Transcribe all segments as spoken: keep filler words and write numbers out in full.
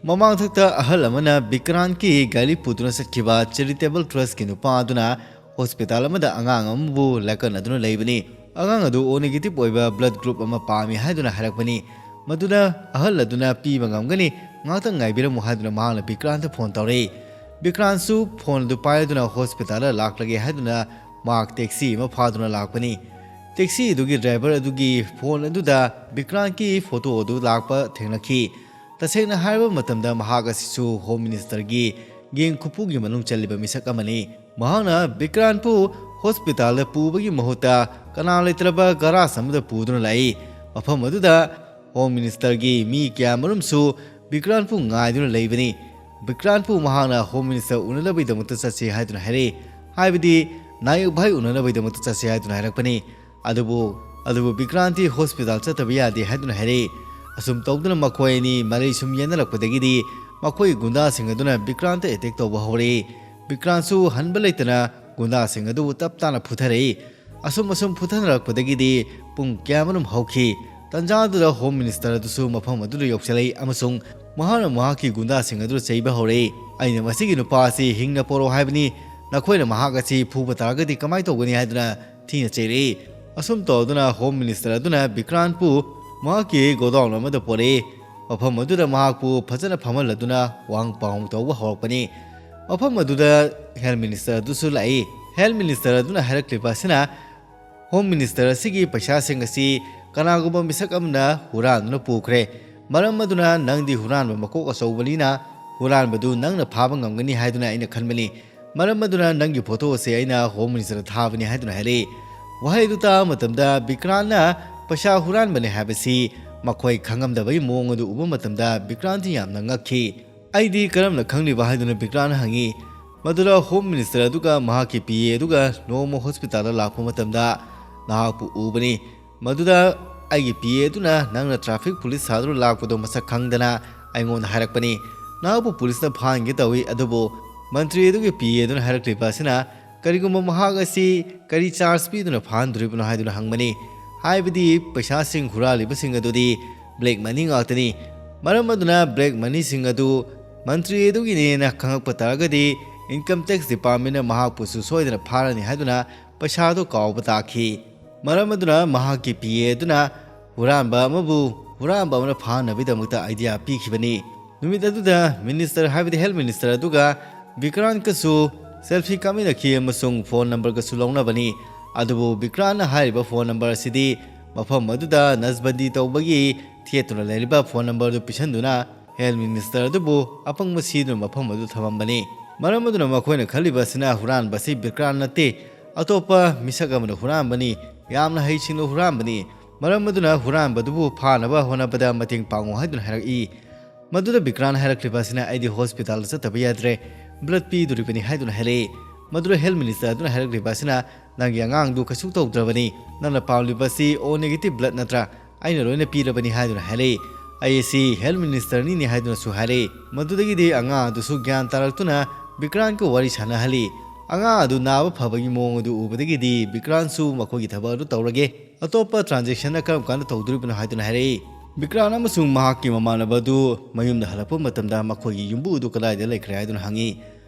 ꯃꯃꯥꯡꯊꯛꯇ ꯑꯍꯜ ꯑꯃꯅ ꯕꯤꯀ꯭ꯔꯥꯟꯀꯤ ꯒꯥꯔꯤ ꯄꯨꯗꯨꯅ ꯆꯠꯈꯤꯕ ꯆꯦꯔꯤꯇꯦꯕꯜ ꯇ꯭ꯔꯁꯀꯤ ꯅꯨꯄꯥ ꯑꯗꯨꯅ ꯍꯣꯁꯄꯤꯇꯥꯜ ꯑꯃꯗ ꯑꯉꯥꯡ ꯑꯃꯕꯨ ꯂꯥꯀꯟꯅꯗꯨꯅ ꯂꯩꯕꯅꯤ꯫ ꯑꯉꯥꯡ ꯑꯗꯨ ꯑꯣ ꯅꯦꯒꯦꯇꯤꯚ ꯑꯣꯏꯕ ꯕ꯭ꯂꯗ ꯒ꯭ꯔꯨꯞ ꯑꯃ ꯄꯥꯝꯃꯤ ꯍꯥꯏꯗꯨꯅ ꯍꯥꯏꯔꯛꯄꯅꯤ꯫ ꯃꯗꯨꯅ ꯑꯍꯜ ꯑꯗꯨꯅ ꯄꯤꯕ ꯉꯝꯒꯅꯤ, ꯉꯥꯛꯇꯪ ꯉꯥꯏꯕꯤꯔꯝꯃꯨ ꯍꯥꯏꯗꯨꯅ ꯃꯍꯥꯛꯅ ꯕꯤꯀ꯭ꯔꯥꯟꯇ ꯐꯣꯟ ꯇꯧꯔꯛꯏ꯫ ꯕꯤꯀ꯭ꯔꯥꯟꯁꯨ ꯐꯣꯟ ꯑꯗꯨ ꯄꯥꯏꯗꯨꯅ ꯍꯣꯁꯄꯤꯇꯥꯜꯗ ꯂꯥꯛꯂꯒꯦ ꯍꯥꯏꯗꯨꯅ ꯃꯍꯥꯛ ꯇꯦꯛꯁꯤ ꯑꯃ ꯐꯥꯗꯨꯅ ꯂꯥꯛꯄꯅꯤ꯫ ꯇꯦꯛꯁꯤ ꯑꯗꯨꯒꯤ ꯗ꯭ꯔꯥꯏꯚꯔ ꯑꯗꯨꯒꯤ ꯐꯣꯟ ꯑꯗꯨꯗ ꯕꯤꯀ꯭ꯔꯥꯟꯀꯤ ꯐꯣꯇꯣ ꯑꯗꯨ ꯂꯥꯛꯄ ꯊꯦꯡꯅꯈꯤ꯫ ꯇꯁꯦꯡꯅ ꯍꯥꯏꯔꯕ ꯃꯇꯝꯗ ꯃꯍꯥꯛ ꯑꯁꯤꯁꯨ ꯍꯣꯝ ꯃꯤꯅꯤꯁꯇꯔꯒꯤ ꯒꯦꯡ ꯈꯨꯄꯨꯒꯤ ꯃꯅꯨꯡ ꯆꯜꯂꯤꯕ ꯃꯤꯁꯛ ꯑꯃꯅꯤ꯫ ꯃꯍꯥꯛꯅ ꯕꯤꯀ꯭ꯔꯥꯟꯄꯨ ꯍꯣꯁꯄꯤꯇꯥꯜꯗ ꯄꯨꯕꯒꯤ ꯃꯍꯨꯠꯇ ꯀꯅꯥ ꯂꯩꯇ꯭ꯔꯕ ꯒꯔꯥꯖ ꯑꯃꯗ ꯄꯨꯗꯨꯅ ꯂꯥꯛꯏ꯫ ꯃꯐꯝ ꯑꯗꯨꯗ ꯍꯣꯝ ꯃꯤꯅꯤꯁꯇꯔꯒꯤ ꯃꯤ ꯀꯌꯥꯃꯔꯨꯝꯁꯨ ꯕꯤꯀ꯭ꯔꯥꯟꯄꯨ ꯉꯥꯏꯗꯨꯅ ꯂꯩꯕꯅꯤ꯫ ꯕꯤꯀ꯭ꯔꯥꯟꯄꯨ ꯃꯍꯥꯛꯅ ꯍꯣꯝ ꯃꯤꯅꯤꯁꯇꯔ ꯎꯅꯅꯕꯒꯤꯗꯃꯛꯇ ꯆꯠꯁꯤ ꯍꯥꯏꯗꯨꯅ ꯍꯥꯏꯔꯛꯏ꯫ ꯍꯥꯏꯕꯗꯤ ꯅꯥꯌꯛ ꯚꯥꯏ ꯎꯅꯅꯕꯒꯤꯗꯃꯛꯇ ꯆꯠꯁꯤ ꯍꯥꯏꯗꯨꯅ ꯍꯥꯏꯔꯛꯄꯅꯤ꯫ ꯑꯗꯨꯕꯨ ꯑꯗꯨꯕꯨ ꯕꯤꯀ꯭ꯔꯥꯟꯇꯤ ꯍꯣꯁꯄꯤꯇꯥꯜ ꯆꯠꯇꯕ ꯌꯥꯗꯦ ꯍꯥꯏꯗꯨꯅ ꯍꯥꯏꯔꯛꯏ꯫ ꯑꯁꯨꯝ ꯇꯧꯗꯨꯅ ꯃꯈꯣꯏ ꯑꯅꯤ ꯃꯔꯩ ꯁꯨꯝ ꯌꯦꯠꯅꯔꯛꯄꯗꯒꯤꯗꯤ ꯃꯈꯣꯏ ꯒꯨꯟꯗꯥꯁꯤꯡ ꯑꯗꯨꯅ ꯕꯤꯀ꯭ꯔꯥꯟꯇ ꯑꯦꯇꯦꯛ ꯇꯧꯕ ꯍꯧꯔꯛꯏ꯫ ꯕꯤꯀ꯭ꯔꯥꯟꯁꯨ ꯍꯟꯕ ꯂꯩꯇꯅ ꯒꯨꯟꯗꯥꯁꯤꯡ ꯑꯗꯨꯕꯨ ꯇꯞ ꯇꯥꯅ ꯐꯨꯊꯔꯛꯏ꯫ ꯑꯁꯨꯝ ꯑꯁꯨꯝ ꯐꯨꯊꯅꯔꯛꯄꯗꯒꯤꯗꯤ ꯄꯨꯡ ꯀꯌꯥꯃꯔꯨꯝ ꯍꯧꯈꯤ꯫ ꯇꯟꯖꯥꯗꯨꯗ ꯍꯣꯝ ꯃꯤꯅꯤꯁꯇꯔ ꯑꯗꯨꯁꯨ ꯃꯐꯝ ꯑꯗꯨꯗ ꯌꯧꯁꯤꯜꯂꯛꯏ ꯑꯃꯁꯨꯡ ꯃꯍꯥꯛꯅ ꯃꯍꯥꯛꯀꯤ ꯒꯨꯟꯗꯥꯁꯤꯡ ꯑꯗꯨ ꯆꯩꯕ ꯍꯧꯔꯛꯏ꯫ "ꯑꯩꯅ ꯃꯁꯤꯒꯤ ꯅꯨꯄꯥ ꯑꯁꯤ ꯍꯤꯡꯅ ꯄꯣꯔꯛꯑꯣ ꯍꯥꯏꯕꯅꯤ, ꯅꯈꯣꯏꯅ ꯃꯍꯥꯛ ꯑꯁꯤ ꯐꯨꯕ ꯇꯥꯔꯒꯗꯤ ꯀꯃꯥꯏꯅ ꯇꯧꯒꯅꯤ?" ꯍꯥꯏꯗꯨꯅ ꯊꯤꯅ ꯆꯩꯔꯛꯏ꯫ ꯑꯁꯨꯝ ꯇꯧꯗꯨꯅ ꯍꯣꯝ ꯃꯤꯅꯤꯁꯇꯔ ꯑꯗꯨꯅ ꯕꯤꯀ꯭ꯔꯥꯟꯄꯨ ꯃꯍꯥꯛꯀꯤ ꯒꯣꯗꯥꯎꯟ ꯑꯃꯗ ꯄꯣꯔꯛꯏ꯫ ꯃꯐꯝ ꯑꯗꯨꯗ ꯃꯍꯥꯛꯄꯨ ꯐꯖꯅ ꯐꯝꯍꯜꯂꯗꯨꯅ ꯋꯥꯍꯪ ꯄꯥꯎꯍꯪ ꯇꯧꯕ ꯍꯧꯔꯛꯄꯅꯤ꯫ ꯃꯐꯝ ꯑꯗꯨꯗ ꯍꯦꯜꯊ ꯃꯤꯅꯤꯁꯇꯔ ꯑꯗꯨꯁꯨ ꯂꯥꯛꯏ꯫ ꯍꯦꯜꯊ ꯃꯤꯅꯤꯁꯇꯔ ꯑꯗꯨꯅ ꯍꯥꯏꯔꯛꯂꯤꯕ ꯑꯁꯤꯅ, "ꯍꯣꯝ ꯃꯤꯅꯤꯁꯇꯔ ꯑꯁꯤꯒꯤ ꯄꯩꯁꯥꯁꯤꯡ ꯑꯁꯤ ꯀꯅꯥꯒꯨꯝꯕ ꯃꯤꯁꯛ ꯑꯃꯅ ꯍꯨꯔꯥꯟꯗꯨꯅ ꯄꯨꯈ꯭ꯔꯦ꯫ ꯃꯔꯝ ꯑꯗꯨꯅ ꯅꯪꯗꯤ ꯍꯨꯔꯥꯟꯕ ꯃꯀꯣꯛ ꯑꯆꯧꯕꯅꯤꯅ ꯍꯨꯔꯥꯟꯕꯗꯨ ꯅꯪꯅ ꯐꯥꯕ ꯉꯝꯒꯅꯤ ꯍꯥꯏꯗꯨꯅ ꯑꯩꯅ ꯈꯟꯕꯅꯤ꯫ ꯃꯔꯝ ꯑꯗꯨꯅ ꯅꯪꯒꯤ ꯐꯣꯇꯣ ꯑꯁꯤ ꯑꯩꯅ ꯍꯣꯝ ꯃꯤꯅꯤꯁꯇꯔꯗ ꯊꯥꯕꯅꯤ" ꯍꯥꯏꯗꯨꯅ ꯍꯥꯏꯔꯛꯏ꯫ ꯋꯥꯍꯩ ꯑꯗꯨ ꯇꯥꯕ ꯃꯇꯝꯗ ꯕꯤꯀ꯭ꯔꯥꯟꯅ ꯄꯩꯁꯥ ꯍꯨꯔꯥꯟꯕꯅꯤ ꯍꯥꯏꯕꯁꯤ ꯃꯈꯣꯏ ꯈꯪꯉꯝꯗꯕꯒꯤ ꯃꯑꯣꯡ ꯑꯗꯨ ꯎꯕ ꯃꯇꯝꯗ ꯕꯤꯀ꯭ꯔꯥꯟꯗꯤ ꯌꯥꯝꯅ ꯉꯛꯈꯤ꯫ "ꯑꯩꯗꯤ ꯀꯔꯝꯅ ꯈꯪꯂꯤꯕ?" ꯍꯥꯏꯗꯨꯅ ꯕꯤꯀ꯭ꯔꯥꯟꯅ ꯍꯪꯉꯤ꯫ ꯃꯗꯨꯗ ꯍꯣꯝ ꯃꯤꯅꯤꯁꯇꯔ ꯑꯗꯨꯒ ꯃꯍꯥꯛꯀꯤ ꯄꯤ ꯑꯦ ꯑꯗꯨꯒ ꯅꯣꯡꯃ ꯍꯣꯁꯄꯤꯇꯥꯜꯗ ꯂꯥꯛꯄ ꯃꯇꯝꯗ ꯅꯍꯥꯛꯄꯨ ꯎꯕꯅꯤ꯫ ꯃꯗꯨꯗ ꯑꯩꯒꯤ ꯄꯤ ꯑꯦ ꯑꯗꯨꯅ ꯅꯪꯅ ꯇ꯭ꯔꯥꯐꯤꯛ ꯄꯨꯂꯤꯁ ꯁꯥꯗꯨꯅ ꯂꯥꯛꯄꯗꯨ ꯃꯁꯛ ꯈꯪꯗꯅ ꯑꯩꯉꯣꯟꯗ ꯍꯥꯏꯔꯛꯄꯅꯤ꯫ ꯅꯍꯥꯛꯄꯨ ꯄꯨꯂꯤꯁꯅ ꯐꯥꯍꯟꯒꯦ ꯇꯧꯏ, ꯑꯗꯨꯕꯨ ꯃꯟꯇ꯭ꯔꯤ ꯑꯗꯨꯒꯤ ꯄꯤ ꯑꯦ ꯑꯗꯨꯅ ꯍꯥꯏꯔꯛꯂꯤꯕ ꯑꯁꯤꯅ, "ꯀꯔꯤꯒꯨꯝꯕ ꯃꯍꯥꯛ ꯑꯁꯤ ꯀꯔꯤ ꯆꯥꯔꯖ ꯄꯤꯗꯨꯅ ꯐꯥꯍꯟꯗꯣꯔꯤꯕꯅꯣ?" ꯍꯥꯏꯗꯨꯅ ꯍꯪꯕꯅꯤ꯫ ꯍꯥꯏꯕꯗꯤ ꯄꯩꯁꯥꯁꯤꯡ ꯍꯨꯔꯥꯜꯂꯤꯕꯁꯤꯡ ꯑꯗꯨꯗꯤ ꯕ꯭ꯂꯦꯛ ꯃꯅꯤ ꯉꯥꯛꯇꯅꯤ꯫ ꯃꯔꯝ ꯑꯗꯨꯅ black moneyꯁꯤꯡ ꯑꯗꯨ ꯃꯟꯇ꯭ꯔꯤ ꯑꯗꯨꯒꯤꯅꯦꯅ ꯈꯪꯂꯛꯄ ꯇꯥꯔꯒꯗꯤ income tax departmentꯅ ꯃꯍꯥꯛꯄꯨꯁꯨ ꯁꯣꯏꯗꯅ ꯐꯥꯔꯅꯤ ꯍꯥꯏꯗꯨꯅ ꯄꯩꯁꯥꯗꯨ ꯀꯥꯎꯕ ꯇꯥꯈꯤ꯫ ꯃꯔꯝ ꯑꯗꯨꯅ ꯃꯍꯥꯛꯀꯤ PA ꯑꯗꯨꯅ ꯍꯨꯔꯥꯟꯕ ꯑꯃꯕꯨ ꯍꯨꯔꯥꯟꯕ ꯑꯃꯅ ꯐꯥꯅꯕꯒꯤꯗꯃꯛꯇ idea ꯄꯤꯈꯤꯕꯅꯤ꯫ ꯅꯨꯃꯤꯠ ꯑꯗꯨꯗ minister, ꯍꯥꯏꯕꯗꯤ health minister ꯑꯗꯨꯒ ꯕꯤꯀ꯭ꯔꯥꯟꯀꯁꯨ selfie ꯀꯥꯞꯃꯤꯟꯅꯈꯤ ꯑꯃꯁꯨꯡ phone numberꯒꯁꯨ ꯂꯧꯅꯕꯅꯤ꯫ ꯑꯗꯨꯕꯨ ꯕꯤꯀ꯭ꯔꯥꯟꯅ ꯍꯥꯏꯔꯤꯕ phone number ꯑꯁꯤꯗꯤ ꯃꯐꯝ ꯑꯗꯨꯗ ꯅꯁꯕꯟꯗꯤ ꯇꯧꯕꯒꯤ ꯊꯦꯠꯇꯨꯅ ꯂꯩꯔꯤꯕ phone numberꯗꯨ ꯄꯤꯁꯤꯟꯗꯨꯅ health minister ꯑꯗꯨꯕꯨ ꯑꯄꯪꯕ ꯁꯤꯗꯨꯅ ꯃꯐꯝ ꯑꯗꯨ ꯊꯝꯃꯝꯕꯅꯤ꯫ ꯃꯔꯝ ꯑꯗꯨꯅ ꯃꯈꯣꯏꯅ ꯈꯜꯂꯤꯕ ꯑꯁꯤꯅ ꯍꯨꯔꯥꯟꯕ ꯑꯁꯤ ꯕꯤꯀ꯭ꯔꯥꯟ ꯅꯠꯇꯦ, ꯑꯇꯣꯞꯄ ꯃꯤꯁꯛ ꯑꯃꯅ ꯍꯨꯔꯥꯟꯕꯅꯤ, ꯌꯥꯝꯅ ꯍꯩꯁꯤꯡꯅ ꯍꯨꯔꯥꯟꯕꯅꯤ꯫ ꯃꯔꯝ ꯑꯗꯨꯅ ꯍꯨꯔꯥꯟꯕꯗꯨꯕꯨ ꯐꯥꯅꯕ ꯍꯣꯠꯅꯕꯗ ꯃꯇꯦꯡ ꯄꯥꯡꯉꯨ ꯍꯥꯏꯗꯨꯅ ꯍꯥꯏꯔꯛꯏ꯫ ꯃꯗꯨꯗ ꯕꯤꯀ꯭ꯔꯥꯟ ꯍꯥꯏꯔꯛꯂꯤꯕ ꯑꯁꯤꯅ, "ꯑꯩꯗꯤ hospitalꯗ ꯆꯠꯇꯕ ꯌꯥꯗ꯭ꯔꯦ, blood ꯄꯤꯗꯣꯔꯤꯕꯅꯤ" ꯍꯥꯏꯗꯨꯅ ꯍꯥꯏꯔꯛꯏ꯫ ꯃꯗꯨꯗ health minister ꯑꯗꯨꯅ ꯍꯥꯏꯔꯛꯂꯤꯕ ꯑꯁꯤꯅ, "ꯅꯪꯒꯤ ꯑꯉꯥꯡꯗꯨ ꯀꯩꯁꯨ ꯇꯧꯗ꯭ꯔꯕꯅꯤ, ꯅꯪꯅ ꯄꯥꯝꯂꯤꯕ ꯑꯁꯤ O negative blood ꯅꯠꯇ꯭ꯔꯥ? ꯑꯩꯅ ꯂꯣꯏꯅ ꯄꯤꯔꯕꯅꯤ" ꯍꯥꯏꯗꯨꯅ ꯍꯥꯏꯔꯛꯏ꯫ ꯑꯩ ꯑꯁꯤ health ministerꯅꯤꯅꯦ ꯍꯥꯏꯗꯨꯅꯁꯨ ꯍꯥꯏꯔꯛꯏ꯫ ꯃꯗꯨꯗꯒꯤꯗꯤ ꯑꯉꯥꯡ ꯑꯗꯨꯁꯨ ꯒ꯭ꯌꯥꯟ ꯇꯥꯔꯛꯇꯨꯅ ꯕꯤꯀ꯭ꯔꯥꯟꯒ ꯋꯥꯔꯤ ꯁꯥꯟꯅꯍꯜꯂꯤ꯫ ꯑꯉꯥꯡ ꯑꯗꯨ ꯅꯥꯕ ꯐꯕꯒꯤ ꯃꯑꯣꯡ ꯑꯗꯨ ꯎꯕꯗꯒꯤꯗꯤ ꯕꯤꯀ꯭ꯔꯥꯟꯁꯨ ꯃꯈꯣꯏꯒꯤ ꯊꯕꯛ ꯑꯗꯨ ꯇꯧꯔꯒꯦ, ꯑꯇꯣꯞꯄ transactionꯅ ꯀꯔꯝ ꯀꯥꯟꯗ ꯇꯧꯗꯣꯔꯤꯕꯅꯣ ꯍꯥꯏꯗꯨꯅ ꯍꯥꯏꯔꯛꯏ꯫ ꯕꯤꯀ꯭ꯔꯥꯟ ꯑꯃꯁꯨꯡ ꯃꯍꯥꯛꯀꯤ ꯃꯃꯥꯟꯅꯕ ꯑꯗꯨ ꯃꯌꯨꯝꯗ ꯍꯜꯂꯛꯄ ꯃꯇꯝꯗ ꯃꯈꯣꯏꯒꯤ ꯌꯨꯝꯕꯨ ꯑꯗꯨ ꯀꯗꯥꯏꯗ ꯂꯩꯈ꯭ꯔꯦ ꯍꯥꯏꯗꯨꯅ ꯍꯪꯉꯤ꯫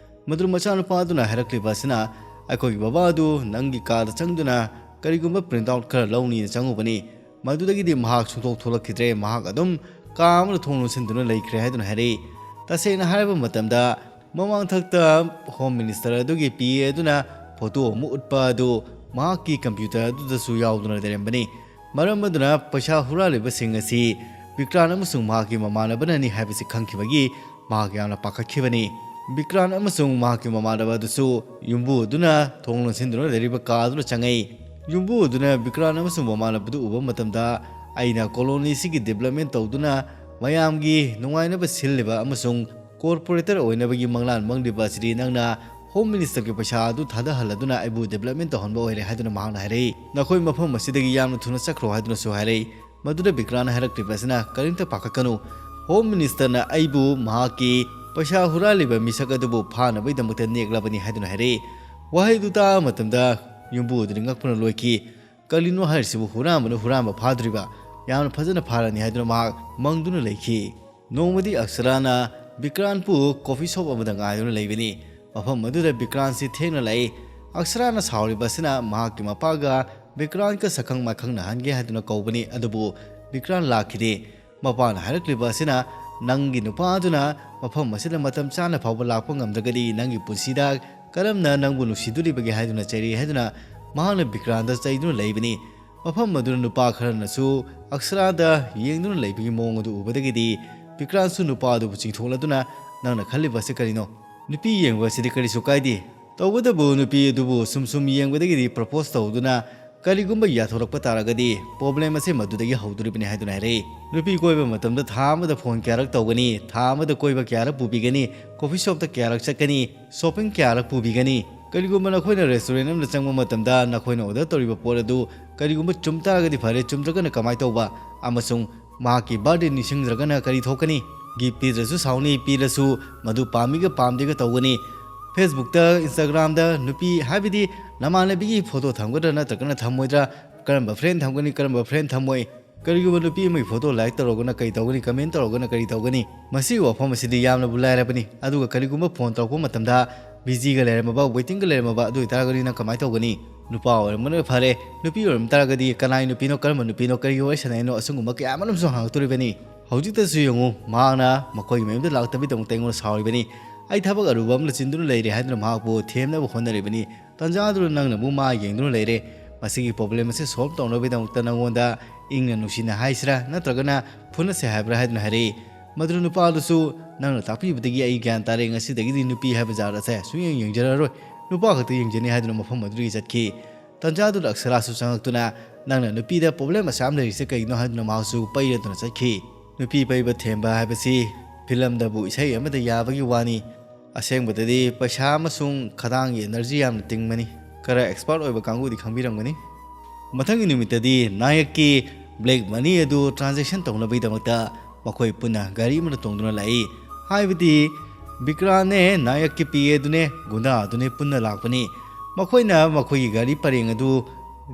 ꯃꯗꯨꯗ ꯃꯆꯥꯅꯨꯄꯥ ꯑꯗꯨꯅ ꯍꯥꯏꯔꯛꯂꯤꯕ ꯑꯁꯤꯅ, "ꯑꯩꯈꯣꯏꯒꯤ ꯕꯕꯥ ꯑꯗꯨ ꯅꯪꯒꯤ ꯀꯥꯗ ꯆꯪꯗꯨꯅ ꯀꯔꯤꯒꯨꯝꯕ print out ꯈꯔ ꯂꯧꯅꯤꯅ ꯆꯪꯉꯨꯕꯅꯤ꯫ ꯃꯗꯨꯗꯒꯤꯗꯤ ꯃꯍꯥꯛ ꯁꯨꯡꯊꯣꯛ ꯊꯣꯛꯂꯛꯈꯤꯗ꯭ꯔꯦ꯫ ꯃꯍꯥꯛ ꯑꯗꯨꯝ ꯀꯥ ꯑꯃꯗ ꯊꯣꯡ ꯂꯣꯟꯁꯤꯟꯗꯨꯅ ꯂꯩꯈ꯭ꯔꯦ" ꯍꯥꯏꯗꯨꯅ ꯍꯥꯏꯔꯛꯏ꯫ ꯇꯁꯦꯡꯅ ꯍꯥꯏꯔꯕ ꯃꯇꯝꯗ, ꯃꯃꯥꯡꯊꯛꯇ home minister ꯑꯗꯨꯒꯤ PA ꯑꯗꯨꯅ photo ꯑꯃ ꯎꯠꯄ ꯑꯗꯨ ꯃꯍꯥꯛꯀꯤ computer ꯑꯗꯨꯗꯁꯨ ꯌꯥꯎꯗꯨꯅ ꯂꯩꯔꯝꯕꯅꯤ꯫ ꯃꯔꯝ ꯑꯗꯨꯅ ꯄꯩꯁꯥ ꯍꯨꯔꯥꯜꯂꯤꯕꯁꯤꯡ ꯑꯁꯤ ꯕꯤꯀ꯭ꯔꯥꯟ ꯑꯃꯁꯨꯡ ꯃꯍꯥꯛꯀꯤ ꯃꯃꯥꯟꯅꯕꯅꯅꯤ ꯍꯥꯏꯕꯁꯤ ꯈꯪꯈꯤꯕꯒꯤ ꯃꯍꯥꯛ ꯌꯥꯝꯅ ꯄꯥꯈꯠꯈꯤꯕꯅꯤ꯫ ꯕꯤꯀ꯭ꯔꯥꯟ ꯑꯃꯁꯨꯡ ꯃꯍꯥꯛꯀꯤ ꯃꯃꯥꯟꯅꯕ ꯑꯗꯨꯁꯨ ꯌꯨꯝꯕꯨ ꯑꯗꯨꯅ ꯊꯣꯡ ꯂꯣꯟꯁꯤꯟꯗꯨꯅ ꯂꯩꯔꯤꯕ ꯀꯥ ꯑꯗꯨꯗ ꯆꯪꯉꯛꯏ꯫ ꯌꯨꯝꯕꯨ ꯑꯗꯨꯅ ꯕꯤꯀ꯭ꯔꯥꯟ ꯑꯃꯁꯨꯡ ꯃꯃꯥꯟꯅꯕꯗꯨ ꯎꯕ ꯃꯇꯝꯗ, "ꯑꯩꯅ colony ꯑꯁꯤꯒꯤ development ꯇꯧꯗꯨꯅ ꯃꯌꯥꯝꯒꯤ ꯅꯨꯡꯉꯥꯏꯅꯕ ꯁꯤꯜꯂꯤꯕ ꯑꯃꯁꯨꯡ corporator ꯑꯣꯏꯅꯕꯒꯤ ꯃꯪꯂꯥꯟ ꯃꯪꯂꯤꯕ ꯑꯁꯤꯗꯤ ꯅꯪꯅ home ministerꯒꯤ ꯄꯩꯁꯥ ꯑꯗꯨ ꯊꯥꯗꯍꯜꯂꯗꯨꯅ ꯑꯩꯕꯨ development ꯇꯧꯍꯟꯕ ꯑꯣꯏꯔꯦ" ꯍꯥꯏꯗꯨꯅ ꯃꯍꯥꯛꯅ ꯍꯥꯏꯔꯛꯏ꯫ "ꯅꯈꯣꯏ ꯃꯐꯝ ꯑꯁꯤꯗꯒꯤ ꯌꯥꯝꯅ ꯊꯨꯅ ꯆꯠꯈ꯭ꯔꯣ" ꯍꯥꯏꯗꯨꯅꯁꯨ ꯍꯥꯏꯔꯛꯏ꯫ ꯃꯗꯨꯗ ꯕꯤꯀ꯭ꯔꯥꯟꯅ ꯍꯥꯏꯔꯛꯂꯤꯕ ꯑꯁꯤꯅ, "ꯀꯔꯤꯝꯇ ꯄꯥꯈꯠꯀꯅꯨ, home ministerꯅ ꯑꯩꯕꯨ ꯃꯍꯥꯛꯀꯤ ꯄꯩꯁꯥ ꯍꯨꯔꯥꯜꯂꯤꯕ ꯃꯤꯁꯛ ꯑꯗꯨꯕꯨ ꯐꯥꯅꯕꯒꯤꯗꯃꯛꯇ ꯅꯦꯛꯂꯕꯅꯤ" ꯍꯥꯏꯗꯨꯅ ꯍꯥꯏꯔꯛꯏ꯫ ꯋꯥꯍꯩꯗꯨ ꯇꯥꯕ ꯃꯇꯝꯗ ꯌꯨꯝꯕꯨ ꯑꯗꯨꯅ ꯉꯛꯄꯅ ꯂꯣꯏꯈꯤ꯫ "ꯀꯔꯤꯅꯣ ꯍꯥꯏꯔꯤꯁꯤꯕꯨ? ꯍꯨꯔꯥꯟꯕꯅ ꯍꯨꯔꯥꯟꯕ ꯐꯥꯗꯣꯔꯤꯕ? ꯌꯥꯝꯅ ꯐꯖꯅ ꯐꯥꯔꯅꯤ ꯍꯥꯏꯗꯨꯅ ꯃꯍꯥꯛ ꯃꯪꯗꯨꯅ ꯂꯩꯈꯤ꯫ ꯅꯣꯡꯃꯗꯤ ꯑꯛꯁꯔꯥꯅ ꯕꯤꯀ꯭ꯔꯥꯟꯄꯨ ꯀꯣꯐꯤ ꯁꯣꯞ ꯑꯃꯗ ꯉꯥꯏꯗꯨꯅ ꯂꯩꯕꯅꯤ꯫ ꯃꯐꯝ ꯑꯗꯨꯗ ꯕꯤꯀ꯭ꯔꯥꯟꯁꯤ ꯊꯦꯡꯅ ꯂꯥꯛꯏ꯫ ꯑꯛꯁꯔꯥꯅ ꯁꯥꯎꯔꯤꯕ ꯑꯁꯤꯅ ꯃꯍꯥꯛꯀꯤ ꯃꯄꯥꯒ ꯕꯤꯀ꯭ꯔꯥꯟꯒ ꯁꯛꯈꯪ ꯃꯥꯏꯈꯪꯅꯍꯟꯒꯦ ꯍꯥꯏꯗꯨꯅ ꯀꯧꯕꯅꯤ, ꯑꯗꯨꯕꯨ ꯕꯤꯀ꯭ꯔꯥꯟ ꯂꯥꯛꯈꯤꯗꯦ꯫ ꯃꯄꯥꯅ ꯍꯥꯏꯔꯛꯂꯤꯕ ꯑꯁꯤꯅ, "ꯅꯪꯒꯤ ꯅꯨꯄꯥ ꯑꯗꯨꯅ ꯃꯐꯝ ꯑꯁꯤꯗ ꯃꯇꯝ ꯆꯥꯅ ꯐꯥꯎꯕ ꯂꯥꯛꯄ ꯉꯝꯗ꯭ꯔꯒꯗꯤ ꯅꯪꯒꯤ ꯄꯨꯟꯁꯤꯗ ꯀꯔꯝꯅ ꯅꯪꯕꯨ ꯅꯨꯡꯁꯤꯗꯣꯔꯤꯕꯒꯦ?" ꯍꯥꯏꯗꯨꯅ ꯆꯩꯔꯤ ꯍꯥꯏꯗꯨꯅ ꯃꯍꯥꯛꯅ ꯕꯤꯀ꯭ꯔꯥꯟꯗ ꯆꯩꯗꯨꯅ ꯂꯩꯕꯅꯤ꯫ ꯃꯐꯝ ꯑꯗꯨꯗ ꯅꯨꯄꯥ ꯈꯔꯅꯁꯨ ꯑꯛꯁꯔꯥꯗ ꯌꯦꯡꯗꯨꯅ ꯂꯩꯕꯒꯤ ꯃꯑꯣꯡ ꯑꯗꯨ ꯎꯕꯗꯒꯤꯗꯤ ꯕꯤꯀ꯭ꯔꯥꯟꯁꯨ ꯅꯨꯄꯥ ꯑꯗꯨꯕꯨ ꯆꯤꯡꯊꯣꯛꯂꯗꯨꯅ, "ꯅꯪꯅ ꯈꯜꯂꯤꯕ ꯑꯁꯤ ꯀꯔꯤꯅꯣ? ꯅꯨꯄꯤ ꯌꯦꯡꯕ ꯑꯁꯤꯗꯤ ꯀꯔꯤꯁꯨ ꯀꯥꯏꯗꯦ꯫ ꯇꯧꯕꯇꯕꯨ ꯅꯨꯄꯤ ꯑꯗꯨꯕꯨ ꯁꯨꯝ ꯁꯨꯝ ꯌꯦꯡꯕꯗꯒꯤꯗꯤ ꯄ꯭ꯔꯄꯣꯁ ꯇꯧꯗꯨꯅ ꯀꯔꯤꯒꯨꯝꯕ ꯌꯥꯊꯣꯔꯛꯄ ꯇꯥꯔꯒꯗꯤ ꯄ꯭ꯔꯣꯕ꯭ꯂꯦꯝ ꯑꯁꯦ ꯃꯗꯨꯗꯒꯤ ꯍꯧꯗꯣꯔꯤꯕꯅꯤ" ꯍꯥꯏꯗꯨꯅ ꯍꯥꯏꯔꯛꯏ꯫ ꯅꯨꯄꯤ ꯀꯣꯏꯕ ꯃꯇꯝꯗ ꯊꯥ ꯑꯃꯗ ꯐꯣꯟ ꯀꯌꯥꯔꯛ ꯇꯧꯒꯅꯤ, ꯊꯥ ꯑꯃꯗ ꯀꯣꯏꯕ ꯀꯌꯥꯔꯛ ꯄꯨꯕꯤꯒꯅꯤ, ꯀꯣꯐꯤ ꯁꯣꯞꯇ ꯀꯌꯥꯔꯛ ꯆꯠꯀꯅꯤ, ꯁꯣꯞꯄꯤꯡ ꯀꯌꯥꯔꯛ ꯄꯨꯕꯤꯒꯅꯤ? ꯀꯔꯤꯒꯨꯝꯕ ꯅꯈꯣꯏꯅ ꯔꯦꯁꯇꯨꯔꯦꯟ ꯑꯃꯗ ꯆꯪꯕ ꯃꯇꯝꯗ ꯅꯈꯣꯏꯅ ꯑꯣꯔꯗꯔ ꯇꯧꯔꯤꯕ ꯄꯣꯠ ꯑꯗꯨ ꯀꯔꯤꯒꯨꯝꯕ ꯆꯨꯝ ꯇꯥꯔꯒꯗꯤ ꯐꯔꯦ, ꯆꯨꯝꯗ꯭ꯔꯒꯅ ꯀꯃꯥꯏꯅ ꯇꯧꯕ? ꯑꯃꯁꯨꯡ ꯃꯍꯥꯛꯀꯤ ꯕꯥꯔꯗꯦ ꯅꯤꯡꯁꯤꯡꯗ꯭ꯔꯒꯅ ꯀꯔꯤ ꯊꯣꯛꯀꯅꯤ? ꯒꯤꯐ ꯄꯤꯗ꯭ꯔꯁꯨ ꯁꯥꯎꯅꯤ, ꯄꯤꯔꯁꯨ ꯃꯗꯨ ꯄꯥꯝꯃꯤꯒ ꯄꯥꯝꯗꯦꯒ ꯇꯧꯒꯅꯤ꯫ ꯐꯦꯁꯕꯨꯛꯇ, ꯏꯟꯁꯇꯥꯒ꯭ꯔꯥꯝꯗ ꯅꯨꯄꯤ, ꯍꯥꯏꯕꯗꯤ ꯅꯃꯥꯟꯅꯕꯤꯒꯤ ꯐꯣꯇꯣ ꯊꯝꯒꯗ꯭ꯔꯥ ꯅꯠꯇ꯭ꯔꯒꯅ ꯊꯝꯃꯣꯏꯗ꯭ꯔꯥ? ꯀꯔꯝꯕ ꯐ꯭ꯔꯦꯟ ꯊꯝꯒꯅꯤ, ꯀꯔꯝꯕ ꯐ꯭ꯔꯦꯟ ꯊꯝꯃꯣꯏ? ꯀꯔꯤꯒꯨꯝꯕ ꯅꯨꯄꯤ ꯑꯃꯒꯤ ꯐꯣꯇꯣ ꯂꯥꯏꯛ ꯇꯧꯔꯒꯅ ꯀꯔꯤ ꯇꯧꯒꯅꯤ, ꯀꯃꯦꯟ ꯇꯧꯔꯒꯅ ꯀꯔꯤ ꯇꯧꯒꯅꯤ? ꯃꯁꯤꯒꯤ ꯋꯥꯐꯝ ꯑꯁꯤꯗꯤ ꯌꯥꯝꯅꯕꯨ ꯂꯥꯏꯔꯕꯅꯤ꯫ ꯑꯗꯨꯒ ꯀꯔꯤꯒꯨꯝꯕ ꯐꯣꯟ ꯇꯧꯔꯛꯄ ꯃꯇꯝꯗ ꯕꯤꯖꯤꯒ ꯂꯩꯔꯝꯃꯕ, ꯋꯦꯇꯤꯡꯒ ꯂꯩꯔꯝꯃꯕ, ꯑꯗꯨ ꯑꯣꯏꯇꯥꯔꯒꯗꯤ ꯅꯪ ꯀꯃꯥꯏꯅ ꯇꯧꯒꯅꯤ? ꯅꯨꯄꯥ ꯑꯣꯏꯔꯝꯕꯅ ꯐꯔꯦ, ꯅꯨꯄꯤ ꯑꯣꯏꯔꯝ ꯇꯥꯔꯒꯗꯤ ꯀꯅꯥꯏ ꯅꯨꯄꯤꯅꯣ, ꯀꯔꯝꯕ ꯅꯨꯄꯤꯅꯣ, ꯀꯔꯤꯒꯤ ꯋꯥꯔꯤ ꯁꯥꯟꯅꯩꯅꯣ, ꯑꯁꯤꯒꯨꯝꯕ ꯀꯌꯥ ꯑꯃꯔꯣꯝꯁꯨ ꯍꯪꯉꯛꯇꯣꯔꯤꯕꯅꯤ꯫ ꯍꯧꯖꯤꯛꯇꯁꯨ ꯌꯦꯡꯉꯨ, ꯃꯍꯥꯛꯅ ꯃꯈꯣꯏꯒꯤ ꯃꯌꯨꯝꯗ ꯂꯥꯛꯇꯕꯒꯤꯗꯃꯛꯇ ꯑꯩꯉꯣꯟꯗ ꯁꯥꯎꯔꯤꯕꯅꯤ꯫ ꯑꯩ ꯊꯕꯛ ꯑꯔꯨꯕ ꯑꯃꯅ ꯆꯤꯟꯗꯨꯅ ꯂꯩꯔꯦ ꯍꯥꯏꯗꯨꯅ ꯃꯍꯥꯛꯄꯨ ꯊꯦꯝꯅꯕ ꯍꯣꯠꯅꯔꯤꯕꯅꯤ꯫ ꯇꯥꯟꯖꯥꯗꯨꯗ ꯅꯪꯅ ꯑꯃꯨꯛ ꯃꯥ ꯌꯦꯡꯗꯨꯅ ꯂꯩꯔꯦ꯫ ꯃꯁꯤꯒꯤ ꯄ꯭ꯔꯣꯕ꯭ꯂꯦꯝ ꯑꯁꯤ ꯁꯣꯜꯕ ꯇꯧꯅꯕꯒꯤꯗꯃꯛꯇ ꯅꯪꯉꯣꯟꯗ ꯏꯪꯅ ꯅꯨꯡꯁꯤꯅ ꯍꯥꯏꯁꯤꯔꯥ ꯅꯠꯇ꯭ꯔꯒꯅ ꯐꯨꯅꯁꯦ ꯍꯥꯏꯕ꯭ꯔꯥ ꯍꯥꯏꯗꯨꯅ ꯍꯥꯏꯔꯛꯏ꯫ ꯃꯗꯨꯗ ꯅꯨꯄꯥꯗꯨꯁꯨ, "ꯅꯪꯅ ꯇꯥꯛꯄꯤꯕꯗꯒꯤ ꯑꯩ ꯒ꯭ꯌꯥꯟ ꯇꯥꯔꯦ, ꯉꯁꯤꯗꯒꯤꯗꯤ ꯅꯨꯄꯤ ꯍꯥꯏꯕ ꯖꯥꯠ ꯑꯁꯦ ꯁꯨꯡꯌꯦꯡ ꯌꯦꯡꯖꯔꯔꯣꯏ, ꯅꯨꯄꯥ ꯈꯛꯇ ꯌꯦꯡꯖꯅꯤ" ꯍꯥꯏꯗꯨꯅ ꯃꯐꯝ ꯑꯗꯨꯗꯒꯤ ꯆꯠꯈꯤ꯫ ꯇꯥꯟꯖꯥꯗꯨꯗ ꯑꯛꯁꯔꯥꯁꯨ ꯆꯪꯉꯛꯇꯨꯅ, "ꯅꯪꯅ ꯅꯨꯄꯤꯗ ꯄ꯭ꯔꯣꯕ꯭ꯂꯦꯝ ꯑꯁꯥ ꯌꯥꯝ ꯂꯩꯔꯤꯁꯦ ꯀꯩꯒꯤꯅꯣ?" ꯍꯥꯏꯗꯨꯅ ꯃꯍꯥꯛꯁꯨ ꯄꯩꯔꯗꯨꯅ ꯆꯠꯈꯤ꯫ ꯅꯨꯄꯤ ꯄꯩꯕ ꯊꯦꯝꯕ ꯍꯥꯏꯕꯁꯤ ꯐꯤꯂꯝꯗꯕꯨ ꯏꯁꯩ ꯑꯃꯗ ꯌꯥꯕꯒꯤ ꯋꯥꯅꯤ꯫ ꯑꯁꯦꯡꯕꯗꯗꯤ ꯄꯩꯁꯥ ꯑꯃꯁꯨꯡ ꯈꯗꯥꯡꯒꯤ ꯑꯦꯅꯔꯖꯤ ꯌꯥꯝꯅ ꯇꯤꯡꯕꯅꯤ꯫ ꯈꯔ ꯑꯦꯛꯁꯄꯥꯔꯠ ꯑꯣꯏꯕ ꯀꯥꯡꯕꯨꯗꯤ ꯈꯪꯕꯤꯔꯝꯒꯅꯤ꯫ ꯃꯊꯪꯒꯤ ꯅꯨꯃꯤꯠꯇꯗꯤ ꯅꯥꯌꯛꯀꯤ ꯕ꯭ꯂꯦꯛ ꯃꯅꯤ ꯑꯗꯨ ꯇ꯭ꯔꯥꯟꯖꯦꯛꯁꯟ ꯇꯧꯅꯕꯒꯤꯗꯃꯛꯇ ꯃꯈꯣꯏ ꯄꯨꯟꯅ ꯒꯥꯔꯤ ꯑꯃꯗ ꯇꯣꯡꯗꯨꯅ ꯂꯥꯛꯏ꯫ ꯍꯥꯏꯕꯗꯤ ꯕꯤꯀ꯭ꯔꯥꯟꯅꯦ, ꯅꯥꯌꯛꯀꯤ ꯄꯤ ꯑꯦꯗꯨꯅꯦ, ꯒꯨꯟꯗꯥ ꯑꯗꯨꯅꯦ ꯄꯨꯟꯅ ꯂꯥꯛꯄꯅꯤ꯫ ꯃꯈꯣꯏꯅ ꯃꯈꯣꯏꯒꯤ ꯒꯥꯔꯤ ꯄꯔꯦꯡ ꯑꯗꯨ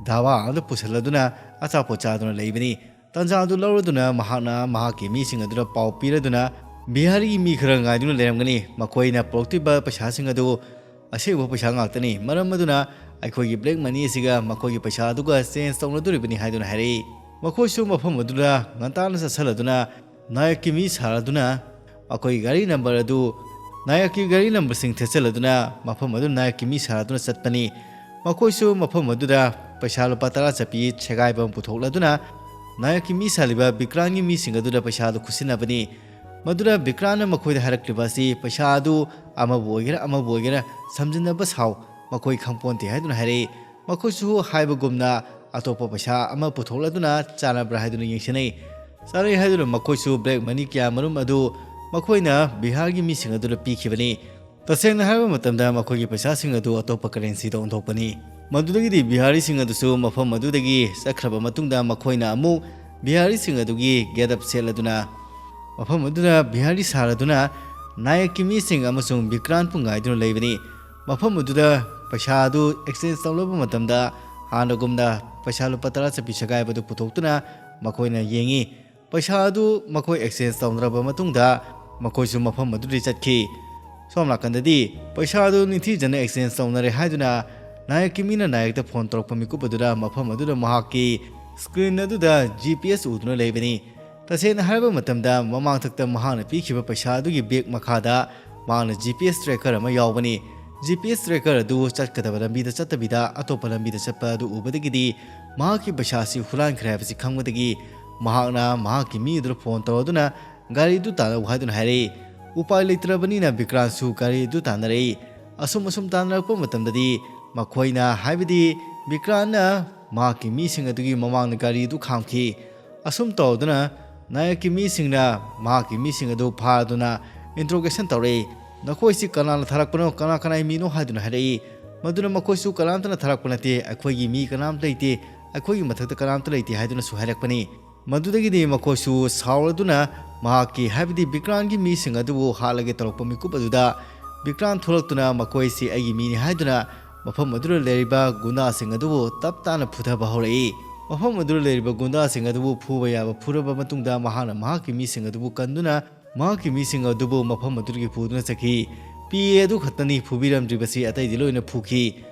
ꯙꯥꯕꯥ ꯑꯃꯗ ꯄꯨꯁꯤꯜꯂꯗꯨꯅ ꯑꯆꯥꯄꯣꯠ ꯆꯥꯗꯨꯅ ꯂꯩꯕꯅꯤ꯫ ꯇꯥꯟꯖꯥ ꯑꯗꯨ ꯂꯧꯔꯗꯨꯅ ꯃꯍꯥꯛꯅ ꯃꯍꯥꯛꯀꯤ ꯃꯤꯁꯤꯡ ꯑꯗꯨꯗ ꯄꯥꯎ ꯄꯤꯔꯗꯨꯅ, "ꯕꯤꯍꯥꯔꯤꯒꯤ ꯃꯤ ꯈꯔ ꯉꯥꯏꯗꯨꯅ ꯂꯩꯔꯝꯒꯅꯤ, ꯃꯈꯣꯏꯅ ꯄꯨꯔꯛꯇꯣꯏꯕ ꯄꯩꯁꯥꯁꯤꯡ ꯑꯗꯨ ꯑꯁꯦꯡꯕ ꯄꯩꯁꯥ ꯉꯥꯛꯇꯅꯤ, ꯃꯔꯝ ꯑꯗꯨꯅ ꯑꯩꯈꯣꯏꯒꯤ black money ꯑꯁꯤꯒ ꯃꯈꯣꯏꯒꯤ ꯄꯩꯁꯥ ꯑꯗꯨꯒ change ꯇꯧꯅꯗꯣꯔꯤꯕꯅꯤ" ꯍꯥꯏꯗꯨꯅ ꯍꯥꯏꯔꯛꯏ꯫ ꯃꯈꯣꯏꯁꯨ ꯃꯐꯝ ꯑꯗꯨꯗ ꯉꯟꯇꯥꯅ ꯆꯠꯁꯤꯜꯂꯗꯨꯅ ꯅꯥꯌꯛꯀꯤ ꯃꯤ ꯁꯥꯔꯗꯨꯅ ꯃꯈꯣꯏꯒꯤ ꯒꯥꯔꯤ ꯅꯝꯕꯔ ꯑꯗꯨ, ꯅꯥꯌꯛꯀꯤ ꯒꯥꯔꯤ ꯅꯝꯕꯔꯁꯤꯡ ꯊꯦꯠꯆꯜꯂꯗꯨꯅ ꯃꯐꯝ ꯑꯗꯨ ꯅꯥꯌꯛꯀꯤ ꯃꯤ ꯁꯥꯔꯗꯨꯅ ꯆꯠꯄꯅꯤ꯫ ꯃꯈꯣꯏꯁꯨ ꯃꯐꯝ ꯑꯗꯨꯗ ꯄꯩꯁꯥ ꯂꯨꯄꯥ ꯇꯔꯥ ꯆꯠꯄꯤ ꯁꯦꯒꯥꯏꯕ ꯑꯃ ꯄꯨꯊꯣꯛꯂꯗꯨꯅ ꯅꯥꯌꯛꯀꯤ ꯃꯤ ꯁꯥꯜꯂꯤꯕ ꯕꯤꯀ꯭ꯔꯥꯟꯒꯤ ꯃꯤꯁꯤꯡ ꯑꯗꯨꯗ ꯄꯩꯁꯥ ꯑꯗꯨ ꯈꯨꯠꯁꯤꯟꯅꯕꯅꯤ꯫ ꯃꯗꯨꯗ ꯕꯤꯀ꯭ꯔꯥꯟꯅ ꯃꯈꯣꯏꯗ ꯍꯥꯏꯔꯛꯂꯤꯕ ꯑꯁꯤ, "ꯄꯩꯁꯥ ꯑꯗꯨ ꯑꯃꯕꯨ ꯑꯣꯏꯒꯦꯔꯥ ꯑꯃꯕꯨ ꯑꯣꯏꯒꯦꯔꯥ ꯁꯝꯖꯤꯟꯅꯕ ꯁꯥꯎ, ꯃꯈꯣꯏ ꯈꯪꯄꯣꯟꯇꯦ" ꯍꯥꯏꯗꯨꯅ ꯍꯥꯏꯔꯛꯏ꯫ ꯃꯈꯣꯏꯁꯨ ꯍꯥꯏꯕꯒꯨꯝꯅ ꯑꯇꯣꯞꯄ ꯄꯩꯁꯥ ꯑꯃ ꯄꯨꯊꯣꯛꯂꯗꯨꯅ ꯆꯥꯟꯅꯕ꯭ꯔꯥ ꯍꯥꯏꯗꯨꯅ ꯌꯦꯡꯁꯤꯟꯅꯩ꯫ ꯆꯥꯅꯩ ꯍꯥꯏꯗꯨꯅ ꯃꯈꯣꯏꯁꯨ black money ꯀꯌꯥ ꯃꯔꯨꯝ ꯑꯗꯨ ꯃꯈꯣꯏꯅ ꯕꯤꯍꯥꯔꯒꯤ ꯃꯤꯁꯤꯡ ꯑꯗꯨꯗ ꯄꯤꯈꯤꯕꯅꯤ꯫ ꯇꯁꯦꯡꯅ ꯍꯥꯏꯔꯕ ꯃꯇꯝꯗ ꯃꯈꯣꯏꯒꯤ ꯄꯩꯁꯥꯁꯤꯡ ꯑꯗꯨ ꯑꯇꯣꯞꯄ currencyꯗ ꯑꯣꯟꯊꯣꯛꯄꯅꯤ꯫ ꯃꯗꯨꯗꯒꯤꯗꯤ ꯕꯤꯍꯥꯔꯤꯁꯤꯡ ꯑꯗꯨꯁꯨ ꯃꯐꯝ ꯑꯗꯨꯗꯒꯤ ꯆꯠꯈ꯭ꯔꯕ ꯃꯇꯨꯡꯗ ꯃꯈꯣꯏꯅ ꯑꯃꯨꯛ ꯕꯤꯍꯥꯔꯤꯁꯤꯡ ꯑꯗꯨꯒꯤ getup ꯁꯦꯠꯂꯗꯨꯅ ꯃꯐꯝ ꯑꯗꯨꯗ ꯕꯤꯍꯥꯔꯤ ꯁꯥꯔꯗꯨꯅ ꯅꯥꯌꯛꯀꯤ ꯃꯤꯁꯤꯡ ꯑꯃꯁꯨꯡ ꯕꯤꯀ꯭ꯔꯥꯟꯕꯨ ꯉꯥꯏꯗꯨꯅ ꯂꯩꯕꯅꯤ꯫ ꯃꯐꯝ ꯑꯗꯨꯗ ꯄꯩꯁꯥ ꯑꯗꯨ exchange ꯇꯧꯅꯕ ꯃꯇꯝꯗ ꯍꯥꯟꯅꯒꯨꯝꯅ ꯄꯩꯁꯥ ꯂꯨꯄꯥ ꯇꯔꯥ ꯆꯠꯄꯤ ꯁꯦꯒꯥꯏꯕꯗꯨ ꯄꯨꯊꯣꯛꯇꯨꯅ ꯃꯈꯣꯏꯅ ꯌꯦꯡꯉꯤ꯫ ꯄꯩꯁꯥ ꯑꯗꯨ ꯃꯈꯣꯏ exchange ꯇꯧꯅꯔꯕ ꯃꯇꯨꯡꯗ ꯃꯈꯣꯏꯁꯨ ꯃꯐꯝ ꯑꯗꯨꯗꯒꯤ ꯆꯠꯈꯤ꯫ ꯁꯣꯝ ꯅꯥꯀꯟꯗꯗꯤ ꯄꯩꯁꯥ ꯑꯗꯨ ꯅꯤꯡꯊꯤꯖꯅ exchange ꯇꯧꯅꯔꯦ ꯍꯥꯏꯗꯨꯅ ꯅꯥꯌꯛꯀꯤ ꯃꯤꯅ ꯅꯥꯌꯛꯇ phone ꯇꯧꯔꯛꯄ ꯃꯤꯀꯨꯞ ꯑꯗꯨꯗ ꯃꯐꯝ ꯑꯗꯨꯗ ꯃꯍꯥꯛꯀꯤ screen ꯑꯗꯨꯗ G P S ꯎꯗꯨꯅ ꯂꯩꯕꯅꯤ꯫ ꯇꯁꯦꯡꯅ ꯍꯥꯏꯔꯕ ꯃꯇꯝꯗ ꯃꯃꯥꯡꯊꯛꯇ ꯃꯍꯥꯛꯅ ꯄꯤꯈꯤꯕ ꯄꯩꯁꯥ ꯑꯗꯨꯒꯤ bag ꯃꯈꯥꯗ ꯃꯍꯥꯛꯅ G P S tracker ꯑꯃ ꯌꯥꯎꯕꯅꯤ꯫ G P S tracker ꯑꯗꯨ ꯆꯠꯀꯗꯕ ꯂꯝꯕꯤꯗ ꯆꯠꯇꯕꯤꯗ ꯑꯇꯣꯞꯄ ꯂꯝꯕꯤꯗ ꯆꯠꯄ ꯑꯗꯨ ꯎꯕꯗꯒꯤꯗꯤ ꯃꯍꯥꯛꯀꯤ ꯄꯩꯁꯥ ꯑꯁꯤ ꯍꯨꯔꯥꯟꯈ꯭ꯔꯦ ꯍꯥꯏꯕꯁꯤ ꯈꯪꯕꯗꯒꯤ ꯃꯍꯥꯛꯅ ꯃꯍꯥꯛꯀꯤ ꯃꯤ ꯑꯗꯨꯗ phone ꯇꯧꯔꯗꯨꯅ ꯒꯥꯔꯤꯗꯨ ꯇꯥꯟꯅꯧ ꯍꯥꯏꯗꯨꯅ ꯍꯥꯏꯔꯛꯏ꯫ ꯎꯄꯥꯏ ꯂꯩꯇ꯭ꯔꯕꯅꯤꯅ ꯕꯤꯀ꯭ꯔꯥꯟꯁꯨ ꯒꯥꯔꯤꯗꯨ ꯇꯥꯟꯅꯔꯛꯏ꯫ ꯑꯁꯨꯝ ꯑꯁꯨꯝ ꯇꯥꯟꯅꯔꯛꯄ ꯃꯇꯝꯗꯗꯤ ꯃꯈꯣꯏꯅ, ꯍꯥꯏꯕꯗꯤ ꯕꯤꯀ꯭ꯔꯥꯟꯅ ꯃꯍꯥꯛꯀꯤ ꯃꯤꯁꯤꯡ ꯑꯗꯨꯒꯤ ꯃꯃꯥꯡꯗ ꯒꯥꯔꯤꯗꯨ ꯈꯥꯝꯈꯤ꯫ ꯑꯁꯨꯝ ꯇꯧꯗꯨꯅ ꯅꯥꯌꯛꯀꯤ ꯃꯤꯁꯤꯡꯅ ꯃꯍꯥꯛꯀꯤ ꯃꯤꯁꯤꯡ ꯑꯗꯨ ꯐꯥꯗꯨꯅ interrogation ꯇꯧꯔꯛꯏ꯫ "ꯅꯈꯣꯏꯁꯤ ꯀꯅꯥꯅ ꯊꯥꯔꯛꯄꯅꯣ, ꯀꯅꯥ ꯀꯅꯥꯒꯤ ꯃꯤꯅꯣ?" ꯍꯥꯏꯗꯨꯅ ꯍꯥꯏꯔꯛꯏ꯫ ꯃꯗꯨꯅ ꯃꯈꯣꯏꯁꯨ, "ꯀꯅꯥꯝꯇꯅ ꯊꯥꯔꯛꯄ ꯅꯠꯇꯦ, ꯑꯩꯈꯣꯏꯒꯤ ꯃꯤ ꯀꯅꯥꯝꯇ ꯂꯩꯇꯦ, ꯑꯩꯈꯣꯏꯒꯤ ꯃꯊꯛꯇ ꯀꯅꯥꯝꯇ ꯂꯩꯇꯦ" ꯍꯥꯏꯗꯨꯅꯁꯨ ꯍꯥꯏꯔꯛꯄꯅꯤ꯫ ꯃꯗꯨꯗꯒꯤꯗꯤ ꯃꯈꯣꯏꯁꯨ ꯁꯥꯎꯔꯗꯨꯅ ꯃꯍꯥꯛꯀꯤ, ꯍꯥꯏꯕꯗꯤ ꯕꯤꯀ꯭ꯔꯥꯟꯒꯤ ꯃꯤꯁꯤꯡ ꯑꯗꯨꯕꯨ ꯍꯥꯠꯂꯒꯦ ꯇꯧꯔꯛꯄ ꯃꯤꯀꯨꯞ ꯑꯗꯨꯗ ꯕꯤꯀ꯭ꯔꯥꯟ ꯊꯣꯛꯂꯛꯇꯨꯅ ꯃꯈꯣꯏꯁꯤ ꯑꯩꯒꯤ ꯃꯤꯅꯤ ꯍꯥꯏꯗꯨꯅ ꯃꯐꯝ ꯑꯗꯨꯗ ꯂꯩꯔꯤꯕ ꯒꯨꯟꯗꯥꯁꯤꯡ ꯑꯗꯨꯕꯨ ꯇꯞ ꯇꯥꯅ ꯐꯨꯊꯕ ꯍꯧꯔꯛꯏ꯫ ꯃꯐꯝ ꯑꯗꯨꯗ ꯂꯩꯔꯤꯕ ꯒꯨꯟꯗꯥꯁꯤꯡ ꯑꯗꯨꯕꯨ ꯐꯨꯕ ꯌꯥꯕ ꯐꯨꯔꯕ ꯃꯇꯨꯡꯗ, ꯃꯍꯥꯛꯅ ꯃꯍꯥꯛꯀꯤ ꯃꯤꯁꯤꯡ ꯑꯗꯨꯕꯨ ꯀꯟꯗꯨꯅ ꯃꯍꯥꯛꯀꯤ ꯃꯤꯁꯤꯡ ꯑꯗꯨꯕꯨ ꯃꯐꯝ ꯑꯗꯨꯗꯒꯤ ꯄꯨꯗꯨꯅ ꯆꯠꯈꯤ꯫ ꯄꯤ ꯑꯦ ꯑꯗꯨ ꯈꯛꯇꯅꯤ ꯐꯨꯕꯤꯔꯝꯗ꯭ꯔꯤꯕꯁꯤ, ꯑꯇꯩꯗꯤ ꯂꯣꯏꯅ ꯐꯨꯈꯤ꯫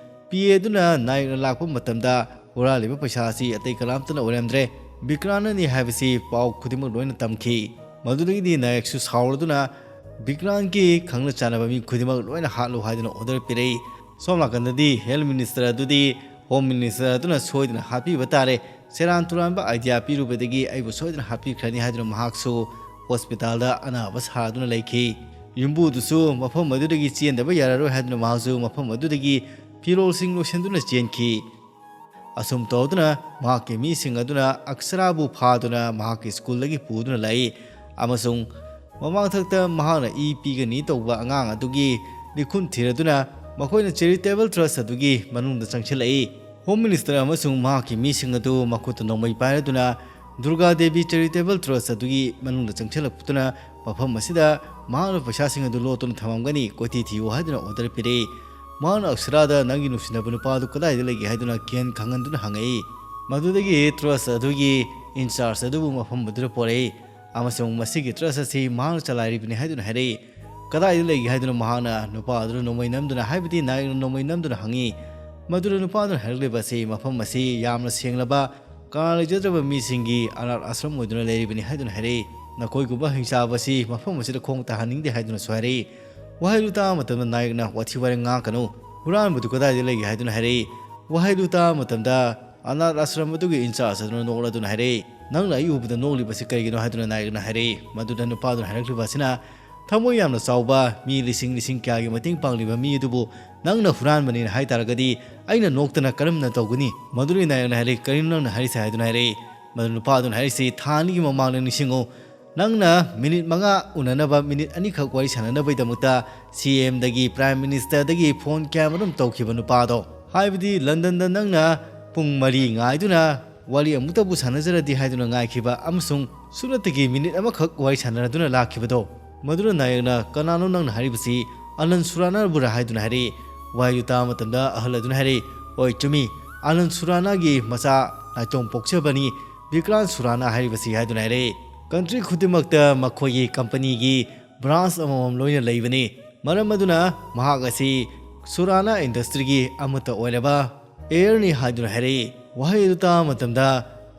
ꯄꯤ ꯑꯦ ꯑꯗꯨꯅ ꯅꯥꯌꯛꯅ ꯂꯥꯛꯄ ꯃꯇꯝꯗ ꯍꯨꯔꯥꯜꯂꯤꯕ ꯄꯩꯁꯥ ꯑꯁꯤ ꯑꯇꯩ ꯀꯅꯥꯝꯇꯅ ꯑꯣꯏꯔꯝꯗ꯭ꯔꯦ, ꯕꯤꯀ꯭ꯔꯥꯟꯅꯅꯤ ꯍꯥꯏꯕꯁꯤ ꯄꯥꯎ ꯈꯨꯗꯤꯡꯃꯛ ꯂꯣꯏꯅ ꯇꯝꯈꯤ꯫ ꯃꯗꯨꯗꯒꯤꯗꯤ ꯅꯥꯌꯛꯁꯨ ꯁꯥꯎꯔꯗꯨꯅ ꯕꯤꯀ꯭ꯔꯥꯟꯒꯤ ꯈꯪꯅ ꯆꯥꯟꯅꯕ ꯃꯤ ꯈꯨꯗꯤꯡꯃꯛ ꯂꯣꯏꯅ ꯍꯥꯠꯂꯨ ꯍꯥꯏꯗꯨꯅ ꯑꯣꯔꯗꯔ ꯄꯤꯔꯛꯏ꯫ ꯁꯣꯝ ꯅꯥꯀꯟꯗꯗꯤ ꯍꯦꯜꯊ ꯃꯤꯅꯤꯁꯇꯔ ꯑꯗꯨꯗꯤ ꯍꯣꯝ ꯃꯤꯅꯤꯁꯇꯔ ꯑꯗꯨꯅ ꯁꯣꯏꯗꯅ ꯍꯥꯠꯄꯤꯕ ꯇꯥꯔꯦ, ꯁꯦꯔꯥꯟ ꯇꯨꯔꯥꯟꯕ ꯑꯥꯏꯗꯤꯌꯥ ꯄꯤꯔꯨꯕꯗꯒꯤ ꯑꯩꯕꯨ ꯁꯣꯏꯗꯅ ꯍꯥꯠꯄꯤꯈ꯭ꯔꯅꯤ ꯍꯥꯏꯗꯨꯅ ꯃꯍꯥꯛꯁꯨ ꯍꯣꯁꯄꯤꯇꯥꯜꯗ ꯑꯅꯥꯕ ꯁꯥꯗꯨꯅ ꯂꯩꯈꯤ꯫ ꯌꯨꯝꯕꯨꯗꯨꯁꯨ ꯃꯐꯝ ꯑꯗꯨꯗꯒꯤ ꯆꯦꯟꯗꯕ ꯌꯥꯔꯔꯣꯏ ꯍꯥꯏꯗꯨꯅ ꯃꯍꯥꯛꯁꯨ ꯃꯐꯝ ꯑꯗꯨꯗꯒꯤ ꯐꯤꯔꯣꯜꯁꯤꯡ ꯂꯣꯏꯁꯤꯟꯗꯨꯅ ꯆꯦꯟꯈꯤ꯫ ꯑꯁꯨꯝ ꯇꯧꯗꯨꯅ ꯃꯍꯥꯛꯀꯤ ꯃꯤꯁꯤꯡ ꯑꯗꯨꯅ ꯑꯛꯁꯔꯥꯕꯨ ꯐꯥꯗꯨꯅ ꯃꯍꯥꯛꯀꯤ ꯁ꯭ꯀꯨꯜꯗꯒꯤ ꯄꯨꯗꯨꯅ ꯂꯥꯛꯏ ꯑꯃꯁꯨꯡ ꯃꯃꯥꯡꯊꯛꯇ ꯃꯍꯥꯛꯅ ꯏ ꯄꯤꯒꯅꯤ ꯇꯧꯕ ꯑꯉꯥꯡ ꯑꯗꯨꯒꯤ ꯂꯤꯈꯨꯟ ꯊꯤꯔꯗꯨꯅ ꯃꯈꯣꯏꯅ ꯆꯦꯔꯤꯇꯦꯕꯜ ꯇ꯭ꯔꯁ ꯑꯗꯨꯒꯤ ꯃꯅꯨꯡꯗ ꯆꯪꯁꯤꯜꯂꯛꯏ꯫ ꯍꯣꯝ ꯃꯤꯅꯤꯁꯇꯔ ꯑꯃꯁꯨꯡ ꯃꯍꯥꯛꯀꯤ ꯃꯤꯁꯤꯡ ꯑꯗꯨ ꯃꯈꯨꯠꯇ ꯅꯣꯡꯃꯩ ꯄꯥꯏꯔꯗꯨꯅ ꯗꯨꯔꯒꯥ ꯗꯦꯕꯤ ꯆꯦꯔꯤꯇꯦꯕꯜ ꯇ꯭ꯔꯁ ꯑꯗꯨꯒꯤ ꯃꯅꯨꯡꯗ ꯆꯪꯁꯤꯜꯂꯛꯇꯨꯅ ꯃꯐꯝ ꯑꯁꯤꯗ ꯃꯍꯥꯛꯅ ꯄꯩꯁꯥꯁꯤꯡ ꯑꯗꯨ ꯂꯣꯠꯇꯨꯅ ꯊꯝꯃꯝꯒꯅꯤ, ꯀꯣꯏꯊꯤ ꯊꯤꯌꯨ ꯍꯥꯏꯗꯨꯅ ꯑꯣꯔꯗꯔ ꯄꯤꯔꯛꯏ꯫ ꯃꯍꯥꯛꯅ ꯑꯛꯁꯔꯥꯗ ꯅꯪꯒꯤ ꯅꯨꯡꯁꯤꯅꯕ ꯅꯨꯄꯥ ꯑꯗꯨ ꯀꯗꯥꯏꯗ ꯂꯩꯒꯦ ꯍꯥꯏꯗꯨꯅ ꯒ꯭ꯌꯥꯟ ꯈꯪꯍꯟꯗꯨꯅ ꯍꯪꯉꯛꯏ꯫ ꯃꯗꯨꯗꯒꯤ ꯇ꯭ꯔꯁ ꯑꯗꯨꯒꯤ ꯏꯟꯆꯥꯔꯖ ꯑꯗꯨꯕꯨ ꯃꯐꯝ ꯑꯗꯨꯗ ꯄꯣꯔꯛꯏ ꯑꯃꯁꯨꯡ ꯃꯁꯤꯒꯤ ꯇ꯭ꯔꯁ ꯑꯁꯤ ꯃꯍꯥꯛꯅ ꯆꯂꯥꯏꯔꯤꯕꯅꯤ ꯍꯥꯏꯗꯨꯅ ꯍꯥꯏꯔꯛꯏ꯫ ꯀꯗꯥꯏꯗ ꯂꯩꯒꯦ ꯍꯥꯏꯗꯨꯅ ꯃꯍꯥꯛꯅ ꯅꯨꯄꯥ ꯑꯗꯨꯅ ꯅꯣꯡꯃꯩ ꯅꯝꯗꯨꯅ, ꯍꯥꯏꯕꯗꯤ ꯅꯥꯌꯛꯅ ꯅꯣꯡꯃꯩ ꯅꯝꯗꯨꯅ ꯍꯪꯉꯤ꯫ ꯃꯗꯨꯗ ꯅꯨꯄꯥ ꯑꯗꯨꯅ ꯍꯥꯏꯔꯛꯂꯤꯕ ꯑꯁꯤ ꯃꯐꯝ ꯑꯁꯤ ꯌꯥꯝꯅ ꯁꯦꯡꯂꯕ, ꯀꯅꯥ ꯂꯩꯖꯗ꯭ꯔꯕ ꯃꯤꯁꯤꯡꯒꯤ ꯑꯅꯥꯊ ꯑꯥꯁ꯭ꯔꯝ ꯑꯣꯏꯗꯨꯅ ꯂꯩꯔꯤꯕꯅꯤ ꯍꯥꯏꯗꯨꯅ ꯍꯥꯏꯔꯛꯏ꯫ ꯅꯈꯣꯏꯒꯨꯝꯕ ꯍꯤꯡꯆꯥꯕ ꯑꯁꯤ ꯃꯐꯝ ꯑꯁꯤꯗ ꯈꯣꯡ ꯇꯥꯍꯟꯅꯤꯡꯗꯦ ꯍꯥꯏꯗꯨꯅꯁꯨ ꯍꯥꯏꯔꯛꯏ꯫ ꯋꯥꯍꯩꯗꯨ ꯇꯥꯕ ꯃꯇꯝꯗ ꯅꯥꯌꯛꯅ ꯋꯥꯊꯤ ꯋꯥꯔꯦꯡ ꯉꯥꯡꯉꯛꯀꯅꯨ, ꯍꯨꯔꯥꯟꯕꯗꯨ ꯀꯗꯥꯏꯗ ꯂꯩꯒꯦ ꯍꯥꯏꯗꯨꯅ ꯍꯥꯏꯔꯛꯏ꯫ ꯋꯥꯍꯩꯗꯨ ꯇꯥꯕ ꯃꯇꯝꯗ ꯑꯅꯥꯊ ꯑꯥꯁ꯭ꯔꯝ ꯑꯗꯨꯒꯤ ꯏꯟꯆꯥꯔꯖ ꯑꯗꯨꯅ ꯅꯣꯛꯂꯗꯨꯅ ꯍꯥꯏꯔꯛꯏ, "ꯅꯪꯅ ꯑꯩ ꯎꯕꯗ ꯅꯣꯛꯂꯤꯕꯁꯤ ꯀꯔꯤꯒꯤꯅꯣ?" ꯍꯥꯏꯗꯨꯅ ꯅꯥꯌꯛꯅ ꯍꯥꯏꯔꯛꯏ꯫ ꯃꯗꯨꯗ ꯅꯨꯄꯥꯗꯨꯅ ꯍꯥꯏꯔꯛꯂꯤꯕ ꯑꯁꯤꯅ, "ꯊꯃꯣꯏ ꯌꯥꯝꯅ ꯆꯥꯎꯕ, ꯃꯤ ꯂꯤꯁꯤꯡ ꯂꯤꯁꯤꯡ ꯀꯌꯥꯒꯤ ꯃꯇꯦꯡ ꯄꯥꯡꯂꯤꯕ ꯃꯤ ꯑꯗꯨꯕꯨ ꯅꯪꯅ ꯍꯨꯔꯥꯟꯕꯅꯤꯅ ꯍꯥꯏ ꯇꯥꯔꯒꯗꯤ ꯑꯩꯅ ꯅꯣꯛꯇꯅ ꯀꯔꯝꯅ ꯇꯧꯒꯅꯤ?" ꯃꯗꯨꯗ ꯅꯥꯌꯛꯅ ꯍꯥꯏꯔꯛꯏ, "ꯀꯔꯤꯅꯣ ꯅꯪꯅ ꯍꯥꯏꯔꯤꯁꯦ?" ꯍꯥꯏꯗꯨꯅ ꯍꯥꯏꯔꯛꯏ꯫ ꯃꯗꯨ ꯅꯨꯄꯥꯗꯨꯅ ꯍꯥꯏꯔꯤꯁꯤ, "ꯊꯥ ꯑꯅꯤꯒꯤ ꯃꯃꯥꯡꯗ ꯅꯤꯡꯁꯤꯡꯉꯨ, ꯅꯪꯅ ꯃꯤꯅꯤꯠ ꯃꯉꯥ ꯎꯅꯅꯕ ꯃꯤꯅꯤꯠ ꯑꯅꯤꯈꯛ ꯋꯥꯔꯤ ꯁꯥꯟꯅꯅꯕꯒꯤꯗꯃꯛꯇ ꯁꯤ ꯑꯦꯝꯗꯒꯤ, ꯄ꯭ꯔꯥꯏꯝ ꯃꯤꯅꯤꯁꯇꯔꯗꯒꯤ ꯐꯣꯟ ꯀꯌꯥꯃꯔꯨꯝ ꯇꯧꯈꯤꯕ ꯅꯨꯄꯥꯗꯣ, ꯍꯥꯏꯕꯗꯤ ꯂꯟꯗꯟꯗ ꯅꯪꯅ ꯄꯨꯡ ꯃꯔꯤ ꯉꯥꯏꯗꯨꯅ ꯋꯥꯔꯤ ꯑꯃꯨꯛꯇꯕꯨ ꯁꯥꯟꯅꯖꯔꯗꯤ ꯍꯥꯏꯗꯨꯅ ꯉꯥꯏꯈꯤꯕ ꯑꯃꯁꯨꯡ ꯁꯨꯞꯅꯇꯒꯤ ꯃꯤꯅꯤꯠ ꯑꯃꯈꯛ ꯋꯥꯔꯤ ꯁꯥꯟꯅꯗꯨꯅ ꯂꯥꯛꯈꯤꯕꯗꯣ, ꯃꯗꯨꯅ ꯅꯥꯌꯛꯅ, 'ꯀꯅꯥꯅꯣ ꯅꯪꯅ ꯍꯥꯏꯔꯤꯕꯁꯤ? ꯑꯅꯟ ꯁꯨꯔꯥꯅꯥꯕꯨꯔꯥ?' ꯍꯥꯏꯗꯨꯅ ꯍꯥꯏꯔꯛꯏ꯫ ꯋꯥꯍꯩꯗꯨ ꯇꯥꯕ ꯃꯇꯝꯗ ꯑꯍꯜ ꯑꯗꯨꯅ ꯍꯥꯏꯔꯛꯏ, "ꯍꯣꯏ, ꯆꯨꯝꯃꯤ, ꯑꯅꯟ ꯁꯨꯔꯥꯅꯥꯒꯤ ꯃꯆꯥ ꯅꯥꯏꯇꯣꯝ ꯄꯣꯛꯆꯕꯅꯤ ꯕꯤꯀ꯭ꯔꯥꯟ ꯁꯨꯔꯥꯅꯥ ꯍꯥꯏꯔꯤꯕꯁꯤ ꯍꯥꯏꯗꯨꯅ ꯍꯥꯏꯔꯛꯏ꯫ ꯀꯟꯇ꯭ꯔꯤ ꯈꯨꯗꯤꯡꯃꯛꯇ ꯃꯈꯣꯏꯒꯤ ꯀꯝꯄꯅꯤꯒꯤ ꯕ꯭ꯔꯥꯟꯁ ꯑꯃꯃꯝ ꯂꯣꯏꯅ ꯂꯩꯕꯅꯤ꯫ ꯃꯔꯝ ꯑꯗꯨꯅ ꯃꯍꯥꯛ ꯑꯁꯤ ꯁꯨꯔꯥꯅꯥ ꯏꯟꯗꯁꯇ꯭ꯔꯤꯒꯤ ꯑꯃꯠꯇ ꯑꯣꯏꯔꯕ ꯍꯦꯌꯔꯅꯤ ꯍꯥꯏꯗꯨꯅ ꯍꯥꯏꯔꯛꯏ꯫ ꯋꯥꯍꯩ ꯑꯗꯨ ꯇꯥꯕ ꯃꯇꯝꯗ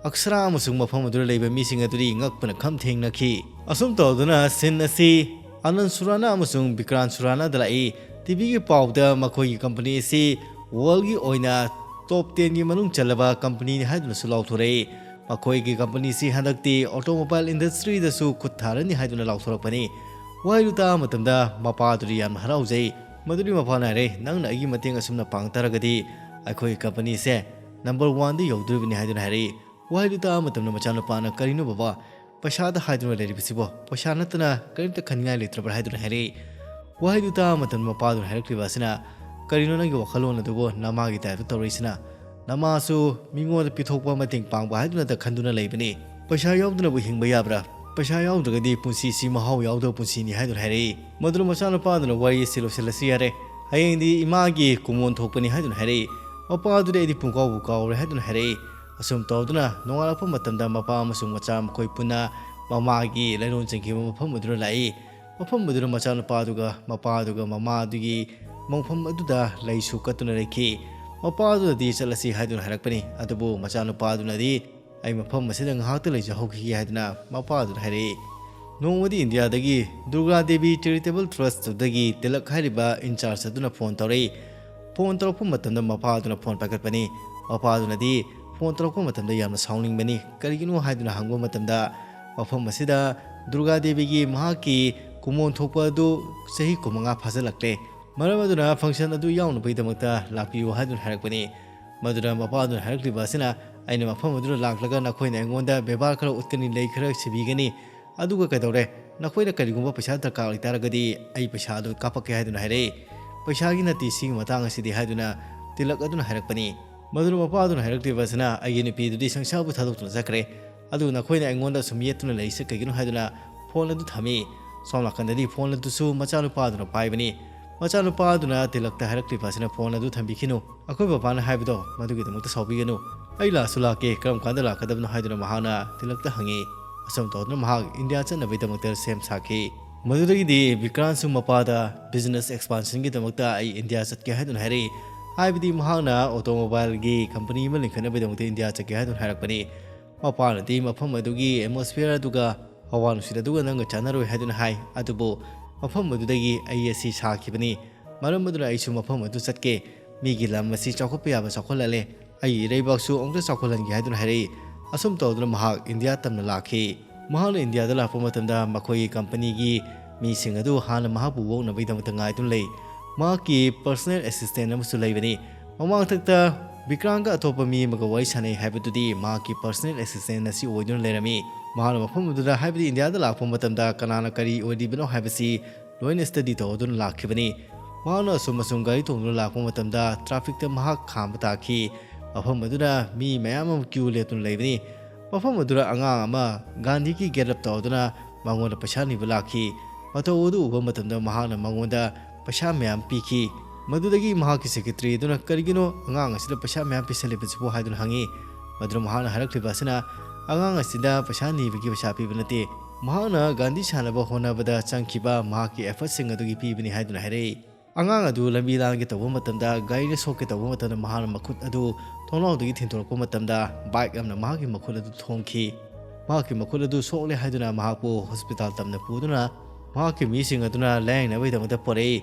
ꯑꯛꯁꯔꯥ ꯑꯃꯁꯨꯡ ꯃꯐꯝ ꯑꯗꯨꯗ ꯂꯩꯕ ꯃꯤꯁꯤꯡ ꯑꯗꯨꯗꯤ ꯉꯛꯄꯅ ꯈꯝ ꯊꯦꯡꯅꯈꯤ꯫ ꯑꯁꯨꯝ ꯇꯧꯗꯨꯅ ꯁꯤꯟ ꯑꯁꯤ ꯑꯅꯟ ꯁꯨꯔꯥꯅꯥ ꯑꯃꯁꯨꯡ ꯕꯤꯀ꯭ꯔꯥꯟ ꯁꯨꯔꯥꯅꯥꯗ ꯂꯥꯛꯏ꯫ ꯇꯤꯚꯤꯒꯤ ꯄꯥꯎꯗ ꯃꯈꯣꯏꯒꯤ ꯀꯝꯄꯅꯤ ꯑꯁꯤ ꯋꯥꯔꯜꯒꯤ ꯑꯣꯏꯅ ꯇꯣꯞ ꯇꯦꯟꯒꯤ ꯃꯅꯨꯡ ꯆꯜꯂꯕ ꯀꯝꯄꯅꯤꯅꯤ ꯍꯥꯏꯗꯨꯅꯁꯨ ꯂꯥꯎꯊꯣꯔꯛꯏ꯫ ꯃꯈꯣꯏꯒꯤ ꯀꯝꯄꯅꯤꯁꯤ ꯍꯟꯗꯛꯇꯤ ꯑꯣꯇꯣꯃꯣꯕꯥꯏꯜ ꯏꯟꯗꯁꯇ꯭ꯔꯤꯗꯁꯨ ꯈꯨꯠ ꯊꯥꯔꯅꯤ ꯍꯥꯏꯗꯨꯅ ꯂꯥꯎꯊꯣꯔꯛꯄꯅꯤ꯫ ꯋꯥꯍꯩꯗꯨ ꯇꯥꯕ ꯃꯇꯝꯗ ꯃꯄꯥꯗꯨꯗꯤ ꯌꯥꯝꯅ ꯍꯔꯥꯎꯖꯩ꯫ ꯃꯗꯨꯗꯤ ꯃꯄꯥꯅ ꯍꯥꯏꯔꯦ, "ꯅꯪꯅ ꯑꯩꯒꯤ ꯃꯇꯦꯡ ꯑꯁꯨꯝꯅ ꯄꯥꯡ ꯇꯥꯔꯒꯗꯤ ꯑꯩꯈꯣꯏꯒꯤ ꯀꯝꯄꯅꯤꯁꯦ ꯅꯝꯕꯔ ꯋꯥꯟꯗ ꯌꯧꯗꯣꯔꯤꯕꯅꯤ" ꯍꯥꯏꯗꯨꯅ ꯍꯥꯏꯔꯛꯏ꯫ ꯋꯥꯍꯩꯗꯨ ꯇꯥꯕ ꯃꯇꯝꯗ ꯃꯆꯥꯅꯨꯄꯥꯅ, "ꯀꯔꯤꯅꯣ ꯕꯕꯥ, ꯄꯩꯁꯥꯗ ꯍꯥꯏꯗꯨꯅ ꯂꯩꯔꯤꯕꯁꯤꯕꯣ? ꯄꯩꯁꯥ ꯅꯠꯇꯅ ꯀꯔꯤꯝꯇ ꯈꯟꯅꯤꯡꯉꯥꯏ ꯂꯩꯇ꯭ꯔꯕ꯭ꯔꯥ?" ꯍꯥꯏꯗꯨꯅ ꯍꯥꯏꯔꯛꯏ꯫ ꯋꯥꯍꯩꯗꯨ ꯇꯥꯕ ꯃꯇꯝꯗ ꯃꯄꯥꯗꯨꯅ ꯍꯥꯏꯔꯛꯂꯤꯕ ꯑꯁꯤꯅ, "ꯀꯔꯤꯅꯣ ꯅꯪꯒꯤ ꯋꯥꯈꯜꯂꯣꯟ ꯑꯗꯨꯕꯨ ꯅꯃꯥꯒꯤ ꯇꯥꯏꯞꯇ ꯇꯧꯔꯛꯏꯁꯤꯅ? ꯅꯃꯥꯁꯨ ꯃꯤꯉꯣꯟꯗ ꯄꯤꯊꯣꯛꯄ ꯃꯇꯦꯡ ꯄꯥꯡꯕ ꯍꯥꯏꯗꯨꯅꯇ ꯈꯟꯗꯨꯅ ꯂꯩꯕꯅꯤ꯫ ꯄꯩꯁꯥ ꯌꯥꯎꯗꯅꯕꯨ ꯍꯤꯡꯕ ꯌꯥꯕ꯭ꯔꯥ? ꯄꯩꯁꯥ ꯌꯥꯎꯗ꯭ꯔꯒꯗꯤ ꯄꯨꯟꯁꯤꯁꯤ ꯃꯍꯥꯎ ꯌꯥꯎꯗꯕ ꯄꯨꯟꯁꯤꯅꯤ" ꯍꯥꯏꯗꯨꯅ ꯍꯥꯏꯔꯛꯏ꯫ ꯃꯗꯨꯅ ꯃꯆꯥꯅꯨꯄꯥꯗꯨꯅ ꯋꯥꯔꯤ ꯑꯁꯤ ꯂꯣꯏꯁꯤꯜꯂꯁꯤ ꯌꯥꯔꯦ꯫ ꯍꯌꯦꯡꯗꯤ ꯏꯃꯥꯒꯤ ꯀꯨꯃꯣꯟ ꯊꯣꯛꯄꯅꯤ ꯍꯥꯏꯗꯨꯅ ꯍꯥꯏꯔꯛꯏ꯫ ꯃꯄꯥꯗꯨꯗꯤ ꯑꯩꯗꯤ ꯄꯨꯡꯀꯥꯎꯕꯨ ꯀꯥꯎꯔꯦ ꯍꯥꯏꯗꯨꯅ ꯍꯥꯏꯔꯛꯏ꯫ ꯑꯁꯨꯝ ꯇꯧꯗꯨꯅ ꯅꯣꯡꯉꯥꯜꯂꯛꯄ ꯃꯇꯝꯗ ꯃꯄꯥ ꯑꯃꯁꯨꯡ ꯃꯆꯥ ꯃꯈꯣꯏ ꯄꯨꯟꯅ ꯃꯃꯥꯒꯤ ꯂꯩꯔꯣꯟ ꯆꯟꯈꯤꯕ ꯃꯐꯝ ꯑꯗꯨꯗ ꯂꯥꯛꯏ꯫ ꯃꯐꯝ ꯑꯗꯨꯗ ꯃꯆꯥꯅꯨꯄꯥꯗꯨꯒ ꯃꯄꯥꯗꯨꯒ ꯃꯃꯥꯗꯨꯒꯤ ꯃꯣꯡꯐꯝ ꯑꯗꯨꯗ ꯂꯩꯁꯨ ꯀꯠꯇꯨꯅ ꯂꯩꯈꯤ꯫ ꯃꯄꯥꯗꯨꯅꯗꯤ ꯆꯠꯂꯁꯤ ꯍꯥꯏꯗꯨꯅ ꯍꯥꯏꯔꯛꯄꯅꯤ, ꯑꯗꯨꯕꯨ ꯃꯆꯥꯅꯨꯄꯥꯗꯨꯅꯗꯤ, "ꯑꯩ ꯃꯐꯝ ꯑꯁꯤꯗ ꯉꯥꯏꯍꯥꯛꯇ ꯂꯩꯖꯍꯧꯈꯤꯒꯦ" ꯍꯥꯏꯗꯨꯅ ꯃꯄꯥꯗꯨꯅ ꯍꯥꯏꯔꯛꯏ꯫ ꯅꯣꯡꯃꯗꯤ ꯏꯟꯗꯤꯌꯥꯗꯒꯤ ꯗꯨꯔꯒꯥ ꯗꯦꯕꯤ ꯆꯦꯔꯤꯇꯦꯕꯜ ꯇ꯭ꯔꯁꯇꯗꯒꯤ ꯇꯤꯂꯛ ꯍꯥꯏꯔꯤꯕ ꯏꯟꯆꯥꯔꯖ ꯑꯗꯨꯅ ꯐꯣꯟ ꯇꯧꯔꯛꯏ꯫ ꯐꯣꯟ ꯇꯧꯔꯛꯄ ꯃꯇꯝꯗ ꯃꯄꯥꯗꯨꯅ ꯐꯣꯟ ꯄꯥꯏꯈꯠꯄꯅꯤ꯫ ꯃꯄꯥꯗꯨꯅꯗꯤ ꯐꯣꯟ ꯇꯧꯔꯛꯄ ꯃꯇꯝꯗ ꯌꯥꯝꯅ ꯁꯥꯎꯅꯤꯡꯕꯅꯤ꯫ ꯀꯔꯤꯒꯤꯅꯣ ꯍꯥꯏꯗꯨꯅ ꯍꯪꯕ ꯃꯇꯝꯗ, ꯃꯐꯝ ꯑꯁꯤꯗ ꯗꯨꯔꯒꯥ ꯗꯦꯕꯤꯒꯤ ꯃꯍꯥꯛꯀꯤ ꯀꯨꯃꯣꯟ ꯊꯣꯛꯄ ꯑꯗꯨ ꯆꯍꯤ ꯀꯨꯟꯃꯉꯥ ꯐꯥꯖꯤꯜꯂꯛꯂꯦ꯫ ꯃꯔꯝ ꯑꯗꯨꯅ ꯐꯪꯁꯟ ꯑꯗꯨ ꯌꯥꯎꯅꯕꯒꯤꯗꯃꯛꯇ ꯂꯥꯛꯄꯤꯌꯨ ꯍꯥꯏꯗꯨꯅ ꯍꯥꯏꯔꯛꯄꯅꯤ꯫ ꯃꯗꯨꯗ ꯃꯄꯥꯗꯨꯅ ꯍꯥꯏꯔꯛꯂꯤꯕ ꯑꯁꯤꯅ, "ꯑꯩꯅ ꯃꯐꯝ ꯑꯗꯨꯗ ꯂꯥꯛꯂꯒ ꯅꯈꯣꯏꯅ ꯑꯩꯉꯣꯟꯗ ꯕꯦꯕꯥꯔ ꯈꯔ ꯎꯠꯀꯅꯤ, ꯂꯩ ꯈꯔ ꯁꯤꯕꯤꯒꯅꯤ꯫ ꯑꯗꯨꯒ ꯀꯩꯗꯧꯔꯦ? ꯅꯈꯣꯏꯅ ꯀꯔꯤꯒꯨꯝꯕ ꯄꯩꯁꯥ ꯗꯔꯀꯥꯔ ꯑꯣꯏꯇꯥꯔꯒꯗꯤ ꯑꯩ ꯄꯩꯁꯥ ꯑꯗꯨ ꯀꯥꯞꯄꯛꯀꯦ" ꯍꯥꯏꯗꯨꯅ ꯍꯥꯏꯔꯛꯏ꯫ "ꯄꯩꯁꯥꯒꯤ ꯅꯠꯇꯦ ꯁꯤꯒꯤ ꯃꯇꯥꯡ ꯑꯁꯤꯗꯤ" ꯍꯥꯏꯗꯨꯅ ꯇꯤꯂꯛ ꯑꯗꯨꯅ ꯍꯥꯏꯔꯛꯄꯅꯤ꯫ ꯃꯗꯨꯗ ꯃꯄꯥꯗꯨꯅ ꯍꯥꯏꯔꯛꯂꯤꯕ ꯑꯁꯤꯅ, "ꯑꯩꯒꯤ ꯅꯨꯄꯤꯗꯨꯗꯤ ꯁꯪꯁꯥꯔꯕꯨ ꯊꯥꯗꯣꯛꯇꯨꯅ ꯆꯠꯈ꯭ꯔꯦ꯫ ꯑꯗꯨ ꯅꯈꯣꯏꯅ ꯑꯩꯉꯣꯟꯗ ꯁꯨꯝ ꯌꯦꯠꯇꯨꯅ ꯂꯩꯔꯤꯁꯦ ꯀꯩꯒꯤꯅꯣ?" ꯍꯥꯏꯗꯨꯅ ꯐꯣꯟ ꯑꯗꯨ ꯊꯝꯃꯤ꯫ ꯁꯣꯝ ꯅꯥꯀꯟꯗꯗꯤ ꯐꯣꯟ ꯑꯗꯨꯁꯨ ꯃꯆꯥꯅꯨꯄꯥꯗꯨꯅ ꯄꯥꯏꯕꯅꯤ꯫ ꯃꯆꯥꯅꯨꯄꯥꯗꯨꯅ ꯇꯤꯂꯛꯇ ꯍꯥꯏꯔꯛꯂꯤꯕ ꯑꯁꯤꯅ, "ꯐꯣꯟ ꯑꯗꯨ ꯊꯝꯕꯤꯈꯤꯅꯨ꯫ ꯑꯩꯈꯣꯏ ꯕꯕꯥꯅ ꯍꯥꯏꯕꯗꯣ ꯃꯗꯨꯒꯤꯗꯃꯛꯇ ꯁꯥꯎꯕꯤꯒꯅꯨ꯫ "ꯑꯩ ꯂꯥꯛꯁꯨ ꯂꯥꯛꯀꯦ, ꯀꯔꯝ ꯀꯥꯟꯗ ꯂꯥꯛꯀꯗꯕꯅꯣ?" ꯍꯥꯏꯗꯨꯅ ꯃꯍꯥꯛꯅ ꯇꯤꯂꯛꯇ ꯍꯪꯉꯤ꯫ ꯑꯁꯨꯝ ꯇꯧꯗꯨꯅ ꯃꯍꯥꯛ ꯏꯟꯗꯤꯌꯥ ꯆꯠꯅꯕꯒꯤꯗꯃꯛꯇ ꯁꯦꯝ ꯁꯥꯈꯤ꯫ ꯃꯗꯨꯗꯒꯤꯗꯤ ꯕꯤꯀ꯭ꯔꯥꯟꯁꯨ ꯃꯄꯥꯗ business expansionꯒꯤꯗꯃꯛꯇ "ꯑꯩ ꯏꯟꯗꯤꯌꯥ ꯆꯠꯀꯦ" ꯍꯥꯏꯗꯨꯅ ꯍꯥꯏꯔꯛꯏ꯫ ꯍꯥꯏꯕꯗꯤ ꯃꯍꯥꯛꯅ automobileꯒꯤ company ꯑꯃ ꯂꯤꯡꯈꯠꯅꯕꯒꯤꯗꯃꯛꯇ ꯏꯟꯗꯤꯌꯥ ꯆꯠꯀꯦ ꯍꯥꯏꯗꯨꯅ ꯍꯥꯏꯔꯛꯄꯅꯤ꯫ ꯃꯄꯥꯅꯗꯤ ꯃꯐꯝ ꯑꯗꯨꯒꯤ atmosphere ꯑꯗꯨꯒ ꯍꯋꯥ ꯅꯨꯡꯁꯤꯠ ꯑꯗꯨꯒ ꯅꯪꯒ ꯆꯥꯟꯅꯔꯣꯏ ꯍꯥꯏꯗꯨꯅ ꯍꯥꯏ꯫ ꯑꯗꯨꯕꯨ ꯃꯐꯝ ꯑꯗꯨꯗꯒꯤ ꯑꯩ ꯑꯁꯤ ꯁꯥꯈꯤꯕꯅꯤ꯫ ꯃꯔꯝ ꯑꯗꯨꯅ ꯑꯩꯁꯨ ꯃꯐꯝ ꯑꯗꯨ ꯆꯠꯀꯦ꯫ ꯃꯤꯒꯤ ꯂꯝ ꯑꯁꯤ ꯆꯥꯎꯈꯠꯄ ꯌꯥꯕ ꯆꯥꯎꯈꯠꯍꯜꯂꯦ꯫ ꯑꯩꯒꯤ ꯏꯔꯩꯕꯥꯛꯁꯨ ꯑꯃꯨꯛꯇ ꯆꯥꯎꯈꯠꯍꯟꯒꯦ ꯍꯥꯏꯗꯨꯅ ꯍꯥꯏꯔꯛꯏ꯫ ꯑꯁꯨꯝ ꯇꯧꯗꯨꯅ ꯃꯍꯥꯛ ꯏꯟꯗꯤꯌꯥ ꯇꯝꯅ ꯂꯥꯛꯈꯤ꯫ ꯃꯍꯥꯛꯅ ꯏꯟꯗꯤꯌꯥꯗ ꯂꯥꯛꯄ ꯃꯇꯝꯗ ꯃꯈꯣꯏꯒꯤ companyꯒꯤ ꯃꯤꯁꯤꯡ ꯑꯗꯨ ꯍꯥꯟꯅ ꯃꯍꯥꯛꯄꯨ ꯑꯣꯛꯅꯕꯒꯤꯗꯃꯛꯇ ꯉꯥꯏꯗꯨꯅ ꯂꯩ꯫ ꯃꯍꯥꯛꯀꯤ personal assistant ꯑꯃꯁꯨ ꯂꯩꯕꯅꯤ꯫ ꯃꯃꯥꯡꯊꯛꯇ ꯕꯤꯀ꯭ꯔꯥꯟꯒ ꯑꯇꯣꯞꯄ ꯃꯤ ꯑꯃꯒ ꯋꯥꯔꯤ ꯁꯥꯟꯅꯩ ꯍꯥꯏꯕꯗꯨꯗꯤ ꯃꯍꯥꯛꯀꯤ personal assistant ꯑꯁꯤ ꯑꯣꯏꯗꯨꯅ ꯂꯩꯔꯝꯃꯤ꯫ ꯃꯍꯥꯛꯅ ꯃꯐꯝ ꯑꯗꯨꯗ, ꯍꯥꯏꯕꯗꯤ ꯏꯟꯗꯤꯌꯥꯗ ꯂꯥꯛꯄ ꯃꯇꯝꯗ ꯀꯅꯥꯅ ꯀꯔꯤ ꯑꯣꯏꯔꯤꯕꯅꯣ ꯍꯥꯏꯕꯁꯤ ꯂꯣꯏꯅ study ꯇꯧꯗꯨꯅ ꯂꯥꯛꯈꯤꯕꯅꯤ꯫ ꯃꯍꯥꯛꯅ ꯑꯁꯨꯝ ꯑꯁꯨꯝ ꯒꯥꯔꯤ ꯇꯣꯡꯗꯨꯅ ꯂꯥꯛꯄ ꯃꯇꯝꯗ trafficꯇ ꯃꯍꯥꯛ ꯈꯥꯝꯕ ꯇꯥꯈꯤ꯫ ꯃꯐꯝ ꯑꯗꯨꯗ ꯃꯤ ꯃꯌꯥꯝ ꯑꯃ queue ꯂꯦꯞꯇꯨꯅ ꯂꯩꯕꯅꯤ꯫ ꯃꯐꯝ ꯑꯗꯨꯗ ꯑꯉꯥꯡ ꯑꯃ ꯒꯥꯟꯙꯤꯒꯤ get up ꯇꯧꯗꯨꯅ ꯃꯉꯣꯟꯗ ꯄꯩꯁꯥ ꯅꯤꯕ ꯂꯥꯛꯈꯤ꯫ ꯃꯇꯧ ꯑꯗꯨ ꯎꯕ ꯃꯇꯝꯗ ꯃꯍꯥꯛꯅ ꯃꯉꯣꯟꯗ ꯄꯩꯁꯥ ꯃꯌꯥꯝ ꯄꯤꯈꯤ꯫ ꯃꯗꯨꯗꯒꯤ ꯃꯍꯥꯛꯀꯤ secretary ꯑꯗꯨꯅ "ꯀꯔꯤꯒꯤꯅꯣ ꯑꯉꯥꯡ ꯑꯁꯤꯗ ꯄꯩꯁꯥ ꯃꯌꯥꯝ ꯄꯤꯁꯜꯂꯤꯕꯁꯤꯕꯨ?" ꯍꯥꯏꯗꯨꯅ ꯍꯪꯉꯤ꯫ ꯃꯗꯨꯗ ꯃꯍꯥꯛꯅ ꯍꯥꯏꯔꯛꯂꯤꯕ ꯑꯁꯤꯅ, "ꯑꯉꯥꯡ ꯑꯁꯤꯗ ꯄꯩꯁꯥ ꯅꯤꯕꯒꯤ ꯄꯩꯁꯥ ꯄꯤꯕ ꯅꯠꯇꯦ꯫ ꯃꯍꯥꯛꯅ ꯒꯥꯟꯙꯤ ꯁꯥꯟꯅꯕ ꯍꯣꯠꯅꯕꯗ ꯆꯪꯈꯤꯕ ꯃꯍꯥꯛꯀꯤ effortꯁꯤꯡ ꯑꯗꯨꯒꯤ ꯄꯤꯕꯅꯤ" ꯍꯥꯏꯗꯨꯅ ꯍꯥꯏꯔꯛꯏ꯫ ꯑꯉꯥꯡ ꯑꯗꯨ ꯂꯝꯕꯤ ꯂꯥꯟꯒꯦ ꯇꯧꯕ ꯃꯇꯝꯗ, ꯒꯥꯔꯤꯅ ꯁꯣꯛꯀꯦ ꯇꯧꯕ ꯃꯇꯝꯗ ꯃꯍꯥꯛꯅ ꯃꯈꯨꯠ ꯑꯗꯨ ꯊꯣꯡꯅꯥꯎꯗꯒꯤ ꯊꯤꯟꯗꯣꯔꯛꯄ ꯃꯇꯝꯗ bike ꯑꯃꯅ ꯃꯍꯥꯛꯀꯤ ꯃꯈꯨꯠ ꯑꯗꯨ ꯊꯣꯝꯈꯤ꯫ ꯃꯍꯥꯛꯀꯤ ꯃꯈꯨꯠ ꯑꯗꯨ ꯁꯣꯛꯂꯦ ꯍꯥꯏꯗꯨꯅ ꯃꯍꯥꯛꯄꯨ hospital ꯇꯝꯅ ꯄꯨꯗꯨꯅ ꯃꯍꯥꯛꯀꯤ ꯃꯤꯁꯤꯡ ꯑꯗꯨꯅ ꯂꯥꯌꯦꯡꯅꯕꯒꯤꯗꯃꯛꯇ ꯄꯨꯔꯛꯏ꯫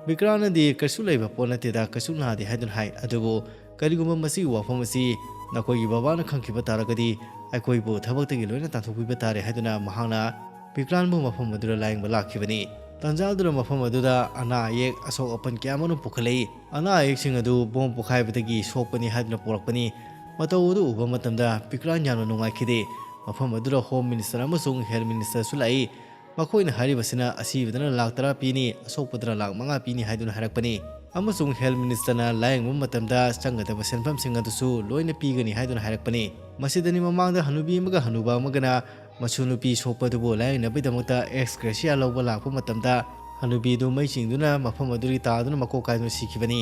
ꯕꯤꯀ꯭ꯔꯥꯟꯅꯗꯤ "ꯀꯩꯁꯨ ꯂꯩꯕ ꯄꯣꯠ ꯅꯠꯇꯦꯗ, ꯀꯩꯁꯨ ꯅꯥꯗꯦ" ꯍꯥꯏꯗꯨꯅ ꯍꯥꯏ꯫ ꯑꯗꯨꯕꯨ ꯀꯔꯤꯒꯨꯝꯕ ꯃꯁꯤꯒꯤ ꯋꯥꯐꯝ ꯑꯁꯤ ꯅꯈꯣꯏꯒꯤ ꯕꯕꯥꯅ ꯈꯪꯈꯤꯕ ꯇꯥꯔꯒꯗꯤ ꯑꯩꯈꯣꯏꯕꯨ ꯊꯕꯛꯇꯒꯤ ꯂꯣꯏꯅ ꯇꯥꯟꯊꯣꯛꯄꯤꯕ ꯇꯥꯔꯦ ꯍꯥꯏꯗꯨꯅ ꯃꯍꯥꯛꯅ ꯕꯤꯀ꯭ꯔꯥꯟꯕꯨ ꯃꯐꯝ ꯑꯗꯨꯗ ꯂꯥꯌꯦꯡꯕ ꯂꯥꯛꯈꯤꯕꯅꯤ꯫ ꯇꯥꯟꯖꯥ ꯑꯗꯨꯗ ꯃꯐꯝ ꯑꯗꯨꯗ ꯑꯅꯥ ꯑꯌꯦꯛ, ꯑꯁꯣꯛ ꯑꯄꯟ ꯀꯌꯥ ꯑꯃꯔꯣꯝ ꯄꯨꯈꯠꯂꯛꯏ꯫ ꯑꯅꯥ ꯑꯌꯦꯛꯁꯤꯡ ꯑꯗꯨ bomb ꯄꯣꯈꯥꯏꯕꯗꯒꯤ ꯁꯣꯛꯄꯅꯤ ꯍꯥꯏꯗꯨꯅ ꯄꯣꯔꯛꯄꯅꯤ꯫ ꯃꯇꯧ ꯑꯗꯨ ꯎꯕ ꯃꯇꯝꯗ ꯕꯤꯀ꯭ꯔꯥꯟ ꯌꯥꯝꯅ ꯅꯨꯡꯉꯥꯏꯈꯤꯗꯦ꯫ ꯃꯐꯝ ꯑꯗꯨꯗ Home Minister ꯑꯃꯁꯨꯡ Health Ministerꯁꯨ ꯂꯥꯛꯏ꯫ ꯃꯈꯣꯏꯅ ꯍꯥꯏꯔꯤꯕꯁꯤꯅ ꯑꯁꯤꯕꯗꯅ ꯂꯥꯈ ꯇꯔꯥ ꯄꯤꯅꯤ, ꯑꯁꯣꯛꯄꯗꯅ ꯂꯥꯈ ꯃꯉꯥ ꯄꯤꯅꯤ ꯍꯥꯏꯗꯨꯅ ꯍꯥꯏꯔꯛꯄꯅꯤ꯫ ꯑꯃꯁꯨꯡ Health Ministerꯅ ꯂꯥꯌꯦꯡꯕ ꯃꯇꯝꯗ ꯆꯪꯒꯗꯕ ꯁꯦꯟꯐꯝꯁꯤꯡ ꯑꯗꯨꯁꯨ ꯂꯣꯏꯅ ꯄꯤꯒꯅꯤ ꯍꯥꯏꯗꯨꯅ ꯍꯥꯏꯔꯛꯄꯅꯤ꯫ ꯃꯁꯤꯗꯅꯤ ꯃꯃꯥꯡꯗ ꯍꯅꯨꯕꯤ ꯑꯃꯒ ꯍꯅꯨꯕ ꯑꯃꯒꯅ ꯃꯁꯨ ꯅꯨꯄꯤ ꯁꯣꯛꯄꯗꯨꯕꯨ ꯂꯥꯌꯦꯡꯅꯕꯒꯤꯗꯃꯛꯇ X-gratia ꯂꯧꯕ ꯂꯥꯛꯄ ꯃꯇꯝꯗ, ꯍꯅꯨꯕꯤꯗꯨ ꯃꯩ ꯆꯤꯡꯗꯨꯅ ꯃꯐꯝ ꯑꯗꯨꯗꯒꯤ ꯇꯥꯗꯨꯅ ꯃꯀꯣꯛ ꯀꯥꯏꯗꯨꯅ ꯁꯤꯈꯤꯕꯅꯤ꯫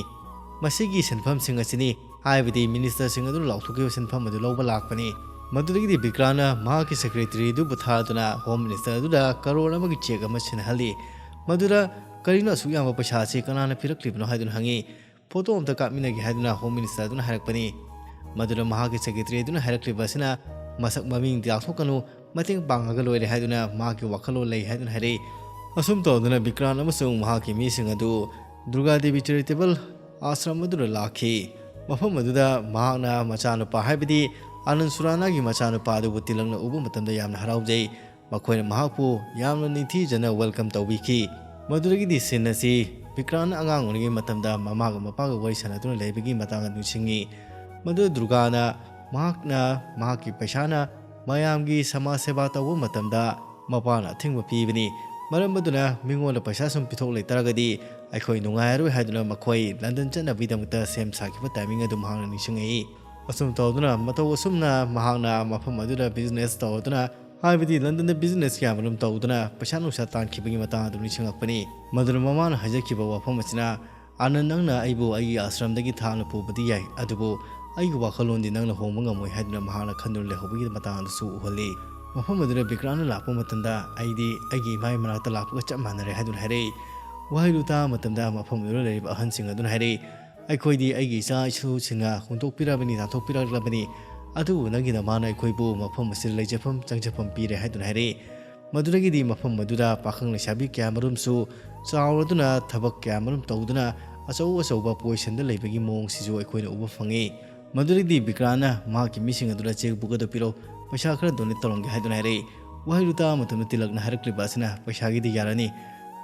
ꯃꯁꯤꯒꯤ ꯁꯦꯟꯐꯝꯁꯤꯡ ꯑꯁꯤꯅꯤ ꯍꯥꯏꯕꯗꯤ ꯃꯤꯅꯤꯁꯇꯔꯁꯤꯡ ꯑꯗꯨꯅ ꯂꯥꯎꯊꯣꯛꯈꯤꯕ ꯁꯦꯟꯐꯝ ꯑꯗꯨ ꯂꯧꯕ ꯂꯥꯛꯄꯅꯤ꯫ ꯃꯗꯨꯗꯒꯤꯗꯤ ꯕꯤꯀ꯭ꯔꯥꯟꯅ ꯃꯍꯥꯛꯀꯤ ꯁꯦꯀ꯭ꯔꯦꯇꯔꯤ ꯑꯗꯨꯕꯨ ꯊꯥꯗꯨꯅ ꯍꯣꯝ ꯃꯤꯅꯤꯁꯇꯔ ꯑꯗꯨꯗ ꯀꯔꯣꯔ ꯑꯃꯒꯤ ꯆꯦꯛ ꯑꯃ ꯁꯤꯟꯅꯍꯜꯂꯤ꯫ ꯃꯗꯨꯗ ꯀꯔꯤꯅꯣ ꯑꯁꯨꯛ ꯌꯥꯝꯕ ꯄꯩꯁꯥ ꯑꯁꯤ ꯀꯅꯥꯅ ꯄꯤꯔꯛꯂꯤꯕꯅꯣ ꯍꯥꯏꯗꯨꯅ ꯍꯪꯉꯤ꯫ ꯐꯣꯇꯣ ꯑꯝꯇ ꯀꯥꯞꯃꯤꯟꯅꯒꯦ ꯍꯥꯏꯗꯨꯅ ꯍꯣꯝ ꯃꯤꯅꯤꯁꯇꯔ ꯑꯗꯨꯅ ꯍꯥꯏꯔꯛꯄꯅꯤ꯫ ꯃꯗꯨꯗ ꯃꯍꯥꯛꯀꯤ ꯁꯦꯀ꯭ꯔꯦꯇꯔꯤ ꯑꯗꯨꯅ ꯍꯥꯏꯔꯛꯂꯤꯕ ꯑꯁꯤꯅ, "ꯃꯁꯛ ꯃꯃꯤꯡꯗꯤ ꯂꯥꯎꯊꯣꯛꯀꯅꯨ, ꯃꯇꯦꯡ ꯄꯥꯡꯉꯒ ꯂꯣꯏꯔꯦ" ꯍꯥꯏꯗꯨꯅ ꯃꯍꯥꯛꯀꯤ ꯋꯥꯈꯜꯂꯣꯟ ꯂꯩ ꯍꯥꯏꯗꯨꯅ ꯍꯥꯏꯔꯛꯏ꯫ ꯑꯁꯨꯝ ꯇꯧꯗꯨꯅ ꯕꯤꯀ꯭ꯔꯥꯟ ꯑꯃꯁꯨꯡ ꯃꯍꯥꯛꯀꯤ ꯃꯤꯁꯤꯡ ꯑꯗꯨ ꯗꯨꯔꯒꯥ ꯗꯦꯕꯤ ꯆꯦꯔꯤꯇꯦꯕꯜ ꯑꯥꯁ꯭ꯔꯝ ꯑꯗꯨꯗ ꯂꯥꯛꯈꯤ꯫ ꯃꯐꯝ ꯑꯗꯨꯗ ꯃꯍꯥꯛꯅ ꯃꯆꯥꯅꯨꯄꯥ, ꯍꯥꯏꯕꯗꯤ ꯑꯅꯟ ꯁꯨꯔꯥꯅꯥꯒꯤ ꯃꯆꯥꯅꯨꯄꯥ ꯑꯗꯨꯕꯨ ꯇꯤꯂꯛꯅ ꯎꯕ ꯃꯇꯝꯗ ꯌꯥꯝꯅ ꯍꯔꯥꯎꯖꯩ꯫ ꯃꯈꯣꯏꯅ ꯃꯍꯥꯛꯄꯨ ꯌꯥꯝꯅ ꯅꯤꯡꯊꯤꯖꯅ ꯋꯦꯜꯀꯝ ꯇꯧꯕꯤꯈꯤ꯫ ꯃꯗꯨꯗꯒꯤꯗꯤ ꯁꯤꯟ ꯑꯁꯤ ꯕꯤꯀ꯭ꯔꯥꯟꯅ ꯑꯉꯥꯡ ꯑꯣꯏꯔꯤꯉꯩ ꯃꯇꯝꯗ ꯃꯃꯥꯒ ꯃꯄꯥꯒ ꯋꯥꯔꯤ ꯁꯥꯟꯅꯗꯨꯅ ꯂꯩꯕꯒꯤ ꯃꯇꯥꯡ ꯑꯗꯨ ꯅꯤꯡꯁꯤꯡꯉꯤ꯫ ꯃꯗꯨꯗ ꯗꯨꯔꯒꯥꯅ ꯃꯍꯥꯛꯅ ꯃꯍꯥꯛꯀꯤ ꯄꯩꯁꯥꯅ ꯃꯌꯥꯝꯒꯤ ꯁꯃꯥꯖ ꯁꯦꯕꯥ ꯇꯧꯕ ꯃꯇꯝꯗ ꯃꯄꯥꯅ ꯑꯊꯤꯡꯕ ꯄꯤꯕꯅꯤ꯫ ꯃꯔꯝ ꯑꯗꯨꯅ ꯃꯤꯉꯣꯟꯗ ꯄꯩꯁꯥ ꯁꯨꯝ ꯄꯤꯊꯣꯛ ꯂꯩꯇꯥꯔꯒꯗꯤ ꯑꯩꯈꯣꯏ ꯅꯨꯡꯉꯥꯏꯔꯔꯣꯏ ꯍꯥꯏꯗꯨꯅ ꯃꯈꯣꯏ ꯂꯟꯗꯟ ꯆꯠꯅꯕꯒꯤꯗꯃꯛꯇ ꯁꯦꯝ ꯁꯥꯈꯤꯕ ꯇꯥꯏꯃꯤꯡ ꯑꯗꯨ ꯃꯍꯥꯛꯅ ꯅꯤꯡꯁꯤꯡꯉꯛꯏ꯫ ꯑꯁꯨꯝ ꯇꯧꯗꯨꯅ ꯃꯇꯧ ꯑꯁꯨꯝꯅ ꯃꯍꯥꯛꯅ ꯃꯐꯝ ꯑꯗꯨꯗ ꯕꯤꯖꯤꯅꯦꯁ ꯇꯧꯗꯨꯅ, ꯍꯥꯏꯕꯗꯤ ꯂꯟꯗꯟꯗ ꯕꯤꯖꯤꯅꯦꯁ ꯀꯌꯥꯃꯔꯨꯝ ꯇꯧꯗꯨꯅ ꯄꯩꯁꯥ ꯅꯨꯡꯁꯥ ꯇꯥꯟꯈꯤꯕꯒꯤ ꯃꯇꯥꯡ ꯑꯗꯨ ꯅꯤꯡꯁꯤꯡꯂꯛꯄꯅꯤ꯫ ꯃꯗꯨꯗ ꯃꯃꯥꯅ ꯍꯥꯏꯖꯈꯤꯕ ꯋꯥꯐꯝ ꯑꯁꯤꯅ, "ꯑꯅꯟ, ꯅꯪꯅ ꯑꯩꯕꯨ ꯑꯩꯒꯤ ꯑꯥꯁ꯭ꯔꯝꯗꯒꯤ ꯊꯥꯞꯅ ꯄꯨꯕꯗꯤ ꯌꯥꯏ, ꯑꯗꯨꯕꯨ ꯑꯩꯒꯤ ꯋꯥꯈꯜꯂꯣꯟꯗꯤ ꯅꯪꯅ ꯍꯣꯡꯕ ꯉꯝꯃꯣꯏ" ꯍꯥꯏꯗꯨꯅ ꯃꯍꯥꯛꯅ ꯈꯟꯗꯨꯅ ꯂꯩꯍꯧꯕꯒꯤ ꯃꯇꯥꯡ ꯑꯗꯨꯁꯨ ꯎꯍꯜꯂꯤ꯫ ꯃꯐꯝ ꯑꯗꯨꯗ ꯕꯤꯀ꯭ꯔꯥꯟꯅ ꯂꯥꯛꯄ ꯃꯇꯝꯗ, "ꯑꯩꯗꯤ ꯑꯩꯒꯤ ꯏꯃꯥꯒꯤ ꯃꯅꯥꯛꯇ ꯂꯥꯛꯄꯒ ꯆꯞ ꯃꯥꯟꯅꯔꯦ" ꯍꯥꯏꯗꯨꯅ ꯍꯥꯏꯔꯛꯏ꯫ ꯋꯥꯍꯩꯗꯨ ꯇꯥꯕ ꯃꯇꯝꯗ ꯃꯐꯝ ꯑꯗꯨꯗ ꯂꯩꯔꯤꯕ ꯑꯍꯟꯁꯤꯡ ꯑꯗꯨꯅ ꯍꯥꯏꯔꯛꯏ, "ꯑꯩꯈꯣꯏꯗꯤ ꯑꯩꯒꯤ ꯏꯆꯥ ꯏꯁꯨꯁꯤꯡꯅ ꯍꯨꯟꯗꯣꯛꯄꯤꯔꯕꯅꯤ, ꯇꯥꯟꯊꯣꯛꯄꯤꯔꯛꯂꯕꯅꯤ, ꯑꯗꯨꯕꯨ ꯅꯪꯒꯤ ꯅꯃꯥꯅ ꯑꯩꯈꯣꯏꯕꯨ ꯃꯐꯝ ꯑꯁꯤꯗ ꯂꯩꯖꯐꯝ ꯆꯪꯖꯐꯝ ꯄꯤꯔꯦ" ꯍꯥꯏꯗꯨꯅ ꯍꯥꯏꯔꯛꯏ꯫ ꯃꯗꯨꯗꯒꯤꯗꯤ ꯃꯐꯝ ꯑꯗꯨꯗ ꯄꯥꯈꯪ ꯂꯩꯁꯥꯕꯤ ꯀꯌꯥꯃꯔꯨꯝꯁꯨ ꯆꯥꯎꯔꯗꯨꯅ ꯊꯕꯛ ꯀꯌꯥꯃꯔꯨꯝ ꯇꯧꯗꯨꯅ ꯑꯆꯧ ꯑꯆꯧꯕ ꯄꯣꯖꯤꯁꯟꯗ ꯂꯩꯕꯒꯤ ꯃꯑꯣꯡꯁꯤꯁꯨ ꯑꯩꯈꯣꯏꯅ ꯎꯕ ꯐꯪꯉꯤ꯫ ꯃꯗꯨꯗꯒꯤꯗꯤ ꯕꯤꯀ꯭ꯔꯥꯟꯅ ꯃꯍꯥꯛꯀꯤ ꯃꯤꯁꯤꯡ ꯑꯗꯨꯗ "ꯆꯦꯛꯕꯨꯛ ꯑꯗꯨ ꯄꯤꯔꯛꯎ, ꯄꯩꯁꯥ ꯈꯔ ꯗꯣꯅꯦꯠ ꯇꯧꯔꯝꯒꯦ" ꯍꯥꯏꯗꯨꯅ ꯍꯥꯏꯔꯛꯏ꯫ ꯋꯥꯍꯩꯗꯨ ꯇꯥꯕ ꯃꯇꯝꯗ ꯇꯤꯂꯛꯅ ꯍꯥꯏꯔꯛꯂꯤꯕ ꯑꯁꯤꯅ, "ꯄꯩꯁꯥꯒꯤꯗꯤ ꯌꯥꯔꯅꯤ꯫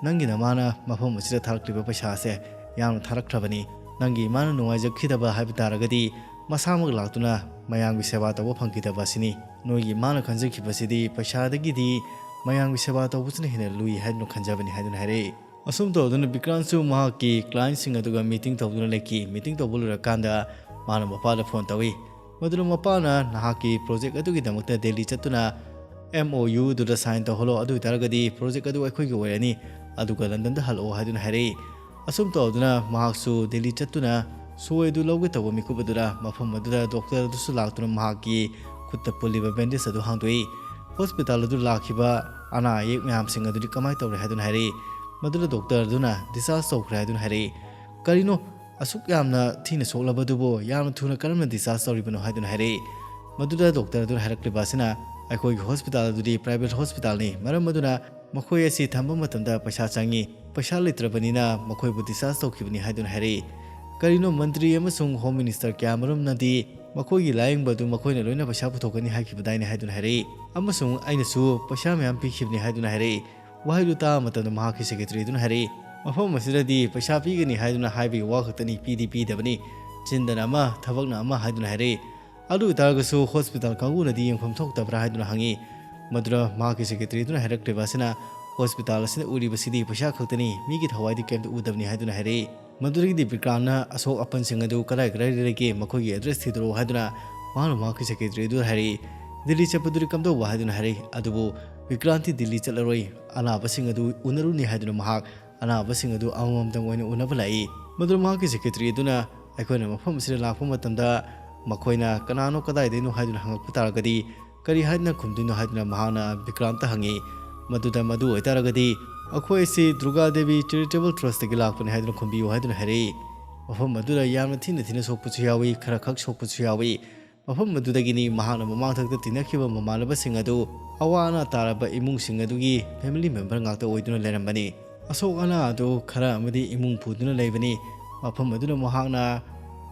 ꯅꯪꯒꯤ ꯅꯃꯥꯅ ꯃꯐꯝ ꯑꯁꯤꯗ ꯊꯥꯔꯛꯂꯤꯕ ꯄꯩꯁꯥ ꯑꯁꯦ ꯌꯥꯝꯅ ꯊꯥꯔꯛꯈ꯭ꯔꯕꯅꯤ꯫ ꯅꯪꯒꯤ ꯏꯃꯥꯅ ꯅꯨꯡꯉꯥꯏꯖꯈꯤꯗꯕ ꯍꯥꯏꯕ ꯇꯥꯔꯒꯗꯤ ꯃꯁꯥꯃꯛ ꯂꯥꯛꯇꯨꯅ ꯃꯌꯥꯝꯒꯤ ꯁꯦꯕꯥ ꯇꯧꯕ ꯐꯪꯈꯤꯗꯕ ꯑꯁꯤꯅꯤ꯫ ꯅꯣꯏꯒꯤ ꯏꯃꯥꯅ ꯈꯟꯖꯈꯤꯕꯁꯤꯗꯤ ꯄꯩꯁꯥꯗꯒꯤꯗꯤ ꯃꯌꯥꯝꯒꯤ ꯁꯦꯕꯥ ꯇꯧꯕꯁꯤꯅ ꯍꯦꯟꯅ ꯂꯨꯏ ꯍꯥꯏꯗꯨꯅ ꯈꯟꯖꯕꯅꯤ" ꯍꯥꯏꯗꯨꯅ ꯍꯥꯏꯔꯛꯏ꯫ ꯑꯁꯨꯝ ꯇꯧꯗꯨꯅ ꯕꯤꯀ꯭ꯔꯥꯟꯁꯨ ꯃꯍꯥꯛꯀꯤ ꯀ꯭ꯂꯥꯏꯟꯁꯤꯡ ꯑꯗꯨꯒ ꯃꯤꯇꯤꯡ ꯇꯧꯗꯨꯅ ꯂꯩꯈꯤ꯫ ꯃꯤꯇꯤꯡ ꯇꯧꯕ ꯂꯣꯏꯔꯀꯥꯟꯗ ꯃꯥꯅ ꯃꯄꯥꯗ ꯐꯣꯟ ꯇꯧꯏ꯫ ꯃꯗꯨꯅ ꯃꯄꯥꯅ ꯅꯍꯥꯛꯀꯤ ꯄ꯭ꯔꯣꯖꯦꯛ ꯑꯗꯨꯒꯤꯗꯃꯛꯇ ꯗꯦꯜꯂꯤ ꯆꯠꯇꯨꯅ ꯑꯦꯝ ꯑꯣ ꯌꯨ ꯑꯗꯨꯗ ꯁꯥꯏꯟ ꯇꯧꯍꯜꯂꯣ, ꯑꯗꯨ ꯑꯣꯏꯇꯥꯔꯒꯗꯤ ꯄ꯭ꯔꯣꯖꯦꯛ ꯑꯗꯨ ꯑꯩꯈꯣꯏꯒꯤ ꯑꯣꯏꯔꯅꯤ, ꯑꯗꯨꯒ ꯂꯟꯗꯟꯗ ꯍꯜꯂꯛꯑꯣ ꯍꯥꯏꯗꯨꯅ ꯍꯥꯏꯔꯛꯏ꯫ ꯑꯁꯨꯝ ꯇꯧꯗꯨꯅ ꯃꯍꯥꯛꯁꯨ ꯗꯦꯜꯂꯤ ꯆꯠꯇꯨꯅ ꯁꯣꯏ ꯑꯗꯨ ꯂꯧꯒꯦ ꯇꯧꯕ ꯃꯤꯀꯨꯞ ꯑꯗꯨꯗ ꯃꯐꯝ ꯑꯗꯨꯗ ꯗꯣꯛꯇꯔ ꯑꯗꯨꯁꯨ ꯂꯥꯛꯇꯨꯅ ꯃꯍꯥꯛꯀꯤ ꯈꯨꯠꯇ ꯄꯨꯜꯂꯤꯕ ꯕꯦꯟꯗꯦꯖ ꯑꯗꯨ ꯍꯥꯡꯗꯣꯛꯏ꯫ ꯍꯣꯁꯄꯤꯇꯥꯜ ꯑꯗꯨ ꯂꯥꯛꯈꯤꯕ ꯑꯅꯥ ꯑꯌꯦꯛ ꯃꯌꯥꯝꯁꯤꯡ ꯑꯗꯨꯗꯤ ꯀꯃꯥꯏꯅ ꯇꯧꯔꯦ ꯍꯥꯏꯗꯨꯅ ꯍꯥꯏꯔꯛꯏ꯫ ꯃꯗꯨꯗ ꯗꯣꯛꯇꯔ ꯑꯗꯨꯅ ꯗꯤꯁꯆꯥꯔꯖ ꯇꯧꯈ꯭ꯔꯦ ꯍꯥꯏꯗꯨꯅ ꯍꯥꯏꯔꯛꯏ꯫ "ꯀꯔꯤꯅꯣ ꯑꯁꯨꯛ ꯌꯥꯝꯅ ꯊꯤꯅ ꯁꯣꯛꯂꯕꯗꯨꯕꯨ ꯌꯥꯝꯅ ꯊꯨꯅ ꯀꯔꯝꯅ ꯗꯤꯁꯆꯥꯔꯖ ꯇꯧꯔꯤꯕꯅꯣ?" ꯍꯥꯏꯗꯨꯅ ꯍꯥꯏꯔꯛꯏ꯫ ꯃꯗꯨꯗ ꯗꯣꯛꯇꯔ ꯑꯗꯨꯅ ꯍꯥꯏꯔꯛꯂꯤꯕ ꯑꯁꯤꯅ, "ꯑꯩꯈꯣꯏꯒꯤ ꯍꯣꯁꯄꯤꯇꯥꯜ ꯑꯗꯨꯗꯤ ꯄ꯭ꯔꯥꯏꯚꯦꯠ ꯍꯣꯁꯄꯤꯇꯥꯜꯅꯤ, ꯃꯔꯝ ꯑꯗꯨꯅ ꯃꯈꯣꯏ ꯑꯁꯤ ꯊꯝꯕ ꯃꯇꯝꯗ ꯄꯩꯁꯥ ꯆꯪꯏ, ꯄꯩꯁꯥ ꯂꯩꯇ꯭ꯔꯕꯅꯤꯅ ꯃꯈꯣꯏꯕꯨ ꯗꯤꯁꯆꯥꯔꯖ ꯇꯧꯈꯤꯕꯅꯤ" ꯍꯥꯏꯗꯨꯅ ꯍꯥꯏꯔꯛꯏ꯫ "ꯀꯔꯤꯅꯣ, ꯃꯟꯇ꯭ꯔꯤ ꯑꯃꯁꯨꯡ ꯍꯣꯝ ꯃꯤꯅꯤꯁꯇꯔ ꯀꯌꯥꯃꯔꯨꯝꯅꯗꯤ ꯃꯈꯣꯏꯒꯤ ꯂꯥꯌꯦꯡꯕ ꯑꯗꯨ ꯃꯈꯣꯏꯅ ꯂꯣꯏꯅ ꯄꯩꯁꯥ ꯄꯨꯊꯣꯛꯀꯅꯤ ꯍꯥꯏꯈꯤꯕꯗꯥꯏꯅꯦ?" ꯍꯥꯏꯗꯨꯅ ꯍꯥꯏꯔꯛꯏ꯫ "ꯑꯃꯁꯨꯡ ꯑꯩꯅꯁꯨ ꯄꯩꯁꯥ ꯃꯌꯥꯝ ꯄꯤꯈꯤꯕꯅꯤ" ꯍꯥꯏꯗꯨꯅ ꯍꯥꯏꯔꯛꯏ꯫ ꯋꯥꯍꯩꯗꯨ ꯇꯥꯕ ꯃꯇꯝꯗ ꯃꯍꯥꯛꯀꯤ ꯁꯦꯀ꯭ꯔꯦꯇꯔꯤ ꯑꯗꯨꯅ ꯍꯥꯏꯔꯛꯏ, "ꯃꯐꯝ ꯑꯁꯤꯗꯗꯤ ꯄꯩꯁꯥ ꯄꯤꯒꯅꯤ ꯍꯥꯏꯗꯨꯅ ꯍꯥꯏꯕꯒꯤ ꯋꯥ ꯈꯛꯇꯅꯤ, ꯄꯤꯗꯤ ꯄꯤꯗꯕꯅꯤ, ꯆꯤꯟꯗꯅ ꯑꯃ, ꯊꯕꯛꯅ ꯑꯃ" ꯍꯥꯏꯗꯨꯅ ꯍꯥꯏꯔꯛꯏ꯫ ꯑꯗꯨ ꯑꯣꯏꯇꯥꯔꯒꯁꯨ ꯍꯣꯁꯄꯤꯇꯥꯜ ꯀꯥꯡꯕꯨꯅꯗꯤ ꯌꯦꯡꯐꯝ ꯊꯣꯛꯇꯕ꯭ꯔꯥ ꯍꯥꯏꯗꯨꯅ ꯍꯪꯉꯤ꯫ ꯃꯗꯨꯗ ꯃꯍꯥꯛꯀꯤ ꯁꯦꯀ꯭ꯔꯦꯇꯔꯤ ꯑꯗꯨꯅ ꯍꯥꯏꯔꯛꯂꯤꯕ ꯑꯁꯤꯅ, "ꯍꯣꯁꯄꯤꯇꯥꯜ ꯑꯁꯤꯗ ꯎꯔꯤꯕꯁꯤꯗꯤ ꯄꯩꯁꯥ ꯈꯛꯇꯅꯤ, ꯃꯤꯒꯤ ꯊꯋꯥꯏꯗꯤ ꯀꯩꯝꯇ ꯎꯗꯕꯅꯤ" ꯍꯥꯏꯗꯨꯅ ꯍꯥꯏꯔꯛꯏ꯫ ꯃꯗꯨꯗꯒꯤꯗꯤ ꯕꯤꯀ꯭ꯔꯥꯝꯅ ꯑꯁꯣꯛ ꯑꯄꯟꯁꯤꯡ ꯑꯗꯨ ꯀꯗꯥꯏ ꯀꯗꯥꯏꯗ ꯂꯩꯒꯦ, ꯃꯈꯣꯏꯒꯤ ꯑꯦꯗ꯭ꯔꯦꯁ ꯊꯤꯗꯣꯔꯛꯎ ꯍꯥꯏꯗꯨꯅ ꯃꯍꯥꯛꯅ ꯃꯍꯥꯛꯀꯤ ꯁꯦꯀ꯭ꯔꯦꯇꯔꯤ ꯑꯗꯨꯗ ꯍꯥꯏꯔꯛꯏ꯫ "ꯗꯤꯜꯂꯤ ꯆꯠꯄꯗꯨꯗꯤ ꯀꯝꯗꯧꯕ?" ꯍꯥꯏꯗꯨꯅ ꯍꯥꯏꯔꯛꯏ꯫ ꯑꯗꯨꯕꯨ ꯕꯤꯀ꯭ꯔꯥꯝꯗꯤ ꯗꯤꯜꯂꯤ ꯆꯠꯂꯔꯣꯏ, ꯑꯅꯥꯕꯁꯤꯡ ꯑꯗꯨ ꯎꯅꯔꯨꯅꯤ ꯍꯥꯏꯗꯨꯅ ꯃꯍꯥꯛ ꯑꯅꯥꯕꯁꯤꯡ ꯑꯗꯨ ꯑꯃꯃꯝꯇꯪ ꯑꯣꯏꯅ ꯎꯅꯕ ꯂꯥꯛꯏ꯫ ꯃꯗꯨꯗ ꯃꯍꯥꯛꯀꯤ ꯁꯦꯀ꯭ꯔꯦꯇꯔꯤ ꯑꯗꯨꯅ ꯑꯩꯈꯣꯏꯅ ꯃꯐꯝ ꯑꯁꯤꯗ ꯂꯥꯛꯄ ꯃꯇꯝꯗ ꯃꯈꯣꯏꯅ ꯀꯅꯥꯅꯣ, ꯀꯗꯥꯏꯗꯩꯅꯣ ꯍꯥꯏꯗꯨꯅ ꯍꯪꯉꯛꯄ ꯇꯥꯔꯒꯗꯤ ꯀꯔꯤ ꯍꯥꯏꯗꯨꯅ ꯈꯨꯝꯗꯣꯏꯅꯣ ꯍꯥꯏꯗꯨꯅ ꯃꯍꯥꯛꯅ ꯕꯤꯀ꯭ꯔꯥꯝꯇ ꯍꯪꯉꯤ꯫ ꯃꯗꯨꯗ ꯃꯗꯨ ꯑꯣꯏꯇꯥꯔꯒꯗꯤ, "ꯑꯩꯈꯣꯏ ꯑꯁꯤ ꯗꯨꯔꯒꯥ ꯗꯦꯕꯤ ꯆꯦꯔꯤꯇꯦꯕꯜ ꯇ꯭ꯔꯁꯇꯒꯤ ꯂꯥꯛꯄꯅꯤ" ꯍꯥꯏꯗꯨꯅ ꯈꯨꯝꯕꯤꯌꯨ ꯍꯥꯏꯗꯨꯅ ꯍꯥꯏꯔꯛꯏ꯫ ꯃꯐꯝ ꯑꯗꯨꯗ ꯌꯥꯝꯅ ꯊꯤꯅ ꯊꯤꯅ ꯁꯣꯛꯄꯁꯨ ꯌꯥꯎꯏ, ꯈꯔ ꯈꯛ ꯁꯣꯛꯄꯁꯨ ꯌꯥꯎꯏ꯫ ꯃꯐꯝ ꯑꯗꯨꯗꯒꯤꯅꯤ ꯃꯍꯥꯛꯅ ꯃꯃꯥꯡꯊꯛꯇ ꯇꯤꯟꯅꯈꯤꯕ ꯃꯃꯥꯟꯅꯕꯁꯤꯡ ꯑꯗꯨ ꯑꯋꯥ ꯑꯅꯥ ꯇꯥꯔꯕ ꯏꯃꯨꯡꯁꯤꯡ ꯑꯗꯨꯒꯤ ꯐꯦꯃꯤꯂꯤ ꯃꯦꯝꯕꯔ ꯉꯥꯛꯇ ꯑꯣꯏꯗꯨꯅ ꯂꯩꯔꯝꯕꯅꯤ꯫ ꯑꯁꯣꯛ ꯑꯅꯥ ꯑꯗꯨ ꯈꯔ ꯑꯃꯗꯤ ꯏꯃꯨꯡ ꯄꯨꯗꯨꯅ ꯂꯩꯕꯅꯤ꯫ ꯃꯐꯝ ꯑꯗꯨꯗ ꯃꯍꯥꯛꯅ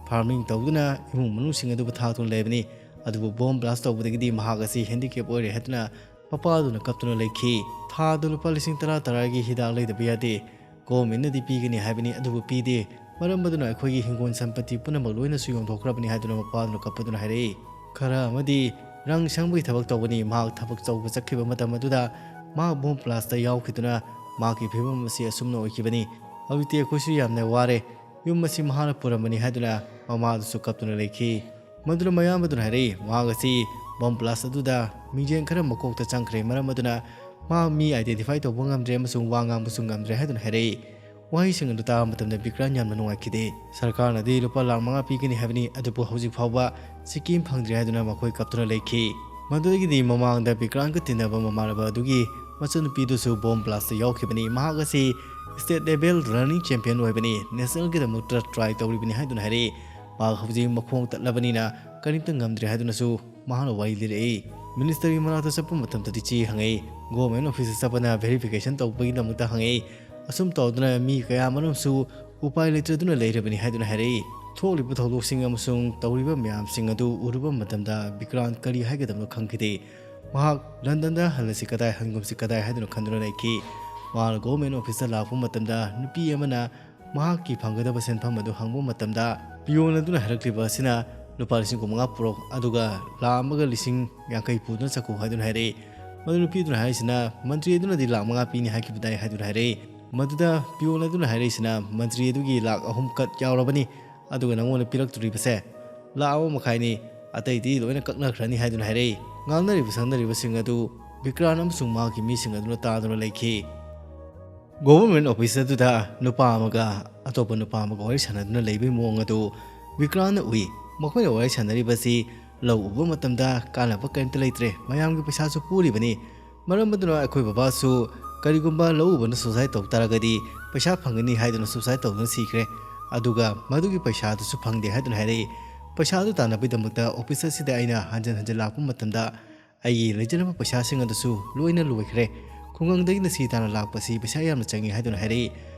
ꯐꯥꯔꯃꯤꯡ ꯇꯧꯗꯨꯅ ꯏꯃꯨꯡ ꯃꯅꯨꯡꯁꯤꯡ ꯑꯗꯨꯕꯨ ꯊꯥꯛꯇꯨꯅ ꯂꯩꯕꯅꯤ꯫ ꯑꯗꯨꯕꯨ ꯕꯣꯝ ꯕ꯭ꯂꯥꯁ ꯇꯧꯕꯗꯒꯤꯗꯤ ꯃꯍꯥꯛ ꯑꯁꯤ ꯍꯦꯟꯗꯤꯀꯦꯞ ꯑꯣꯏꯔꯦ ꯍꯥꯏꯗꯨꯅ ꯃꯄꯥ ꯑꯗꯨꯅ ꯀꯞꯇꯨꯅ ꯂꯩꯈꯤ꯫ ꯊꯥꯗ ꯂꯨꯄꯥ ꯂꯤꯁꯤꯡ ꯇꯔꯥ ꯇꯔꯥꯒꯤ ꯍꯤꯗꯥꯛ ꯂꯩꯗꯕ ꯌꯥꯗꯦ꯫ ꯒꯣꯔꯃꯦꯟꯅꯗꯤ ꯄꯤꯒꯅꯤ ꯍꯥꯏꯕꯅꯤ, ꯑꯗꯨꯕꯨ ꯄꯤꯗꯦ꯫ ꯃꯔꯝ ꯑꯗꯨꯅ ꯑꯩꯈꯣꯏꯒꯤ ꯍꯤꯡꯒꯣꯜ ꯁꯝꯄꯇꯤ ꯄꯨꯝꯅꯃꯛ ꯂꯣꯏꯅꯁꯨ ꯌꯣꯟꯊꯣꯛꯈ꯭ꯔꯕꯅꯤ ꯍꯥꯏꯗꯨꯅ ꯃꯄꯥꯗꯨꯅ ꯀꯞꯄꯗꯨꯅ ꯍꯥꯏꯔꯛꯏ꯫ ꯈꯔ ꯑꯃꯗꯤ ꯔꯪ ꯁꯪꯕꯒꯤ ꯊꯕꯛ ꯇꯧꯕꯅꯤ꯫ ꯃꯍꯥꯛ ꯊꯕꯛ ꯇꯧꯕ ꯆꯠꯈꯤꯕ ꯃꯇꯝ ꯑꯗꯨꯗ ꯃꯍꯥꯛ ꯕꯣꯝ ꯕ꯭ꯂꯥꯁꯇ ꯌꯥꯎꯈꯤꯗꯨꯅ ꯃꯍꯥꯛꯀꯤ ꯐꯤꯕꯝ ꯑꯁꯤ ꯑꯁꯨꯝꯅ ꯑꯣꯏꯈꯤꯕꯅꯤ꯫ ꯍꯧꯖꯤꯛꯇꯤ ꯑꯩꯈꯣꯏꯁꯨ ꯌꯥꯝꯅ ꯋꯥꯔꯦ꯫ ꯌꯨꯝ ꯑꯁꯤ ꯃꯍꯥꯛꯅ ꯄꯨꯔꯝꯕꯅꯤ ꯍꯥꯏꯗꯨꯅ ꯃꯃꯥꯗꯨꯁꯨ ꯀꯞꯇꯨꯅ ꯂꯩꯈꯤ꯫ ꯃꯗꯨꯅ ꯃꯌꯥꯝ ꯑꯗꯨꯅ ꯍꯥꯏꯔꯛꯏ, ꯃꯍꯥꯛ ꯑꯁꯤ ꯕꯣꯝ ꯕ꯭ꯂꯥꯁ ꯑꯗꯨꯗ ꯃꯤꯡꯖꯦꯜ ꯈꯔ ꯃꯀꯣꯛꯇ ꯆꯪꯈ꯭ꯔꯦ, ꯃꯔꯝ ꯑꯗꯨꯅ ꯃꯍꯥꯛ ꯃꯤ ꯑꯥꯏꯗꯦꯟꯇꯤꯐꯥꯏ ꯇꯧꯕ ꯉꯝꯗ꯭ꯔꯦ ꯑꯃꯁꯨꯡ ꯋꯥ ꯉꯥꯡꯕꯁꯨ ꯉꯝꯗ꯭ꯔꯦ ꯍꯥꯏꯗꯨꯅ ꯍꯥꯏꯔꯛꯏ꯫ ꯋꯥꯍꯩꯁꯤꯡ ꯑꯗꯨ ꯇꯥꯕ ꯃꯇꯝꯗ ꯕꯤꯀ꯭ꯔꯥꯟ ꯌꯥꯝꯅ ꯅꯨꯡꯉꯥꯏꯈꯤꯗꯦ꯫ ꯁꯔꯀꯥꯔꯅꯗꯤ ꯂꯨꯄꯥ ꯂꯥꯈ ꯃꯉꯥ ꯄꯤꯒꯅꯤ ꯍꯥꯏꯕꯅꯤ, ꯑꯗꯨꯕꯨ ꯍꯧꯖꯤꯛ ꯐꯥꯎꯕ ꯁꯤꯀꯤ ꯑꯃ ꯐꯪꯗ꯭ꯔꯤ ꯍꯥꯏꯗꯨꯅ ꯃꯈꯣꯏ ꯀꯞꯇꯨꯅ ꯂꯩꯈꯤ꯫ ꯃꯗꯨꯗꯒꯤꯗꯤ ꯃꯃꯥꯡꯗ ꯕꯤꯀ꯭ꯔꯥꯟꯒ ꯇꯤꯟꯅꯕ ꯃꯃꯥꯟꯅꯕ ꯑꯗꯨꯒꯤ ꯃꯆꯟꯅꯨꯄꯤꯗꯨꯁꯨ ꯕꯣꯝ ꯕ꯭ꯂꯥꯁꯇ ꯌꯥꯎꯈꯤꯕꯅꯤ꯫ ꯃꯍꯥꯛ ꯑꯁꯤ ꯁ꯭ꯇꯦꯠ ꯂꯦꯚꯦꯜ ꯔꯟꯅꯤꯡ ꯆꯦꯝꯄꯤꯌꯟ ꯑꯣꯏꯕꯅꯤ, ꯅꯦꯁꯅꯦꯜꯒꯤꯗꯃꯛꯇ ꯇ꯭ꯔꯥꯏ ꯇꯧꯔꯤꯕꯅꯤ ꯍꯥꯏꯗꯨꯅ ꯍꯥꯏꯔꯛꯏ꯫ ꯃꯍꯥꯛ ꯍꯧꯖꯤꯛ ꯃꯈꯣꯡ ꯇꯠꯂꯕꯅꯤꯅ ꯀꯔꯤꯝꯇ ꯉꯝꯗ꯭ꯔꯦ ꯍꯥꯏꯗꯨꯅꯁꯨ ꯃꯍꯥꯛꯅ ꯋꯥꯔꯤ ꯂꯤꯔꯛꯏ꯫ ꯃꯤꯅꯤꯁꯇꯔꯒꯤ ꯃꯅꯥꯛꯇ ꯆꯠꯄ ꯃꯇꯝꯗꯗꯤ ꯆꯦ ꯍꯪꯉꯛꯏ, ꯒꯣꯔꯃꯦꯟ ꯑꯣꯐꯤꯁꯇ ꯆꯠꯄꯅ ꯚꯦꯔꯤꯐꯤꯀꯦꯁꯟ ꯇꯧꯕꯒꯤꯗꯃꯛꯇ ꯍꯪꯉꯛꯏ꯫ ꯑꯁꯨꯝ ꯇꯧꯗꯨꯅ ꯃꯤ ꯀꯌꯥ ꯑꯃꯔꯣꯝꯁꯨ ꯎꯄꯥꯏ ꯂꯩꯇ꯭ꯔꯗꯨꯅ ꯂꯩꯔꯕꯅꯤ ꯍꯥꯏꯗꯨꯅ ꯍꯥꯏꯔꯛꯏ꯫ ꯊꯣꯛꯂꯤꯕ ꯊꯧꯗꯣꯛꯁꯤꯡ ꯑꯃꯁꯨꯡ ꯇꯧꯔꯤꯕ ꯃꯌꯥꯝꯁꯤꯡ ꯑꯗꯨ ꯎꯔꯨꯕ ꯃꯇꯝꯗ ꯕꯤꯀ꯭ꯔꯥꯟ ꯀꯔꯤ ꯍꯥꯏꯒꯗꯕꯅꯣ ꯈꯪꯈꯤꯗꯦ꯫ ꯃꯍꯥꯛ ꯂꯟꯗꯟꯗ ꯍꯜꯂꯁꯤ ꯀꯗꯥꯏ, ꯍꯟꯒꯨꯝꯁꯤ ꯀꯗꯥꯏ ꯍꯥꯏꯗꯨꯅ ꯈꯟꯗꯨꯅ ꯂꯩꯈꯤ꯫ ꯃꯍꯥꯛꯅ ꯒꯣꯔꯃꯦꯟ ꯑꯣꯐꯤꯁꯇ ꯂꯥꯛꯄ ꯃꯇꯝꯗ ꯅꯨꯄꯤ ꯑꯃꯅ ꯃꯍꯥꯛꯀꯤ ꯐꯪꯒꯗꯕ ꯁꯦꯟꯐꯝ ꯑꯗꯨ ꯍꯪꯕ ꯃꯇꯝꯗ, ꯄꯤꯌꯣꯟ ꯑꯗꯨꯅ ꯍꯥꯏꯔꯛꯂꯤꯕ ꯑꯁꯤꯅ, "ꯂꯨꯄꯥ ꯂꯤꯁꯤꯡ ꯀꯨꯟꯃꯉꯥ ꯄꯨꯔꯛ, ꯑꯗꯨꯒ ꯂꯥꯈ ꯑꯃꯒ ꯂꯤꯁꯤꯡ ꯌꯥꯡꯈꯩ ꯄꯨꯗꯨꯅ ꯆꯠꯈꯣ" ꯍꯥꯏꯗꯨꯅ ꯍꯥꯏꯔꯛꯏ꯫ ꯃꯗꯨ ꯅꯨꯄꯤ ꯑꯗꯨꯅ ꯍꯥꯏꯔꯤꯁꯤꯅ, "ꯃꯟꯇ꯭ꯔꯤ ꯑꯗꯨꯅꯗꯤ ꯂꯥꯈ ꯃꯉꯥ ꯄꯤꯅꯤ ꯍꯥꯏꯈꯤꯕꯗꯥꯏ" ꯍꯥꯏꯗꯨꯅ ꯍꯥꯏꯔꯛꯏ꯫ ꯃꯗꯨꯗ ꯄꯤꯌꯣꯟ ꯑꯗꯨꯅ ꯍꯥꯏꯔꯛꯏꯁꯤꯅ, "ꯃꯟꯇ꯭ꯔꯤ ꯑꯗꯨꯒꯤ ꯂꯥꯈ ꯑꯍꯨꯝ ꯀꯠ ꯌꯥꯎꯔꯕꯅꯤ, ꯑꯗꯨꯒ ꯅꯉꯣꯟꯗ ꯄꯤꯔꯛꯇꯣꯔꯤꯕꯁꯦ ꯂꯥꯈ ꯑꯃ ꯃꯈꯥꯏꯅꯤ, ꯑꯇꯩꯗꯤ ꯂꯣꯏꯅ ꯀꯛꯅꯈ꯭ꯔꯅꯤ" ꯍꯥꯏꯗꯨꯅ ꯍꯥꯏꯔꯛꯏ꯫ ꯉꯥꯡꯅꯔꯤꯕ ꯁꯪꯅꯔꯤꯕꯁꯤꯡ ꯑꯗꯨ ꯕꯤꯀ꯭ꯔꯥꯟ ꯑꯃꯁꯨꯡ ꯃꯍꯥꯛꯀꯤ ꯃꯤꯁꯤꯡ ꯑꯗꯨꯅ ꯇꯥꯗꯨꯅ ꯂꯩꯈꯤ꯫ ꯒꯣꯚꯔꯟꯃꯦꯟꯠ ꯑꯣꯐꯤꯁ ꯑꯗꯨꯗ ꯅꯨꯄꯥ ꯑꯃꯒ ꯑꯇꯣꯞꯄ ꯅꯨꯄꯥ ꯑꯃꯒ ꯋꯥꯔꯤ ꯁꯥꯟꯅꯗꯨꯅ ꯂꯩꯕꯒꯤ ꯃꯑꯣꯡ ꯑꯗꯨ ꯕꯤꯀ꯭ꯔꯥꯟꯅ ꯎꯏ꯫ ꯃꯈꯣꯏꯅ ꯋꯥꯔꯤ ꯁꯥꯟꯅꯔꯤꯕꯁꯤ ꯂꯧ ꯎꯕ ꯃꯇꯝꯗ ꯀꯥꯟꯅꯕ ꯀꯔꯤꯝꯇ ꯂꯩꯇ꯭ꯔꯦ, ꯃꯌꯥꯝꯒꯤ ꯄꯩꯁꯥꯁꯨ ꯄꯨꯔꯤꯕꯅꯤ, ꯃꯔꯝ ꯑꯗꯨꯅ ꯑꯩꯈꯣꯏ ꯕꯕꯥꯁꯨ ꯀꯔꯤꯒꯨꯝꯕ ꯂꯧ ꯎꯕꯅ ꯁꯨꯁꯥꯏꯠ ꯇꯧ ꯇꯥꯔꯒꯗꯤ ꯄꯩꯁꯥ ꯐꯪꯒꯅꯤ ꯍꯥꯏꯗꯨꯅ ꯁꯨꯁꯥꯏꯠ ꯇꯧꯗꯨꯅ ꯁꯤꯈ꯭ꯔꯦ꯫ ꯑꯗꯨꯒ ꯃꯗꯨꯒꯤ ꯄꯩꯁꯥ ꯑꯗꯨꯁꯨ ꯐꯪꯗꯦ ꯍꯥꯏꯗꯨꯅ ꯍꯥꯏꯔꯛꯏ꯫ ꯄꯩꯁꯥ ꯑꯗꯨ ꯇꯥꯟꯅꯕꯒꯤꯗꯃꯛꯇ ꯑꯣꯐꯤꯁ ꯑꯁꯤꯗ ꯑꯩꯅ ꯍꯟꯖꯤꯟ ꯍꯟꯖꯤꯟ ꯂꯥꯛꯄ ꯃꯇꯝꯗ ꯑꯩꯒꯤ ꯂꯩꯖꯔꯝꯕ ꯄꯩꯁꯥꯁꯤꯡ ꯑꯗꯨꯁꯨ ꯂꯣꯏꯅ ꯂꯣꯏꯈ꯭ꯔꯦ꯫ ꯈꯨꯡꯒꯪꯗꯒꯤꯅ ꯁꯤ ꯇꯥꯟꯅ ꯂꯥꯛꯄꯁꯤ ꯄꯩꯁꯥ ꯌꯥꯝꯅ ꯆꯪꯉꯤ ꯍꯥꯏꯗꯨꯅ ꯍꯥꯏꯔꯛꯏ꯫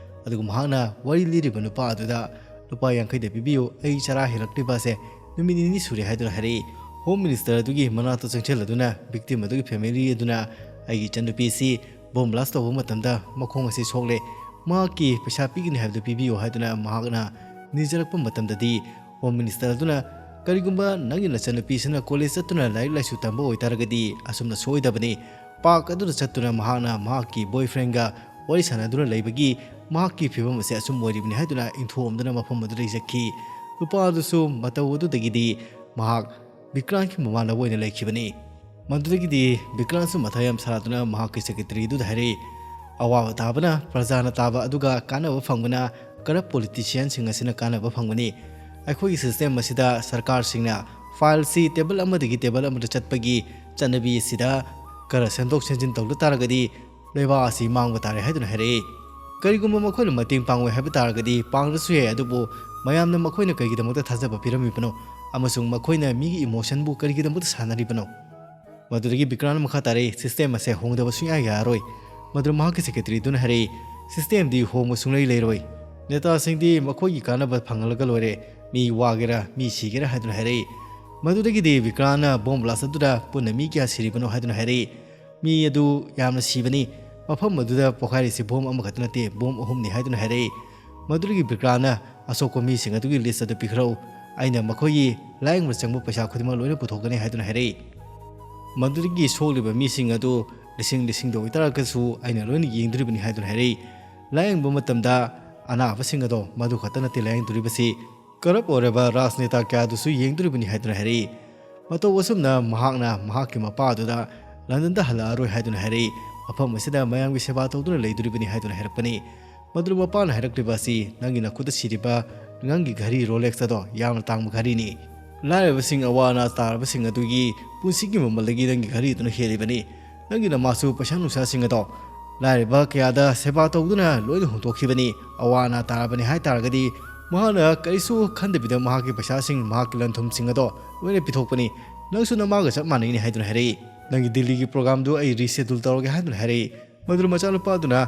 ꯑꯗꯨꯒ ꯃꯍꯥꯛꯅ ꯋꯥꯔꯤ ꯂꯤꯔꯤꯕ ꯅꯨꯄꯥ ꯑꯗꯨꯗ, "ꯂꯨꯄꯥ ꯌꯥꯡꯈꯩꯗ ꯄꯤꯕꯤꯌꯨ, ꯑꯩ ꯆꯔꯥ ꯍꯦꯜꯂꯛꯇ꯭ꯔꯤꯕ ꯑꯁꯦ ꯅꯨꯃꯤꯠ ꯅꯤꯅꯤ ꯁꯨꯔꯦ" ꯍꯥꯏꯗꯨꯅ ꯍꯥꯏꯔꯛꯏ꯫ ꯍꯣꯝ ꯃꯤꯅꯤꯁꯇꯔ ꯑꯗꯨꯒꯤ ꯃꯅꯥꯛꯇ ꯆꯪꯁꯤꯜꯂꯗꯨꯅ ꯚꯤꯛꯇꯤꯝ ꯑꯗꯨꯒꯤ ꯐꯦꯃꯤꯂꯤ ꯑꯗꯨꯅ, "ꯑꯩꯒꯤ ꯏꯆꯟꯅꯨꯄꯤ ꯑꯁꯤ ꯕꯣꯝ ꯕ꯭ꯂꯥꯁ ꯇꯧꯕ ꯃꯇꯝꯗ ꯃꯈꯣꯡ ꯑꯁꯤ ꯁꯣꯛꯂꯦ, ꯃꯍꯥꯛꯀꯤ ꯄꯩꯁꯥ ꯄꯤꯒꯅꯤ ꯍꯥꯏꯕꯗꯨ ꯄꯤꯕꯤꯌꯨ" ꯍꯥꯏꯗꯨꯅ ꯃꯍꯥꯛꯅ ꯅꯤꯖꯔꯛꯄ ꯃꯇꯝꯗꯗꯤ, ꯍꯣꯝ ꯃꯤꯅꯤꯁꯇꯔ ꯑꯗꯨꯅ, "ꯀꯔꯤꯒꯨꯝꯕ ꯅꯪꯒꯤ ꯅꯆꯟꯅꯨꯄꯤꯁꯤꯅ ꯀꯣꯂꯦꯖ ꯆꯠꯇꯨꯅ ꯂꯥꯏꯔꯤꯛ ꯂꯥꯏꯁꯨ ꯇꯝꯕ ꯑꯣꯏꯇꯥꯔꯒꯗꯤ ꯑꯁꯨꯝꯅ ꯁꯣꯏꯗꯕꯅꯤ꯫ ꯄꯥꯔꯛ ꯑꯗꯨꯗ ꯆꯠꯇꯨꯅ ꯃꯍꯥꯛꯅ ꯃꯍꯥꯛꯀꯤ ꯕꯣꯏꯐ꯭ꯔꯦꯟꯒ ꯋꯥꯔꯤ ꯁꯥꯟꯅꯗꯨꯅ ꯂꯩꯕꯒꯤ ꯃꯍꯥꯛꯀꯤ ꯐꯤꯕꯝ ꯑꯁꯦ ꯑꯁꯨꯝ ꯑꯣꯏꯔꯤꯕꯅꯤ" ꯍꯥꯏꯗꯨꯅ ꯏꯟꯊꯣꯛꯑꯝꯗꯨꯅ ꯃꯐꯝ ꯑꯗꯨꯗꯒꯤ ꯆꯠꯈꯤ꯫ ꯅꯨꯄꯥ ꯑꯗꯨꯁꯨ ꯃꯇꯧ ꯑꯗꯨꯗꯒꯤꯗꯤ ꯃꯍꯥꯛ ꯕꯤꯀ꯭ꯔꯥꯟꯒꯤ ꯃꯃꯥꯟꯅꯕ ꯑꯣꯏꯅ ꯂꯩꯈꯤꯕꯅꯤ꯫ ꯃꯗꯨꯗꯒꯤꯗꯤ ꯕꯤꯀ꯭ꯔꯥꯟꯁꯨ ꯃꯊꯥ ꯌꯥꯝ ꯁꯥꯗꯨꯅ ꯃꯍꯥꯛꯀꯤ ꯁꯦꯀ꯭ꯔꯦꯇꯔꯤ ꯑꯗꯨꯗ ꯍꯥꯏꯔꯛꯏ, ꯑꯋꯥꯕ ꯇꯥꯕꯅ ꯄ꯭ꯔꯖꯥꯅ ꯇꯥꯕ, ꯑꯗꯨꯒ ꯀꯥꯟꯅꯕ ꯐꯪꯕꯅ ꯀꯔꯞ ꯄꯣꯂꯤꯇꯤꯁꯤꯌꯥꯟꯁꯤꯡ ꯑꯁꯤꯅ ꯀꯥꯟꯅꯕ ꯐꯪꯕꯅꯤ꯫ ꯑꯩꯈꯣꯏꯒꯤ ꯁꯤꯁꯇꯦꯝ ꯑꯁꯤꯗ ꯁꯔꯀꯥꯔꯁꯤꯡꯅ ꯐꯥꯏꯜꯁꯤ ꯇꯦꯕꯜ ꯑꯃꯗꯒꯤ ꯇꯦꯕꯜ ꯑꯃꯗ ꯆꯠꯄꯒꯤ ꯆꯠꯅꯕꯤ ꯑꯁꯤꯗ ꯈꯔ ꯁꯦꯝꯗꯣꯛ ꯁꯦꯝꯖꯤꯟ ꯇꯧꯗ ꯇꯥꯔꯒꯗꯤ ꯂꯩꯕꯥꯛ ꯑꯁꯤ ꯃꯥꯡꯕ ꯇꯥꯔꯦ ꯍꯥꯏꯗꯨꯅ ꯍꯥꯏꯔꯛꯏ꯫ ꯀꯔꯤꯒꯨꯝꯕ ꯃꯈꯣꯏꯅ ꯃꯇꯦꯡ ꯄꯥꯡꯉꯣꯏ ꯍꯥꯏꯕ ꯇꯥꯔꯒꯗꯤ ꯄꯥꯡꯗ꯭ꯔꯁꯨ ꯌꯥꯏ, ꯑꯗꯨꯕꯨ ꯃꯌꯥꯝꯅ ꯃꯈꯣꯏꯅ ꯀꯔꯤꯒꯤꯗꯃꯛꯇ ꯊꯥꯖꯕ ꯄꯤꯔꯝꯃꯤꯕꯅꯣ ꯑꯃꯁꯨꯡ ꯃꯈꯣꯏꯅ ꯃꯤꯒꯤ ꯏꯃꯣꯁꯟꯕꯨ ꯀꯔꯤꯒꯤꯗꯃꯛꯇ ꯁꯥꯟꯅꯔꯤꯕꯅꯣ? ꯃꯗꯨꯗꯒꯤ ꯕꯤꯀ꯭ꯔꯥꯟꯅ ꯃꯈꯥ ꯇꯥꯔꯛꯏ, "ꯁꯤꯁꯇꯦꯝ ꯑꯁꯦ ꯍꯣꯡꯗꯕ ꯁꯨꯡꯌꯥ ꯌꯥꯔꯔꯣꯏ"꯫ ꯃꯗꯨꯗ ꯃꯍꯥꯛꯀꯤ ꯁꯦꯀ꯭ꯔꯦꯇꯔꯤꯗꯨꯅ ꯍꯥꯏꯔꯛꯏ, "ꯁꯤꯁꯇꯦꯝꯗꯤ ꯍꯣꯡꯕ ꯁꯨꯡꯂꯩ ꯂꯩꯔꯣꯏ꯫ ꯅꯦꯇꯥꯁꯤꯡꯗꯤ ꯃꯈꯣꯏꯒꯤ ꯀꯥꯟꯅꯕ ꯐꯪꯍꯜꯂꯒ ꯂꯣꯏꯔꯦ꯫ ꯃꯤ ꯋꯥꯒꯦꯔꯥ, ꯃꯤ ꯁꯤꯒꯦꯔꯥ" ꯍꯥꯏꯗꯨꯅ ꯍꯥꯏꯔꯛꯏ꯫ ꯃꯗꯨꯗꯒꯤꯗꯤ ꯕꯤꯀ꯭ꯔꯥꯟꯅ ꯕꯣꯝ ꯕ꯭ꯂꯥꯁ ꯑꯗꯨꯗ ꯄꯨꯟꯅ ꯃꯤ ꯀꯌꯥ ꯁꯤꯔꯤꯕꯅꯣ ꯍꯥꯏꯗꯨꯅ ꯍꯥꯏꯔꯛꯏ꯫ "ꯃꯤ ꯑꯗꯨ ꯌꯥꯝꯅ ꯁꯤꯕꯅꯤ꯫ ꯃꯐꯝ ꯑꯗꯨꯗ ꯄꯣꯈꯥꯏꯔꯤꯁꯤ ꯕꯣꯝ ꯑꯃꯈꯛꯇ ꯅꯠꯇꯦ, ꯕꯣꯝ ꯑꯍꯨꯝꯅꯤ" ꯍꯥꯏꯗꯨꯅ ꯍꯥꯏꯔꯛꯏ꯫ ꯃꯗꯨꯗꯒꯤ ꯕꯤꯀ꯭ꯔꯥꯟꯅ ꯑꯁꯣꯛꯄ ꯃꯤꯁꯤꯡ ꯑꯗꯨꯒꯤ ꯂꯤꯁ ꯑꯗꯨ ꯄꯤꯈꯠꯂꯛꯎ꯫ ꯑꯩꯅ ꯃꯈꯣꯏꯒꯤ ꯂꯥꯌꯦꯡꯕ ꯆꯪꯕ ꯄꯩꯁꯥ ꯈꯨꯗꯤꯡꯃꯛ ꯂꯣꯏꯅ ꯄꯨꯊꯣꯛꯀꯅꯤ ꯍꯥꯏꯗꯨꯅ ꯍꯥꯏꯔꯛꯏ꯫ ꯃꯗꯨꯗꯒꯤ ꯁꯣꯛꯂꯤꯕ ꯃꯤꯁꯤꯡ ꯑꯗꯨ ꯂꯤꯁꯤꯡ ꯂꯤꯁꯤꯡꯗ ꯑꯣꯏꯇꯥꯔꯒꯁꯨ ꯑꯩꯅ ꯂꯣꯏꯅ ꯌꯦꯡꯗꯣꯔꯤꯕꯅꯤ ꯍꯥꯏꯗꯨꯅ ꯍꯥꯏꯔꯛꯏ꯫ ꯂꯥꯌꯦꯡꯕ ꯃꯇꯝꯗ ꯑꯅꯥꯕꯁꯤꯡ ꯑꯗꯣ ꯃꯗꯨ ꯈꯛꯇ ꯅꯠꯇꯦ ꯂꯥꯌꯦꯡꯗꯣꯔꯤꯕꯁꯤ, ꯀꯔꯞ ꯑꯣꯏꯔꯕ ꯔꯥꯖꯅꯦꯇꯥ ꯀꯌꯥꯗꯨꯁꯨ ꯌꯦꯡꯗꯣꯔꯤꯕꯅꯤ ꯍꯥꯏꯗꯨꯅ ꯍꯥꯏꯔꯛꯏ꯫ ꯃꯇꯧ ꯑꯁꯨꯝꯅ ꯃꯍꯥꯛꯅ ꯃꯍꯥꯛꯀꯤ ꯃꯄꯥ ꯑꯗꯨꯗ ꯂꯟꯗꯟꯗ ꯍꯜꯂꯛꯑꯔꯣꯏ ꯍꯥꯏꯗꯨꯅ ꯍꯥꯏꯔꯛꯏ꯫ ꯃꯐꯝ ꯑꯁꯤꯗ ꯃꯌꯥꯝꯒꯤ ꯁꯦꯕꯥ ꯇꯧꯗꯨꯅ ꯂꯩꯗꯣꯔꯤꯕꯅꯤ ꯍꯥꯏꯗꯨꯅ ꯍꯥꯏꯔꯛꯄꯅꯤ꯫ ꯃꯗꯨꯗ ꯃꯄꯥꯅ ꯍꯥꯏꯔꯛꯂꯤꯕ ꯑꯁꯤ, "ꯅꯪꯒꯤ ꯅꯈꯨꯠꯇ ꯁꯤꯔꯤꯕ ꯅꯪꯒꯤ ꯘꯔꯤ ꯔꯣꯂꯦꯛꯁ ꯑꯗꯣ ꯌꯥꯝꯅ ꯇꯥꯡꯕ ꯘꯔꯤꯅꯤ꯫ ꯂꯥꯏꯔꯕꯁꯤꯡ, ꯑꯋꯥ ꯑꯅꯥ ꯇꯥꯔꯕꯁꯤꯡ ꯑꯗꯨꯒꯤ ꯄꯨꯟꯁꯤꯒꯤ ꯃꯃꯜꯗꯒꯤ ꯅꯪꯒꯤ ꯘꯔꯤ ꯑꯗꯨꯅ ꯍꯦꯜꯂꯤꯕꯅꯤ꯫ ꯅꯪꯒꯤ ꯅꯃꯥꯁꯨ ꯄꯩꯁꯥ ꯅꯨꯡꯁꯥꯁꯤꯡ ꯑꯗꯣ ꯂꯥꯏꯔꯕ ꯀꯌꯥꯗ ꯁꯦꯕꯥ ꯇꯧꯗꯨꯅ ꯂꯣꯏꯅ ꯍꯨꯟꯗꯣꯛꯈꯤꯕꯅꯤ꯫ ꯑꯋꯥ ꯑꯅꯥ ꯇꯥꯔꯕꯅꯤ ꯍꯥꯏ ꯇꯥꯔꯒꯗꯤ ꯃꯍꯥꯛꯅ ꯀꯔꯤꯁꯨ ꯈꯟꯗꯕꯤꯗ ꯃꯍꯥꯛꯀꯤ ꯄꯩꯁꯥꯁꯤꯡ, ꯃꯍꯥꯛꯀꯤ ꯂꯟ ꯊꯨꯝꯁꯤꯡ ꯑꯗꯣ ꯂꯣꯏꯅ ꯄꯤꯊꯣꯛꯄꯅꯤ꯫ ꯅꯪꯁꯨ ꯅꯃꯥꯒ ꯆꯞ ꯃꯥꯟꯅꯩꯅꯤ" ꯍꯥꯏꯗꯨꯅ ꯍꯥꯏꯔꯛꯏ꯫ "ꯅꯪꯒꯤ ꯗꯤꯜꯂꯤꯒꯤ ꯄ꯭ꯔꯣꯒꯥꯝꯗꯨ ꯑꯩ ꯔꯤꯁꯦꯗꯨꯜ ꯇꯧꯔꯒꯦ" ꯍꯥꯏꯗꯨꯅ ꯍꯥꯏꯔꯛꯏ꯫ ꯃꯗꯨꯗ ꯃꯆꯥꯅꯨꯄꯥꯗꯨꯅ,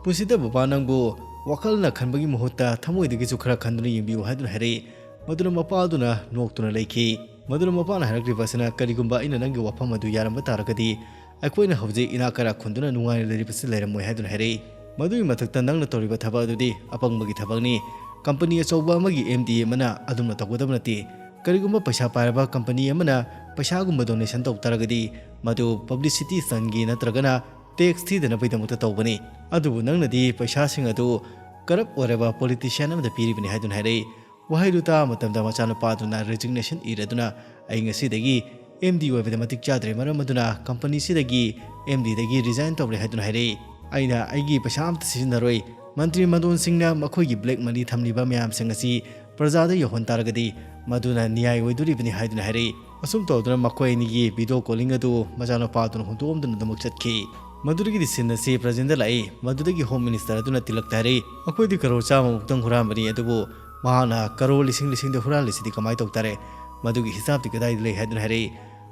"ꯄꯨꯟꯁꯤꯗ ꯕꯕꯥ ꯅꯪꯕꯨ ꯋꯥꯈꯜꯅ ꯈꯟꯕꯒꯤ ꯃꯍꯨꯠꯇ ꯊꯃꯣꯏꯗꯒꯤꯁꯨ ꯈꯔ ꯈꯟꯗꯨꯅ ꯌꯦꯡꯕꯤꯌꯨ" ꯍꯥꯏꯗꯨꯅ ꯍꯥꯏꯔꯛꯏ꯫ ꯃꯗꯨꯗ ꯃꯄꯥꯗꯨꯅ ꯅꯣꯛꯇꯨꯅ ꯂꯩꯈꯤ꯫ ꯃꯗꯨꯗ ꯃꯄꯥꯅ ꯍꯥꯏꯔꯛꯂꯤꯕ ꯑꯁꯤꯅ, "ꯀꯔꯤꯒꯨꯝꯕ ꯑꯩꯅ ꯅꯪꯒꯤ ꯋꯥꯐꯝ ꯑꯗꯨ ꯌꯥꯔꯝꯕ ꯇꯥꯔꯒꯗꯤ ꯑꯩꯈꯣꯏꯅ ꯍꯧꯖꯤꯛ ꯏꯅꯥꯛ ꯀꯩꯔꯥꯛ ꯈꯨꯟꯗꯨꯅ ꯅꯨꯡꯉꯥꯏꯅ ꯂꯩꯔꯤꯕꯁꯤ ꯂꯩꯔꯝꯃꯣꯏ" ꯍꯥꯏꯗꯨꯅ ꯍꯥꯏꯔꯛꯏ꯫ "ꯃꯗꯨꯒꯤ ꯃꯊꯛꯇ ꯅꯪꯅ ꯇꯧꯔꯤꯕ ꯊꯕꯛ ꯑꯗꯨꯗꯤ ꯑꯄꯪꯕꯒꯤ ꯊꯕꯛꯅꯤ꯫ ꯀꯝꯄꯅꯤ ꯑꯆꯧꯕ ꯑꯃꯒꯤ ꯑꯦꯝ ꯗꯤ ꯑꯃꯅ ꯑꯗꯨꯝꯅ ꯇꯧꯒꯗꯕ ꯅꯠꯇꯦ꯫ ꯀꯔꯤꯒꯨꯝꯕ ꯄꯩꯁꯥ ꯄꯥꯏꯔꯕ ꯀꯝꯄꯅꯤ ꯑꯃꯅ ꯄꯩꯁꯥꯒꯨꯝꯕ ꯗꯣꯅꯦꯁꯟ ꯇꯧ ꯇꯥꯔꯒꯗꯤ ꯃꯗꯨ ꯄꯕ꯭ꯂꯤꯁꯤꯇꯤ ꯁ꯭ꯇꯟꯒꯤ ꯅꯠꯇ꯭ꯔꯒꯅ ꯇꯦꯛꯁ ꯊꯤꯗꯅꯕꯒꯤꯗꯃꯛꯇ ꯇꯧꯕꯅꯤ꯫ ꯑꯗꯨꯕꯨ ꯅꯪꯅꯗꯤ ꯄꯩꯁꯥꯁꯤꯡ ꯑꯗꯨ ꯀꯔꯞ ꯑꯣꯏꯔꯕ ꯄꯣꯂꯤꯇꯤꯁꯤꯌꯥꯟ ꯑꯃꯗ ꯄꯤꯔꯤꯕꯅꯤ" ꯍꯥꯏꯗꯨꯅ ꯍꯥꯏꯔꯛꯏ꯫ ꯋꯥꯍꯩꯗꯨ ꯇꯥꯕ ꯃꯇꯝꯗ ꯃꯆꯥꯅꯨꯄꯥꯗꯨꯅ ꯔꯤꯖꯤꯒꯅꯦꯁꯟ ꯏꯔꯗꯨꯅ, "ꯑꯩ ꯉꯁꯤꯗꯒꯤ ꯑꯦꯝ ꯗꯤ ꯑꯣꯏꯕꯗ ꯃꯇꯤꯛ ꯆꯥꯗ꯭ꯔꯦ, ꯃꯔꯝ ꯑꯗꯨꯅ ꯀꯝꯄꯅꯤꯁꯤꯗꯒꯤ ꯑꯦꯝ ꯗꯤꯗꯒꯤ ꯔꯤꯖꯥꯏꯟ ꯇꯧꯔꯦ" ꯍꯥꯏꯗꯨꯅ ꯍꯥꯏꯔꯛꯏ꯫ ꯑꯩꯅ ꯑꯩꯒꯤ ꯄꯩꯁꯥ ꯑꯝꯇ ꯁꯤꯖꯤꯟꯅꯔꯣꯏ꯫ ꯃꯟꯇ꯭ꯔꯤ ꯃꯗꯣꯟꯁꯤꯡꯅ ꯃꯈꯣꯏꯒꯤ ꯕ꯭ꯂꯦꯛ ꯃꯅꯤ ꯊꯝꯂꯤꯕ ꯃꯌꯥꯝꯁꯤꯡ ꯑꯁꯤ ꯄ꯭ꯔꯖꯥꯗ ꯌꯧꯍꯟ ꯇꯥꯔꯒꯗꯤ ꯃꯗꯨꯅ ꯅ꯭ꯌꯥꯏ ꯑꯣꯏꯗꯣꯔꯤꯕꯅꯤ ꯍꯥꯏꯗꯨꯅ ꯍꯥꯏꯔꯛꯏ꯫ ꯑꯁꯨꯝ ꯇꯧꯗꯨꯅ ꯃꯈꯣꯏ ꯑꯅꯤꯒꯤ ꯚꯤꯗꯤꯑꯣ ꯀꯣꯂꯤꯡ ꯑꯗꯨ ꯃꯆꯥꯅꯨꯄꯥ ꯑꯗꯨꯅ ꯍꯨꯟꯗꯣꯛꯑꯝꯗꯨꯅ ꯑꯗꯨꯃꯛ ꯆꯠꯈꯤ꯫ ꯃꯗꯨꯗꯒꯤꯗꯤ ꯁꯤꯟ ꯑꯁꯤ ꯄ꯭ꯔꯖꯦꯟꯗ ꯂꯥꯛꯏ꯫ ꯃꯗꯨꯗꯒꯤ ꯍꯣꯝ ꯃꯤꯅꯤꯁꯇꯔ ꯑꯗꯨꯅ ꯇꯤꯂꯛꯇ ꯍꯥꯏꯔꯛꯏ, "ꯑꯩꯈꯣꯏꯗꯤ ꯀꯔꯣꯔ ꯆꯥꯝꯃꯃꯨꯛꯇꯪ ꯍꯨꯔꯥꯟꯕꯅꯤ, ꯑꯗꯨꯕꯨ ꯃꯍꯥꯛꯅ ꯀꯔꯣꯔ ꯂꯤꯁꯤꯡ ꯂꯤꯁꯤꯡꯗ ꯍꯨꯔꯥꯜꯂꯤꯁꯤꯗꯤ ꯀꯃꯥꯏꯅ ꯇꯧ ꯇꯥꯔꯦ? ꯃꯗꯨꯒꯤ ꯍꯤꯁꯥꯞꯇꯤ ꯀꯗꯥꯏꯗ ꯂꯩ?" ꯍꯥꯏꯗꯨꯅ ꯍꯥꯏꯔꯛꯏ꯫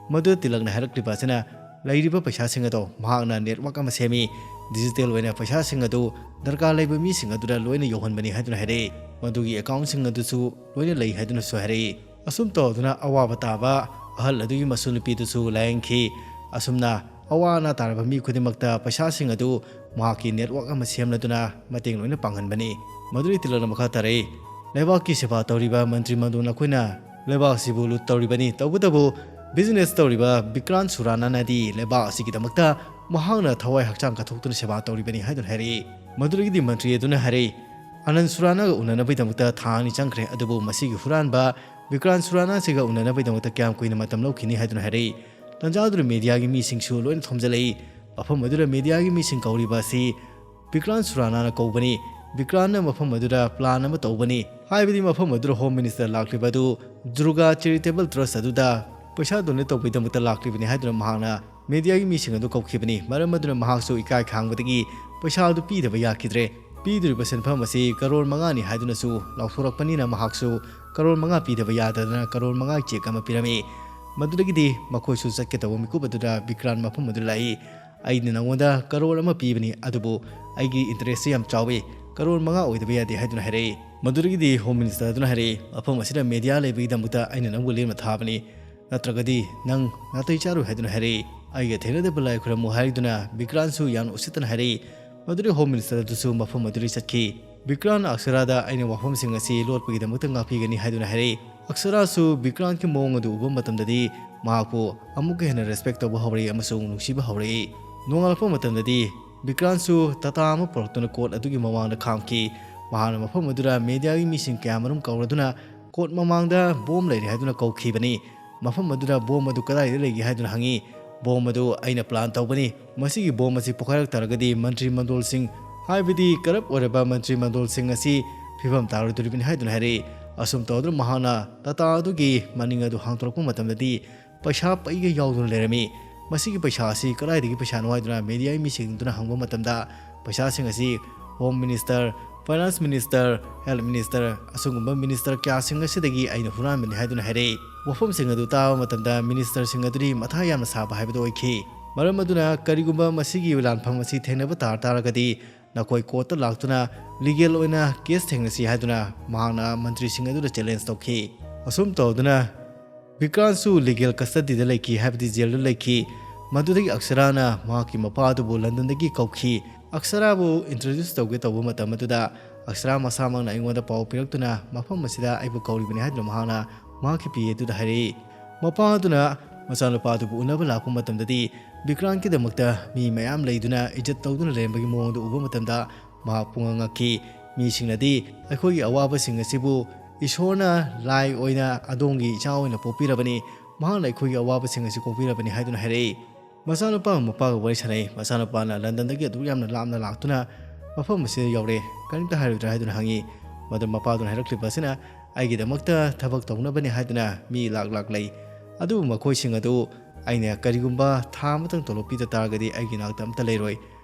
ꯃꯗꯨꯗ ꯇꯤꯂꯛꯅ ꯍꯥꯏꯔꯛꯂꯤꯕ ꯑꯁꯤꯅ, ꯂꯩꯔꯤꯕ ꯄꯩꯁꯥꯁꯤꯡ ꯑꯗꯣ ꯃꯍꯥꯛꯅ ꯅꯦꯠꯋꯥꯛ ꯑꯃ ꯁꯦꯝꯃꯤ, ꯗꯤꯖꯤꯇꯦꯜ ꯑꯣꯏꯅ ꯄꯩꯁꯥꯁꯤꯡ ꯑꯗꯨ ꯗꯔꯀꯥꯔ ꯂꯩꯕ ꯃꯤꯁꯤꯡ ꯑꯗꯨꯗ ꯂꯣꯏꯅ ꯌꯧꯍꯟꯕꯅꯤ ꯍꯥꯏꯗꯨꯅ ꯍꯥꯏꯔꯛꯏ꯫ ꯃꯗꯨꯒꯤ ꯑꯦꯀꯥꯎꯟꯁꯤꯡ ꯑꯗꯨꯁꯨ ꯂꯣꯏꯅ ꯂꯩ ꯍꯥꯏꯗꯨꯅꯁꯨ ꯍꯥꯏꯔꯛꯏ꯫ ꯑꯁꯨꯝ ꯇꯧꯗꯨꯅ ꯑꯋꯥꯕ ꯇꯥꯕ ꯑꯍꯜ ꯑꯗꯨꯒꯤ ꯃꯁꯨ ꯅꯨꯄꯤꯗꯨꯁꯨ ꯂꯥꯌꯦꯡꯈꯤ꯫ ꯑꯁꯨꯝꯅ ꯑꯋꯥ ꯑꯅꯥ ꯇꯥꯔꯕ ꯃꯤ ꯈꯨꯗꯤꯡꯃꯛꯇ ꯄꯩꯁꯥꯁꯤꯡ ꯑꯗꯨ ꯃꯍꯥꯛꯀꯤ ꯅꯦꯠꯋꯥꯛ ꯑꯃ ꯁꯦꯝꯂꯗꯨꯅ ꯃꯇꯦꯡ ꯂꯣꯏꯅ ꯄꯥꯡꯍꯟꯕꯅꯤ꯫ ꯃꯗꯨꯗꯒꯤ ꯇꯤꯂꯛꯅ ꯃꯈꯥ ꯇꯥꯔꯛꯏ, "ꯂꯩꯕꯥꯛꯀꯤ ꯁꯦꯕꯥ ꯇꯧꯔꯤꯕ ꯃꯟꯇ꯭ꯔꯤ ꯃꯟꯗꯣꯟ ꯑꯩꯈꯣꯏꯅ ꯂꯩꯕꯥꯛ ꯑꯁꯤꯕꯨ ꯂꯨꯠ ꯇꯧꯔꯤꯕꯅꯤ꯫ ꯇꯧꯕꯇꯕꯨ ꯕꯤꯖꯤꯅꯦꯁ ꯇꯧꯔꯤꯕ ꯕꯤꯀ꯭ꯔꯥꯟ ꯁꯨꯔꯥꯅꯥꯅꯗꯤ ꯂꯩꯕꯥꯛ ꯑꯁꯤꯒꯤꯗꯃꯛꯇ ꯃꯍꯥꯛꯅ ꯊꯋꯥꯏ ꯍꯛꯆꯥꯡ ꯀꯠꯊꯣꯛꯇꯨꯅ ꯁꯦꯕꯥ ꯇꯧꯔꯤꯕꯅꯤ" ꯍꯥꯏꯗꯨꯅ ꯍꯥꯏꯔꯛꯏ꯫ ꯃꯗꯨꯗꯒꯤꯗꯤ ꯃꯟꯇ꯭ꯔꯤ ꯑꯗꯨꯅ ꯍꯥꯏꯔꯛꯏ, "ꯑꯅꯟ ꯁꯨꯔꯥꯅꯥꯒ ꯎꯅꯅꯕꯒꯤꯗꯃꯛꯇ ꯊꯥ ꯑꯅꯤ ꯆꯪꯈ꯭ꯔꯦ, ꯑꯗꯨꯕꯨ ꯃꯁꯤꯒꯤ ꯍꯨꯔꯥꯟꯕ ꯕꯤꯀ꯭ꯔꯥꯟ ꯁꯨꯔꯥꯅꯥꯁꯤꯒ ꯎꯅꯅꯕꯒꯤꯗꯃꯛꯇ ꯀꯌꯥꯝ ꯀꯨꯏꯅ ꯃꯇꯝ ꯂꯧꯈꯤꯅꯤ?" ꯍꯥꯏꯗꯨꯅ ꯍꯥꯏꯔꯛꯏ꯫ ꯇꯟꯖꯥ ꯑꯗꯨꯗ ꯃꯦꯗꯤꯌꯥꯒꯤ ꯃꯤꯁꯤꯡꯁꯨ ꯂꯣꯏꯅ ꯊꯣꯝꯖꯤꯜꯂꯛꯏ꯫ ꯃꯐꯝ ꯑꯗꯨꯗ ꯃꯦꯗꯤꯌꯥꯒꯤ ꯃꯤꯁꯤꯡ ꯀꯧꯔꯤꯕ ꯑꯁꯤ ꯕꯤꯀ꯭ꯔꯥꯟ ꯁꯨꯔꯥꯅꯥꯅ ꯀꯧꯕꯅꯤ꯫ ꯕꯤꯀ꯭ꯔꯥꯟꯅ ꯃꯐꯝ ꯑꯗꯨꯗ ꯄ꯭ꯂꯥꯟ ꯑꯃ ꯇꯧꯕꯅꯤ꯫ ꯍꯥꯏꯕꯗꯤ ꯃꯐꯝ ꯑꯗꯨꯗ ꯍꯣꯝ ꯃꯤꯅꯤꯁꯇꯔ ꯂꯥꯛꯂꯤꯕ ꯑꯗꯨ ꯗꯨꯔꯒꯥ ꯆꯦꯔꯤꯇꯦꯕꯜ ꯇ꯭ꯔꯁ ꯑꯗꯨꯗ ꯄꯩꯁꯥ ꯗꯣꯅꯦꯠ ꯇꯧꯕꯒꯤꯗꯃꯛꯇ ꯂꯥꯛꯂꯤꯕꯅꯤ ꯍꯥꯏꯗꯨꯅ ꯃꯍꯥꯛꯅ ꯃꯦꯗꯤꯌꯥꯒꯤ ꯃꯤꯁꯤꯡ ꯑꯗꯨ ꯀꯧꯈꯤꯕꯅꯤ꯫ ꯃꯔꯝ ꯑꯗꯨꯅ ꯃꯍꯥꯛꯁꯨ ꯏꯀꯥꯏ ꯈꯥꯡꯕꯗꯒꯤ ꯄꯩꯁꯥ ꯑꯗꯨ ꯄꯤꯗꯕ ꯌꯥꯈꯤꯗ꯭ꯔꯦ꯫ ꯄꯤꯗꯣꯔꯤꯕ ꯁꯦꯟꯐꯝ ꯑꯁꯤ ꯀꯔꯣꯔ ꯃꯉꯥꯅꯤ ꯍꯥꯏꯗꯨꯅꯁꯨ ꯂꯥꯎꯊꯣꯔꯛꯄꯅꯤꯅ ꯃꯍꯥꯛꯁꯨ ꯀꯔꯣꯔ ꯃꯉꯥ ꯄꯤꯗꯕ ꯌꯥꯗꯗꯅ ꯀꯔꯣꯔ ꯃꯉꯥꯒꯤ ꯆꯦꯛ ꯑꯃ ꯄꯤꯔꯝꯃꯤ꯫ ꯃꯗꯨꯗꯒꯤꯗꯤ ꯃꯈꯣꯏꯁꯨ ꯆꯠꯀꯗꯧꯕ ꯃꯤꯀꯨꯞ ꯑꯗꯨꯗ ꯕꯤꯀ꯭ꯔꯥꯟ ꯃꯐꯝ ꯑꯗꯨ ꯂꯥꯛꯏ꯫ "ꯑꯩꯅ ꯅꯉꯣꯟꯗ ꯀꯔꯣꯔ ꯑꯃ ꯄꯤꯕꯅꯤ, ꯑꯗꯨꯕꯨ ꯑꯩꯒꯤ ꯏꯟꯇꯔꯦꯁꯁꯤ ꯌꯥꯝ ꯆꯥꯎꯏ, ꯀꯔꯣꯔ ꯃꯉꯥ ꯑꯣꯏꯗꯕ ꯌꯥꯗꯦ" ꯍꯥꯏꯗꯨꯅ ꯍꯥꯏꯔꯛꯏ꯫ ꯃꯗꯨꯗꯒꯤꯗꯤ ꯍꯣꯝ ꯃꯤꯅꯤꯁꯇꯔ ꯑꯗꯨꯅ ꯍꯥꯏꯔꯛꯏ, "ꯃꯐꯝ ꯑꯁꯤꯗ ꯃꯦꯗꯤꯌꯥ ꯂꯩꯕꯒꯤꯗꯃꯛꯇ ꯑꯩꯅ ꯅꯪꯕꯨ ꯂꯦꯝꯅ ꯊꯥꯕꯅꯤ, ꯅꯠꯇ꯭ꯔꯒꯗꯤ ꯅꯪ ꯅꯥꯇꯩ ꯆꯥꯔꯣꯏ" ꯍꯥꯏꯗꯨꯅ ꯍꯥꯏꯔꯛꯏ꯫ "ꯑꯩꯒ ꯊꯦꯡꯅꯗꯕ ꯂꯥꯏ ꯈꯨꯔꯝꯃꯨ" ꯍꯥꯏꯗꯨꯅ ꯕꯤꯀ꯭ꯔꯥꯟꯁꯨ ꯌꯥꯝꯅ ꯎꯁꯤꯠꯇꯅ ꯍꯥꯏꯔꯛꯏ꯫ ꯃꯗꯨꯗꯒꯤ ꯍꯣꯝ ꯃꯤꯅꯤꯁꯇꯔ ꯑꯗꯨꯁꯨ ꯃꯐꯝ ꯑꯗꯨꯗꯒꯤ ꯆꯠꯈꯤ꯫ ꯕꯤꯀ꯭ꯔꯥꯟ ꯑꯛꯁꯔꯥꯗ "ꯑꯩꯅ ꯋꯥꯐꯝꯁꯤꯡ ꯑꯁꯤ ꯂꯣꯠꯄꯒꯤꯗꯃꯛꯇ ꯉꯥꯛꯄꯤꯒꯅꯤ" ꯍꯥꯏꯗꯨꯅ ꯍꯥꯏꯔꯛꯏ꯫ ꯑꯛꯁꯔꯥꯁꯨ ꯕꯤꯀ꯭ꯔꯥꯟꯒꯤ ꯃꯑꯣꯡ ꯑꯗꯨ ꯎꯕ ꯃꯇꯝꯗꯗꯤ ꯃꯍꯥꯛꯄꯨ ꯑꯃꯨꯛꯀ ꯍꯦꯟꯅ ꯔꯦꯁꯄꯦꯛ ꯇꯧꯕ ꯍꯧꯔꯛꯏ ꯑꯃꯁꯨꯡ ꯅꯨꯡꯁꯤꯕ ꯍꯧꯔꯛꯏ꯫ ꯅꯣꯡꯉꯥꯜꯂꯛꯄ ꯃꯇꯝꯗꯗꯤ ꯕꯤꯀ꯭ꯔꯥꯟꯁꯨ ꯇꯥꯇꯥ ꯑꯃ ꯄꯨꯔꯛꯇꯨꯅ ꯀꯣꯔꯠ ꯑꯗꯨꯒꯤ ꯃꯃꯥꯡꯗ ꯈꯥꯝꯈꯤ꯫ ꯃꯍꯥꯛꯅ ꯃꯐꯝ ꯑꯗꯨꯗ ꯃꯦꯗꯤꯌꯥꯒꯤ ꯃꯤꯁꯤꯡ ꯀꯌꯥꯃꯔꯨꯝ ꯀꯧꯔꯗꯨꯅ ꯀꯣꯔꯠ ꯃꯃꯥꯡꯗ ꯕꯣꯝ ꯂꯩꯔꯦ ꯍꯥꯏꯗꯨꯅ ꯀꯧꯈꯤꯕꯅꯤ꯫ ꯃꯐꯝ ꯑꯗꯨꯗ ꯕꯣꯝ ꯑꯗꯨ ꯀꯗꯥꯏꯗ ꯂꯩꯒꯦ ꯍꯥꯏꯗꯨꯅ ꯍꯪꯉꯤ꯫ ꯕꯣꯝ ꯑꯗꯨ ꯑꯩꯅ ꯄ꯭ꯂꯥꯟ ꯇꯧꯕꯅꯤ꯫ ꯃꯁꯤꯒꯤ ꯕꯣꯝ ꯑꯁꯤ ꯄꯣꯈꯥꯏꯔꯛ ꯇꯥꯔꯒꯗꯤ ꯃꯟꯇ꯭ꯔꯤ ꯃꯟꯗꯣꯜꯁꯤꯡ, ꯍꯥꯏꯕꯗꯤ ꯀꯔꯞ ꯑꯣꯏꯔꯕ ꯃꯟꯇ꯭ꯔꯤ ꯃꯟꯗꯣꯜꯁꯤꯡ ꯑꯁꯤ ꯐꯤꯕꯝ ꯇꯥꯔꯣꯏꯗꯣꯔꯤꯕꯅꯤ ꯍꯥꯏꯗꯨꯅ ꯍꯥꯏꯔꯛꯏ꯫ ꯑꯁꯨꯝ ꯇꯧꯗꯨꯅ ꯃꯍꯥꯛꯅ ꯇꯥꯇꯥ ꯑꯗꯨꯒꯤ ꯃꯅꯤꯡ ꯑꯗꯨ ꯍꯥꯡꯗꯣꯔꯛꯄ ꯃꯇꯝꯗꯗꯤ ꯄꯩꯁꯥ ꯄꯩꯒ ꯌꯥꯎꯗꯨꯅ ꯂꯩꯔꯝꯃꯤ꯫ ꯃꯁꯤꯒꯤ ꯄꯩꯁꯥ ꯑꯁꯤ ꯀꯗꯥꯏꯗꯒꯤ ꯄꯩꯁꯥꯅꯣ ꯍꯥꯏꯗꯨꯅ ꯃꯦꯗꯤꯌꯥꯒꯤ ꯃꯤꯁꯤꯡꯗꯨꯅ ꯍꯪꯕ ꯃꯇꯝꯗ, ꯄꯩꯁꯥꯁꯤꯡ ꯑꯁꯤ home minister, finance minister, health minister, ꯑꯁꯤꯒꯨꯝꯕ ꯃꯤꯅꯤꯁꯇꯔ ꯀꯌꯥꯁꯤꯡ ꯑꯁꯤꯗꯒꯤ ꯑꯩꯅ ꯍꯨꯔꯥꯟꯕꯅꯤ ꯍꯥꯏꯗꯨꯅ ꯍꯥꯏꯔꯛꯏ꯫ ꯋꯥꯐꯝꯁꯤꯡ ꯑꯗꯨ ꯇꯥꯕ ꯃꯇꯝꯗ ꯃꯤꯅꯤꯁꯇꯔꯁꯤꯡ ꯑꯗꯨꯗꯤ ꯃꯊꯥ ꯌꯥꯝꯅ ꯁꯥꯕ ꯍꯥꯏꯕꯗꯨ ꯑꯣꯏꯈꯤ꯫ ꯃꯔꯝ ꯑꯗꯨꯅ ꯀꯔꯤꯒꯨꯝꯕ ꯃꯁꯤꯒꯤ ꯂꯥꯟꯐꯝ ꯑꯁꯤ ꯊꯦꯡꯅꯕ ꯇꯥꯔ ꯇꯥꯔꯒꯗꯤ ꯅꯈꯣꯏ ꯀꯣꯔꯠꯇ ꯂꯥꯛꯇꯨꯅ ꯂꯤꯒꯦꯜ ꯑꯣꯏꯅ ꯀꯦꯁ ꯊꯦꯡꯅꯁꯤ ꯍꯥꯏꯗꯨꯅ ꯃꯍꯥꯛꯅ ꯃꯟꯇ꯭ꯔꯤꯁꯤꯡ ꯑꯗꯨꯗ ꯆꯦꯂꯦꯟꯖ ꯇꯧꯈꯤ꯫ ꯑꯁꯨꯝ ꯇꯧꯗꯨꯅ ꯕꯤꯀ꯭ꯔꯥꯟꯁꯨ ꯂꯤꯒꯦꯜ ꯀꯁꯇꯗꯤꯗ ꯂꯩꯈꯤ, ꯍꯥꯏꯕꯗꯤ ꯖꯦꯜꯗ ꯂꯩꯈꯤ꯫ ꯃꯗꯨꯗꯒꯤ ꯑꯛꯁꯔꯥꯅ ꯃꯍꯥꯛꯀꯤ ꯃꯄꯥ ꯑꯗꯨꯕꯨ ꯂꯟꯗꯟꯗꯒꯤ ꯀꯧꯈꯤ꯫ ꯑꯛꯁꯔꯥꯕꯨ ꯏꯟꯇ꯭ꯔꯣꯗ꯭ꯌꯨꯁ ꯇꯧꯒꯦ ꯇꯧꯕ ꯃꯇꯝ ꯑꯗꯨꯗ ꯑꯛꯁꯔꯥ ꯃꯁꯥꯃꯛꯅ ꯑꯩꯉꯣꯟꯗ ꯄꯥꯎ ꯄꯤꯔꯛꯇꯨꯅ ꯃꯐꯝ ꯑꯁꯤꯗ ꯑꯩꯕꯨ ꯀꯧꯔꯤꯕꯅꯤ ꯍꯥꯏꯗꯨꯅ ꯃꯍꯥꯛꯅ ꯃꯍꯥꯛꯀꯤ ꯄꯤ ꯑꯦ ꯑꯗꯨꯗ ꯍꯥꯏꯔꯛꯏ꯫ ꯃꯄꯥ ꯑꯗꯨꯅ ꯃꯆꯥꯅꯨꯄꯥ ꯑꯗꯨꯕꯨ ꯎꯅꯕ ꯂꯥꯛꯄ ꯃꯇꯝꯗꯗꯤ ꯕꯤꯀ꯭ꯔꯥꯟꯒꯤꯗꯃꯛꯇ ꯃꯤ ꯃꯌꯥꯝ ꯂꯩꯗꯨꯅ ꯏꯖꯠ ꯇꯧꯗꯨꯅ ꯂꯩꯔꯝꯕꯒꯤ ꯃꯑꯣꯡꯗꯨ ꯎꯕ ꯃꯇꯝꯗ ꯃꯍꯥꯛ ꯄꯨꯡꯉꯛ ꯉꯛꯈꯤ꯫ ꯃꯤꯁꯤꯡꯅꯗꯤ ꯑꯩꯈꯣꯏꯒꯤ ꯑꯋꯥꯕꯁꯤꯡ ꯑꯁꯤꯕꯨ ꯏꯁꯣꯔꯅ ꯂꯥꯏ ꯑꯣꯏꯅ ꯑꯗꯣꯝꯒꯤ ꯏꯆꯥ ꯑꯣꯏꯅ ꯄꯣꯛꯄꯤꯔꯕꯅꯤ, ꯃꯍꯥꯛꯅ ꯑꯩꯈꯣꯏꯒꯤ ꯑꯋꯥꯕꯁꯤꯡ ꯑꯁꯤ ꯀꯣꯛꯄꯤꯔꯕꯅꯤ ꯍꯥꯏꯗꯨꯅ ꯍꯥꯏꯔꯛꯏ꯫ ꯃꯆꯥꯅꯨꯄꯥ ꯑꯃ ꯃꯄꯥꯒ ꯋꯥꯔꯤ ꯁꯥꯟꯅꯩ꯫ ꯃꯆꯥꯅꯨꯄꯥꯅ ꯂꯟꯗꯟꯗꯒꯤ ꯑꯗꯨꯛ ꯌꯥꯝꯅ ꯂꯥꯞꯅ ꯂꯥꯛꯇꯨꯅ ꯃꯐꯝ ꯑꯁꯤꯗ ꯌꯧꯔꯦ, ꯀꯔꯤꯝꯇ ꯍꯥꯏꯔꯣꯏꯗ꯭ꯔꯥ ꯍꯥꯏꯗꯨꯅ ꯍꯪꯉꯤ꯫ ꯃꯗꯨ ꯃꯄꯥꯗꯨꯅ ꯍꯥꯏꯔꯛꯂꯤꯕ ꯑꯁꯤꯅ, ꯑꯩꯒꯤꯗꯃꯛꯇ ꯊꯕꯛ ꯇꯧꯅꯕꯅꯤ ꯍꯥꯏꯗꯨꯅ ꯃꯤ ꯂꯥꯛ ꯂꯥꯛ ꯂꯩ, ꯑꯗꯨꯕꯨ ꯃꯈꯣꯏꯁꯤꯡ ꯑꯗꯨ ꯑꯩꯅ ꯀꯔꯤꯒꯨꯝꯕ ꯊꯥ ꯑꯃꯇꯪ ꯇꯣꯂꯣꯞ ꯄꯤꯗ ꯇꯥꯔꯒꯗꯤ ꯑꯩꯒꯤ ꯅꯥꯛꯇ ꯑꯝꯇ ꯂꯩꯔꯣꯏ꯫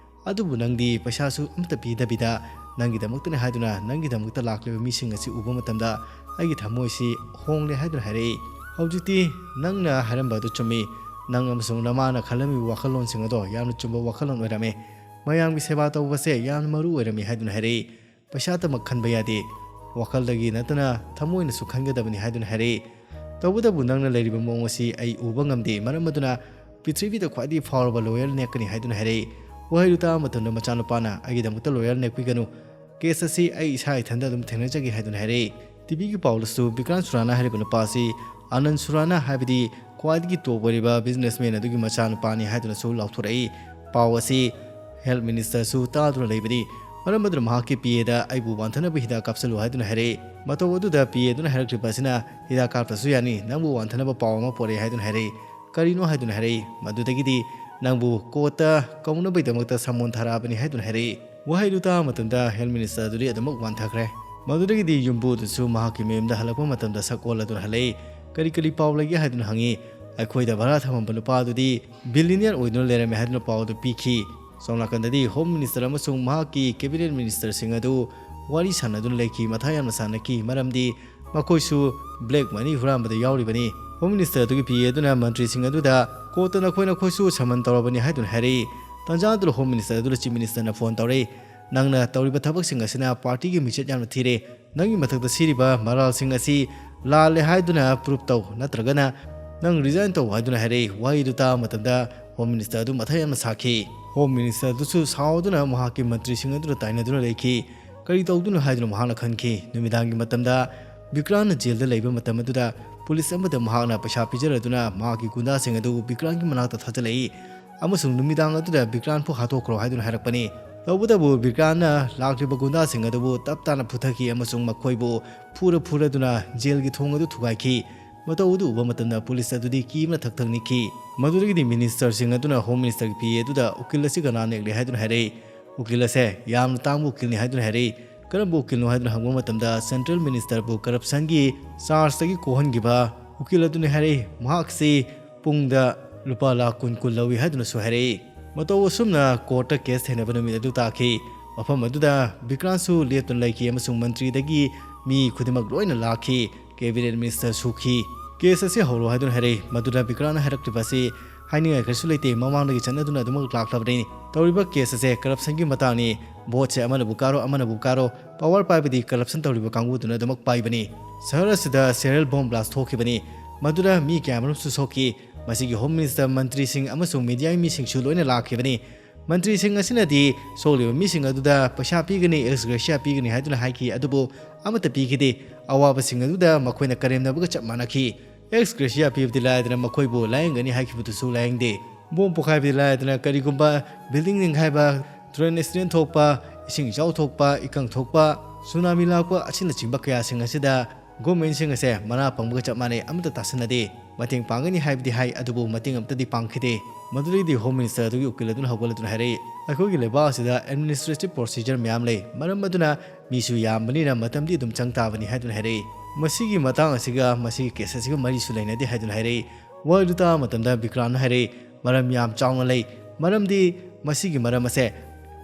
ꯑꯗꯨꯕꯨ ꯅꯪꯗꯤ ꯄꯩꯁꯥꯁꯨ ꯑꯃꯠꯇ ꯄꯤꯗꯕꯤꯗ ꯅꯪꯒꯤꯗꯃꯛꯇꯅꯤ ꯍꯥꯏꯗꯨꯅ ꯅꯪꯒꯤꯗꯃꯛꯇ ꯂꯥꯛꯂꯤꯕ ꯃꯤꯁꯤꯡ ꯑꯁꯤ ꯎꯕ ꯃꯇꯝꯗ ꯑꯩꯒꯤ ꯊꯃꯣꯏꯁꯤ ꯍꯣꯡꯂꯦ ꯍꯥꯏꯗꯨꯅ ꯍꯥꯏꯔꯛꯏ꯫ ꯍꯧꯖꯤꯛꯇꯤ ꯅꯪꯅ ꯍꯥꯏꯔꯝꯕ ꯑꯗꯨ ꯆꯨꯝꯃꯤ꯫ ꯅꯪ ꯑꯃꯁꯨꯡ ꯅꯃꯥꯅ ꯈꯜꯂꯝꯃꯤꯕ ꯋꯥꯈꯜꯂꯣꯟꯁꯤꯡ ꯑꯗꯣ ꯌꯥꯝꯅ ꯆꯨꯝꯕ ꯋꯥꯈꯜꯂꯣꯟ ꯑꯣꯏꯔꯝꯃꯦ꯫ ꯃꯌꯥꯝꯒꯤ ꯁꯦꯕꯥ ꯇꯧꯕꯁꯦ ꯌꯥꯝꯅ ꯃꯔꯨ ꯑꯣꯏꯔꯝꯃꯤ ꯍꯥꯏꯗꯨꯅ ꯍꯥꯏꯔꯛꯏ꯫ ꯄꯩꯁꯥꯇꯃꯛ ꯈꯟꯕ ꯌꯥꯗꯦ꯫ ꯋꯥꯈꯜꯗꯒꯤ ꯅꯠꯇꯅ ꯊꯃꯣꯏꯅꯁꯨ ꯈꯟꯒꯗꯕꯅꯤ ꯍꯥꯏꯗꯨꯅ ꯍꯥꯏꯔꯛꯏ꯫ ꯇꯧꯕꯇꯕꯨ ꯅꯪꯅ ꯂꯩꯔꯤꯕ ꯃꯑꯣꯡ ꯑꯁꯤ ꯑꯩ ꯎꯕ ꯉꯝꯗꯦ꯫ ꯃꯔꯝ ꯑꯗꯨꯅ ꯄ꯭ꯔꯤꯊꯤꯕꯤꯗ ꯈ꯭ꯋꯥꯏꯗꯒꯤ ꯐꯥꯎꯔꯕ ꯂꯣꯌꯔ ꯅꯦꯛꯀꯅꯤ ꯍꯥꯏꯗꯨꯅ ꯍꯥꯏꯔꯛꯏ꯫ ꯋꯥꯍꯩꯗꯨ ꯇꯥꯕ ꯃꯇꯝꯗ ꯃꯆꯥꯅꯨꯄꯥꯅ ꯑꯩꯒꯤꯗꯃꯛꯇ ꯂꯣꯌꯔ ꯅꯦꯛꯄꯤꯒꯅꯨ꯫ ꯀꯦꯁ ꯑꯁꯤ ꯑꯩ ꯏꯁꯥ ꯏꯊꯟꯗ ꯑꯗꯨꯝ ꯊꯦꯡꯅꯖꯒꯦ ꯍꯥꯏꯗꯨꯅ ꯍꯥꯏꯔꯛꯏ꯫ ꯇꯤꯚꯤꯒꯤ ꯄꯥꯎꯗꯁꯨ ꯕꯤꯀ꯭ꯔꯥꯟ ꯁꯨꯔꯥꯅꯥ ꯍꯥꯏꯔꯤꯕ ꯅꯨꯄꯥ ꯑꯁꯤ ꯑꯅꯟ ꯁꯨꯔꯥꯅꯥ ꯍꯥꯏꯕꯗꯤ ꯈ꯭ꯋꯥꯏꯗꯒꯤ ꯇꯣꯞ ꯑꯣꯏꯔꯤꯕ ꯕꯤꯖꯤꯅꯦꯁꯃꯦꯟ ꯑꯗꯨꯒꯤ ꯃꯆꯥꯅꯨꯄꯥꯅꯤ ꯍꯥꯏꯗꯨꯅꯁꯨ ꯂꯥꯎꯊꯣꯔꯛꯏ꯫ ꯄꯥꯎ ꯑꯁꯤ ꯍꯦꯜꯊ ꯃꯤꯅꯤꯁꯇꯔꯁꯨ ꯇꯥꯗꯨꯅ ꯂꯩꯕꯅꯤ꯫ ꯃꯔꯝ ꯑꯗꯨꯅ ꯃꯍꯥꯛꯀꯤ ꯄꯤ ꯑꯦꯗ ꯑꯩꯕꯨ ꯋꯥꯟꯊꯅꯕ ꯍꯤꯗꯥꯛ ꯀꯥꯞꯁꯤꯜꯂꯨ ꯍꯥꯏꯗꯨꯅ ꯍꯥꯏꯔꯛꯏ꯫ ꯃꯇꯧ ꯑꯗꯨꯗ ꯄꯤ ꯑꯦ ꯑꯗꯨꯅ ꯍꯥꯏꯔꯛꯂꯤꯕ ꯑꯁꯤꯅ ꯍꯤꯗꯥꯛ ꯀꯥꯞꯇ꯭ꯔꯁꯨ ꯌꯥꯅꯤ, ꯅꯪꯕꯨ ꯋꯥꯟꯊꯅꯕ ꯄꯥꯎ ꯑꯃ ꯄꯣꯔꯛꯑꯦ ꯍꯥꯏꯗꯨꯅ ꯍꯥꯏꯔꯛꯏ꯫ ꯀꯔꯤꯅꯣ ꯍꯥꯏꯗꯨꯅ ꯍꯥꯏꯔꯛꯏ꯫ ꯃꯗꯨꯗꯒꯤꯗꯤ ꯅꯪꯕꯨ ꯀꯣꯔꯠꯇ ꯀꯧꯅꯕꯒꯤꯗꯃꯛꯇ ꯁꯃꯣꯟ ꯊꯥꯔꯛꯑꯕꯅꯤ ꯍꯥꯏꯗꯨꯅ ꯍꯥꯏꯔꯛꯏ꯫ ꯋꯥꯍꯩꯗꯨ ꯇꯥꯕ ꯃꯇꯝꯗ ꯍꯦꯜꯊ ꯃꯤꯅꯤꯁꯇꯔ ꯑꯗꯨꯗꯤ ꯑꯗꯨꯃꯛ ꯋꯥꯟꯊꯈ꯭ꯔꯦ꯫ ꯃꯗꯨꯗꯒꯤꯗꯤ ꯌꯨꯝꯕꯨꯗꯨꯁꯨ ꯃꯍꯥꯛꯀꯤ ꯃꯌꯨꯝꯗ ꯍꯜꯂꯛꯄ ꯃꯇꯝꯗ ꯁꯛ ꯑꯣꯜꯂꯗꯨꯅ ꯍꯜꯂꯛꯏ꯫ "ꯀꯔꯤ ꯀꯔꯤ ꯄꯥꯎ ꯂꯩꯒꯦ?" ꯍꯥꯏꯗꯨꯅ ꯍꯪꯉꯤ꯫ "ꯑꯩꯈꯣꯏꯗ ꯚꯔꯥ ꯊꯝꯃꯝꯕ ꯅꯨꯄꯥ ꯑꯗꯨꯗꯤ ꯕꯤꯂꯤꯅꯤꯌꯔ ꯑꯣꯏꯗꯨꯅ ꯂꯩꯔꯝꯃꯦ" ꯍꯥꯏꯗꯨꯅ ꯄꯥꯎ ꯑꯗꯨ ꯄꯤꯈꯤ꯫ ꯁꯣꯝ ꯅꯥꯀꯟꯗꯗꯤ ꯍꯣꯝ ꯃꯤꯅꯤꯁꯇꯔ ꯑꯃꯁꯨꯡ ꯃꯍꯥꯛꯀꯤ ꯀꯦꯕꯤꯅꯦꯠ ꯃꯤꯅꯤꯁꯇꯔꯁꯤꯡ ꯑꯗꯨ ꯋꯥꯔꯤ ꯁꯥꯟꯅꯗꯨꯅ ꯂꯩꯈꯤ, ꯃꯊꯥ ꯌꯥꯝꯅ ꯁꯥꯟꯅꯈꯤ, ꯃꯔꯝꯗꯤ ꯃꯈꯣꯏꯁꯨ ꯕ꯭ꯂꯦꯛ ꯃꯅꯤ ꯍꯨꯔꯥꯟꯕꯗ ꯌꯥꯎꯔꯤꯕꯅꯤ꯫ ꯍꯣꯝ ꯃꯤꯅꯤꯁꯇꯔ ꯑꯗꯨꯒꯤ ꯄꯤ ꯑꯦ ꯑꯗꯨꯅ ꯃꯟꯇ꯭ꯔꯤꯁꯤꯡ ꯑꯗꯨꯗ ꯀꯣꯔꯠꯇ ꯅꯈꯣꯏ ꯅꯈꯣꯏꯁꯨ ꯁꯃꯟ ꯇꯧꯔꯕꯅꯤ ꯍꯥꯏꯗꯨꯅ ꯍꯥꯏꯔꯛꯏ꯫ ꯇꯥꯟꯖꯥ ꯑꯗꯨꯗ ꯍꯣꯝ ꯃꯤꯅꯤꯁꯇꯔ ꯑꯗꯨꯗ ꯆꯤꯐ ꯃꯤꯅꯤꯁꯇꯔꯅ ꯐꯣꯟ ꯇꯧꯔꯛꯏ꯫ "ꯅꯪꯅ ꯇꯧꯔꯤꯕ ꯊꯕꯛꯁꯤꯡ ꯑꯁꯤꯅ ꯄꯥꯔꯇꯤꯒꯤ ꯃꯤꯡꯆꯠ ꯌꯥꯝꯅ ꯊꯤꯔꯦ꯫ ꯅꯪꯒꯤ ꯃꯊꯛꯇ ꯁꯤꯔꯤꯕ ꯃꯔꯥꯜꯁꯤꯡ ꯑꯁꯤ ꯂꯥꯜꯂꯦ ꯍꯥꯏꯗꯨꯅ ꯄ꯭ꯔꯨꯞ ꯇꯧ, ꯅꯠꯇ꯭ꯔꯒꯅ ꯅꯪ ꯔꯤꯖꯥꯏꯟ ꯇꯧ" ꯍꯥꯏꯗꯨꯅ ꯍꯥꯏꯔꯛꯏ꯫ ꯋꯥꯍꯩꯗꯨ ꯇꯥꯕ ꯃꯇꯝꯗ ꯍꯣꯝ ꯃꯤꯅꯤꯁꯇꯔ ꯑꯗꯨ ꯃꯊꯥ ꯌꯥꯝꯅ ꯁꯥꯈꯤ꯫ ꯍꯣꯝ ꯃꯤꯅꯤꯁꯇꯔ ꯑꯗꯨꯁꯨ ꯁꯥꯎꯗꯨꯅ ꯃꯍꯥꯛꯀꯤ ꯃꯟꯇ꯭ꯔꯤꯁꯤꯡ ꯑꯗꯨꯗ ꯇꯥꯏꯅꯗꯨꯅ ꯂꯩꯈꯤ꯫ ꯀꯔꯤ ꯇꯧꯗꯨꯅ ꯍꯥꯏꯗꯨꯅ ꯃꯍꯥꯛꯅ ꯈꯟꯈꯤ꯫ ꯅꯨꯃꯤꯗꯥꯡꯒꯤ ꯃꯇꯝꯗ ꯕꯤꯀ꯭ꯔꯥꯟꯅ ꯖꯦꯜꯗ ꯂꯩꯕ ꯃꯇꯝ ꯑꯗꯨꯗ ꯄꯨꯂꯤꯁ ꯑꯃꯗ ꯃꯍꯥꯛꯅ ꯄꯩꯁꯥ ꯄꯤꯖꯔꯗꯨꯅ ꯃꯍꯥꯛꯀꯤ ꯒꯨꯟꯗꯥꯁꯤꯡ ꯑꯗꯨ ꯕꯤꯀ꯭ꯔꯥꯟꯒꯤ ꯃꯅꯥꯛꯇ ꯊꯥꯖꯤꯜꯂꯛꯏ ꯑꯃꯁꯨꯡ ꯅꯨꯃꯤꯗꯥꯡ ꯑꯗꯨꯗ ꯕꯤꯀ꯭ꯔꯥꯟꯕꯨ ꯍꯥꯠꯇꯣꯛꯈ꯭ꯔꯣ ꯍꯥꯏꯗꯨꯅ ꯍꯥꯏꯔꯛꯄꯅꯤ꯫ ꯇꯧꯕꯇꯕꯨ ꯕꯤꯀ꯭ꯔꯥꯟꯅ ꯂꯥꯛꯂꯤꯕ ꯒꯨꯟꯗꯥꯁꯤꯡ ꯑꯗꯨꯕꯨ ꯇꯞ ꯇꯥꯅ ꯐꯨꯊꯈꯤ ꯑꯃꯁꯨꯡ ꯃꯈꯣꯏꯕꯨ ꯐꯨꯔ ꯐꯨꯔꯗꯨꯅ ꯖꯦꯜꯒꯤ ꯊꯣꯡ ꯑꯗꯨ ꯊꯨꯒꯥꯏꯈꯤ꯫ ꯃꯇꯧ ꯑꯗꯨ ꯎꯕ ꯃꯇꯝꯗ ꯄꯨꯂꯤꯁ ꯑꯗꯨꯗꯤ ꯀꯤꯕꯅ ꯊꯛ ꯊꯛ ꯅꯤꯛꯈꯤ꯫ ꯃꯗꯨꯗꯒꯤꯗꯤ ꯃꯤꯅꯤꯁꯇꯔꯁꯤꯡ ꯑꯗꯨꯅ ꯍꯣꯝ ꯃꯤꯅꯤꯁꯇꯔꯒꯤ ꯄꯤ ꯑꯦ ꯑꯗꯨꯗ ꯎꯀꯤꯜ ꯑꯁꯤ ꯀꯅꯥ ꯅꯦꯛꯂꯤ ꯍꯥꯏꯗꯨꯅ ꯍꯥꯏꯔꯛꯏ꯫ ꯎꯀꯤꯜ ꯑꯁꯦ ꯌꯥꯝꯅ ꯇꯥꯡꯕ ꯎꯀꯤꯜꯅꯤ ꯍꯥꯏꯗꯨꯅ ꯍꯥꯏꯔꯛꯏ꯫ "ꯀꯔꯝꯕ ꯎꯀꯤꯜꯅꯣ?" ꯍꯥꯏꯗꯨꯅ ꯍꯪꯕ ꯃꯇꯝꯗ ꯁꯦꯟꯇ꯭ꯔꯦꯜ ꯃꯤꯅꯤꯁꯇꯔꯕꯨ ꯀꯔꯞꯁꯟꯒꯤ ꯆꯥꯔꯖꯇꯒꯤ ꯀꯣꯛꯍꯟꯈꯤꯕ ꯎꯀꯤꯜ ꯑꯗꯨꯅꯤ ꯍꯥꯏꯔꯛꯏ꯫ ꯃꯍꯥꯛꯁꯤ ꯄꯨꯡꯗ ꯂꯨꯄꯥ ꯂꯥꯈ ꯀꯨꯟ ꯀꯨꯟ ꯂꯧꯏ ꯍꯥꯏꯗꯨꯅꯁꯨ ꯍꯥꯏꯔꯛꯏ꯫ ꯃꯇꯧ ꯑꯁꯨꯝꯅ ꯀꯣꯔꯠꯇ ꯀꯦꯁ ꯊꯦꯡꯅꯕ ꯅꯨꯃꯤꯠ ꯑꯗꯨ ꯇꯥꯈꯤ꯫ ꯃꯐꯝ ꯑꯗꯨꯗ ꯕꯤꯀ꯭ꯔꯥꯟꯁꯨ ꯂꯦꯞꯇꯨꯅ ꯂꯩꯈꯤ ꯑꯃꯁꯨꯡ ꯃꯟꯇ꯭ꯔꯤꯗꯒꯤ ꯃꯤ ꯈꯨꯗꯤꯡꯃꯛ ꯂꯣꯏꯅ ꯂꯥꯛꯈꯤ꯫ Cabinet minister ꯁꯨꯈꯤ꯫ "ꯀꯦꯁ ꯑꯁꯤ ꯍꯧꯔꯣ" ꯍꯥꯏꯗꯨꯅ ꯍꯥꯏꯔꯛꯏ꯫ ꯃꯗꯨꯗ ꯕꯤꯀ꯭ꯔꯥꯟꯅ ꯍꯥꯏꯔꯛꯂꯤꯕ ꯑꯁꯤ ꯍꯥꯏꯅꯤꯡꯉꯥꯏ ꯀꯔꯤꯁꯨ ꯂꯩꯇꯦ, ꯃꯃꯥꯡꯗꯒꯤ ꯆꯠꯅꯗꯨꯅ ꯑꯗꯨꯃꯛ ꯂꯥꯛꯂꯕꯅꯤ꯫ ꯇꯧꯔꯤꯕ ꯀꯦꯁ ꯑꯁꯦ ꯀꯔꯞꯁꯟꯒꯤ ꯃꯇꯥꯡꯅꯤ꯫ ꯚꯣꯠꯁꯦ ꯑꯃꯅꯕꯨ ꯀꯥꯔꯣ, ꯑꯃꯅꯕꯨ ꯀꯥꯔꯣ, ꯄꯋꯥꯔ ꯄꯥꯏꯕꯗꯤ ꯀꯔꯞꯁꯟ ꯇꯧꯔꯤꯕ ꯀꯥꯡꯕꯨꯗꯨꯅ ꯑꯗꯨꯃꯛ ꯄꯥꯏꯕꯅꯤ꯫ ꯁꯍꯔ ꯑꯁꯤꯗ ꯁꯦꯔꯤꯌꯦꯜ ꯕꯣꯝ ꯕ꯭ꯂꯥꯁ ꯊꯣꯛꯈꯤꯕꯅꯤ꯫ ꯃꯗꯨꯗ ꯃꯤ ꯀꯌꯥꯃꯔꯨꯝꯁꯨ ꯁꯣꯛꯈꯤ꯫ ꯃꯁꯤꯒꯤ ꯍꯣꯝ ꯃꯤꯅꯤꯁꯇꯔ, ꯃꯟꯇ꯭ꯔꯤꯁꯤꯡ ꯑꯃꯁꯨꯡ ꯃꯤꯗꯤꯌꯥꯒꯤ ꯃꯤꯁꯤꯡꯁꯨ ꯂꯣꯏꯅ ꯂꯥꯛꯈꯤꯕꯅꯤ꯫ ꯃꯟꯇ꯭ꯔꯤꯁꯤꯡ ꯑꯁꯤꯅꯗꯤ ꯁꯣꯛꯂꯤꯕ ꯃꯤꯁꯤꯡ ꯑꯗꯨꯗ ꯄꯩꯁꯥ ꯄꯤꯒꯅꯤ, ꯑꯦꯛꯁ ꯒ꯭ꯔꯦꯁꯤꯌꯥ ꯄꯤꯒꯅꯤ ꯍꯥꯏꯗꯨꯅ ꯍꯥꯏꯈꯤ, ꯑꯗꯨꯕꯨ ꯑꯃꯠꯇ ꯄꯤꯈꯤꯗꯦ꯫ ꯑꯋꯥꯕꯁꯤꯡ ꯑꯗꯨꯗ ꯃꯈꯣꯏꯅ ꯀꯔꯦꯝꯅꯕꯒ ꯆꯞ ꯃꯥꯟꯅꯈꯤ꯫ ꯑꯦꯛꯁ ꯒ꯭ꯔꯦꯁꯤꯌꯥ ꯄꯤꯕꯗꯤ ꯂꯥꯏꯗꯅ ꯃꯈꯣꯏꯕꯨ ꯂꯥꯌꯦꯡꯒꯅꯤ ꯍꯥꯏꯈꯤꯕꯗꯨꯁꯨ ꯂꯥꯌꯦꯡꯗꯦ꯫ ꯕꯣꯝ ꯄꯣꯈꯥꯏꯕꯗꯤ ꯂꯥꯏꯗꯅ ꯀꯔꯤꯒꯨꯝꯕ ꯕꯤꯜꯗꯤꯡ ꯅꯤꯡꯈꯥꯏꯕ, ꯇ꯭ꯔꯦꯟ ꯑꯦꯛꯁꯤꯗꯦꯟ ꯊꯣꯛꯄ, ꯏꯁꯤꯡ ꯏꯆꯥꯎ ꯊꯣꯛꯄ, ꯏꯀꯪ ꯊꯣꯛꯄ, ꯁꯨꯅꯥꯃꯤ ꯂꯥꯛꯄ ꯑꯁꯤꯅꯆꯤꯡꯕ ꯀꯌꯥꯁꯤꯡ ꯑꯁꯤꯗ ꯒꯣꯔꯃꯦꯟꯁꯤꯡ ꯑꯁꯦ ꯃꯅꯥ ꯄꯪꯕꯒ ꯆꯞ ꯃꯥꯟꯅꯩ, ꯑꯃꯠꯇ ꯇꯥꯁꯟꯅꯗꯦ꯫ ꯃꯇꯦꯡ ꯄꯥꯡꯒꯅꯤ ꯍꯥꯏꯕꯗꯤ ꯍꯥꯏ, ꯑꯗꯨꯕꯨ ꯃꯇꯦꯡ ꯑꯝꯇꯗꯤ ꯄꯥꯡꯈꯤꯗꯦ꯫ ꯃꯗꯨꯗꯩꯗꯤ ꯍꯣꯝ ꯃꯤꯅꯤꯁꯇꯔ ꯑꯗꯨꯒꯤ ꯎꯀꯤꯜ ꯑꯗꯨꯅ ꯍꯧꯒꯠꯂꯗꯨꯅ ꯍꯥꯏꯔꯛꯏ, ꯑꯩꯈꯣꯏꯒꯤ ꯂꯩꯕꯥꯛ ꯑꯁꯤꯗ ꯑꯦꯗꯃꯤꯅꯤꯁꯇ꯭ꯔꯦꯇꯤꯚ ꯄ꯭ꯔꯣꯁꯤꯖꯔ ꯃꯌꯥꯝ ꯂꯩ, ꯃꯔꯝ ꯑꯗꯨꯅ ꯃꯤꯁꯨ ꯌꯥꯝꯕꯅꯤꯅ ꯃꯇꯝꯗꯤ ꯑꯗꯨꯝ ꯆꯪ ꯇꯥꯕꯅꯤ ꯍꯥꯏꯗꯨꯅ ꯍꯥꯏꯔꯛꯏ꯫ ꯃꯁꯤꯒꯤ ꯃꯇꯥꯡ ꯑꯁꯤꯒ ꯃꯁꯤꯒꯤ ꯀꯦꯁ ꯑꯁꯤꯒ ꯃꯔꯤꯁꯨ ꯂꯩꯅꯗꯦ ꯍꯥꯏꯗꯨꯅ ꯍꯥꯏꯔꯛꯏ꯫ ꯋꯥꯍꯩꯗꯨ ꯇꯥꯕ ꯃꯇꯝꯗ ꯕꯤꯀ꯭ꯔꯥꯟꯅ ꯍꯥꯏꯔꯛꯏ, ꯃꯔꯝ ꯌꯥꯝ ꯆꯥꯎꯅ ꯂꯩ, ꯃꯔꯝꯗꯤ ꯃꯁꯤꯒꯤ ꯃꯔꯝ ꯑꯁꯦ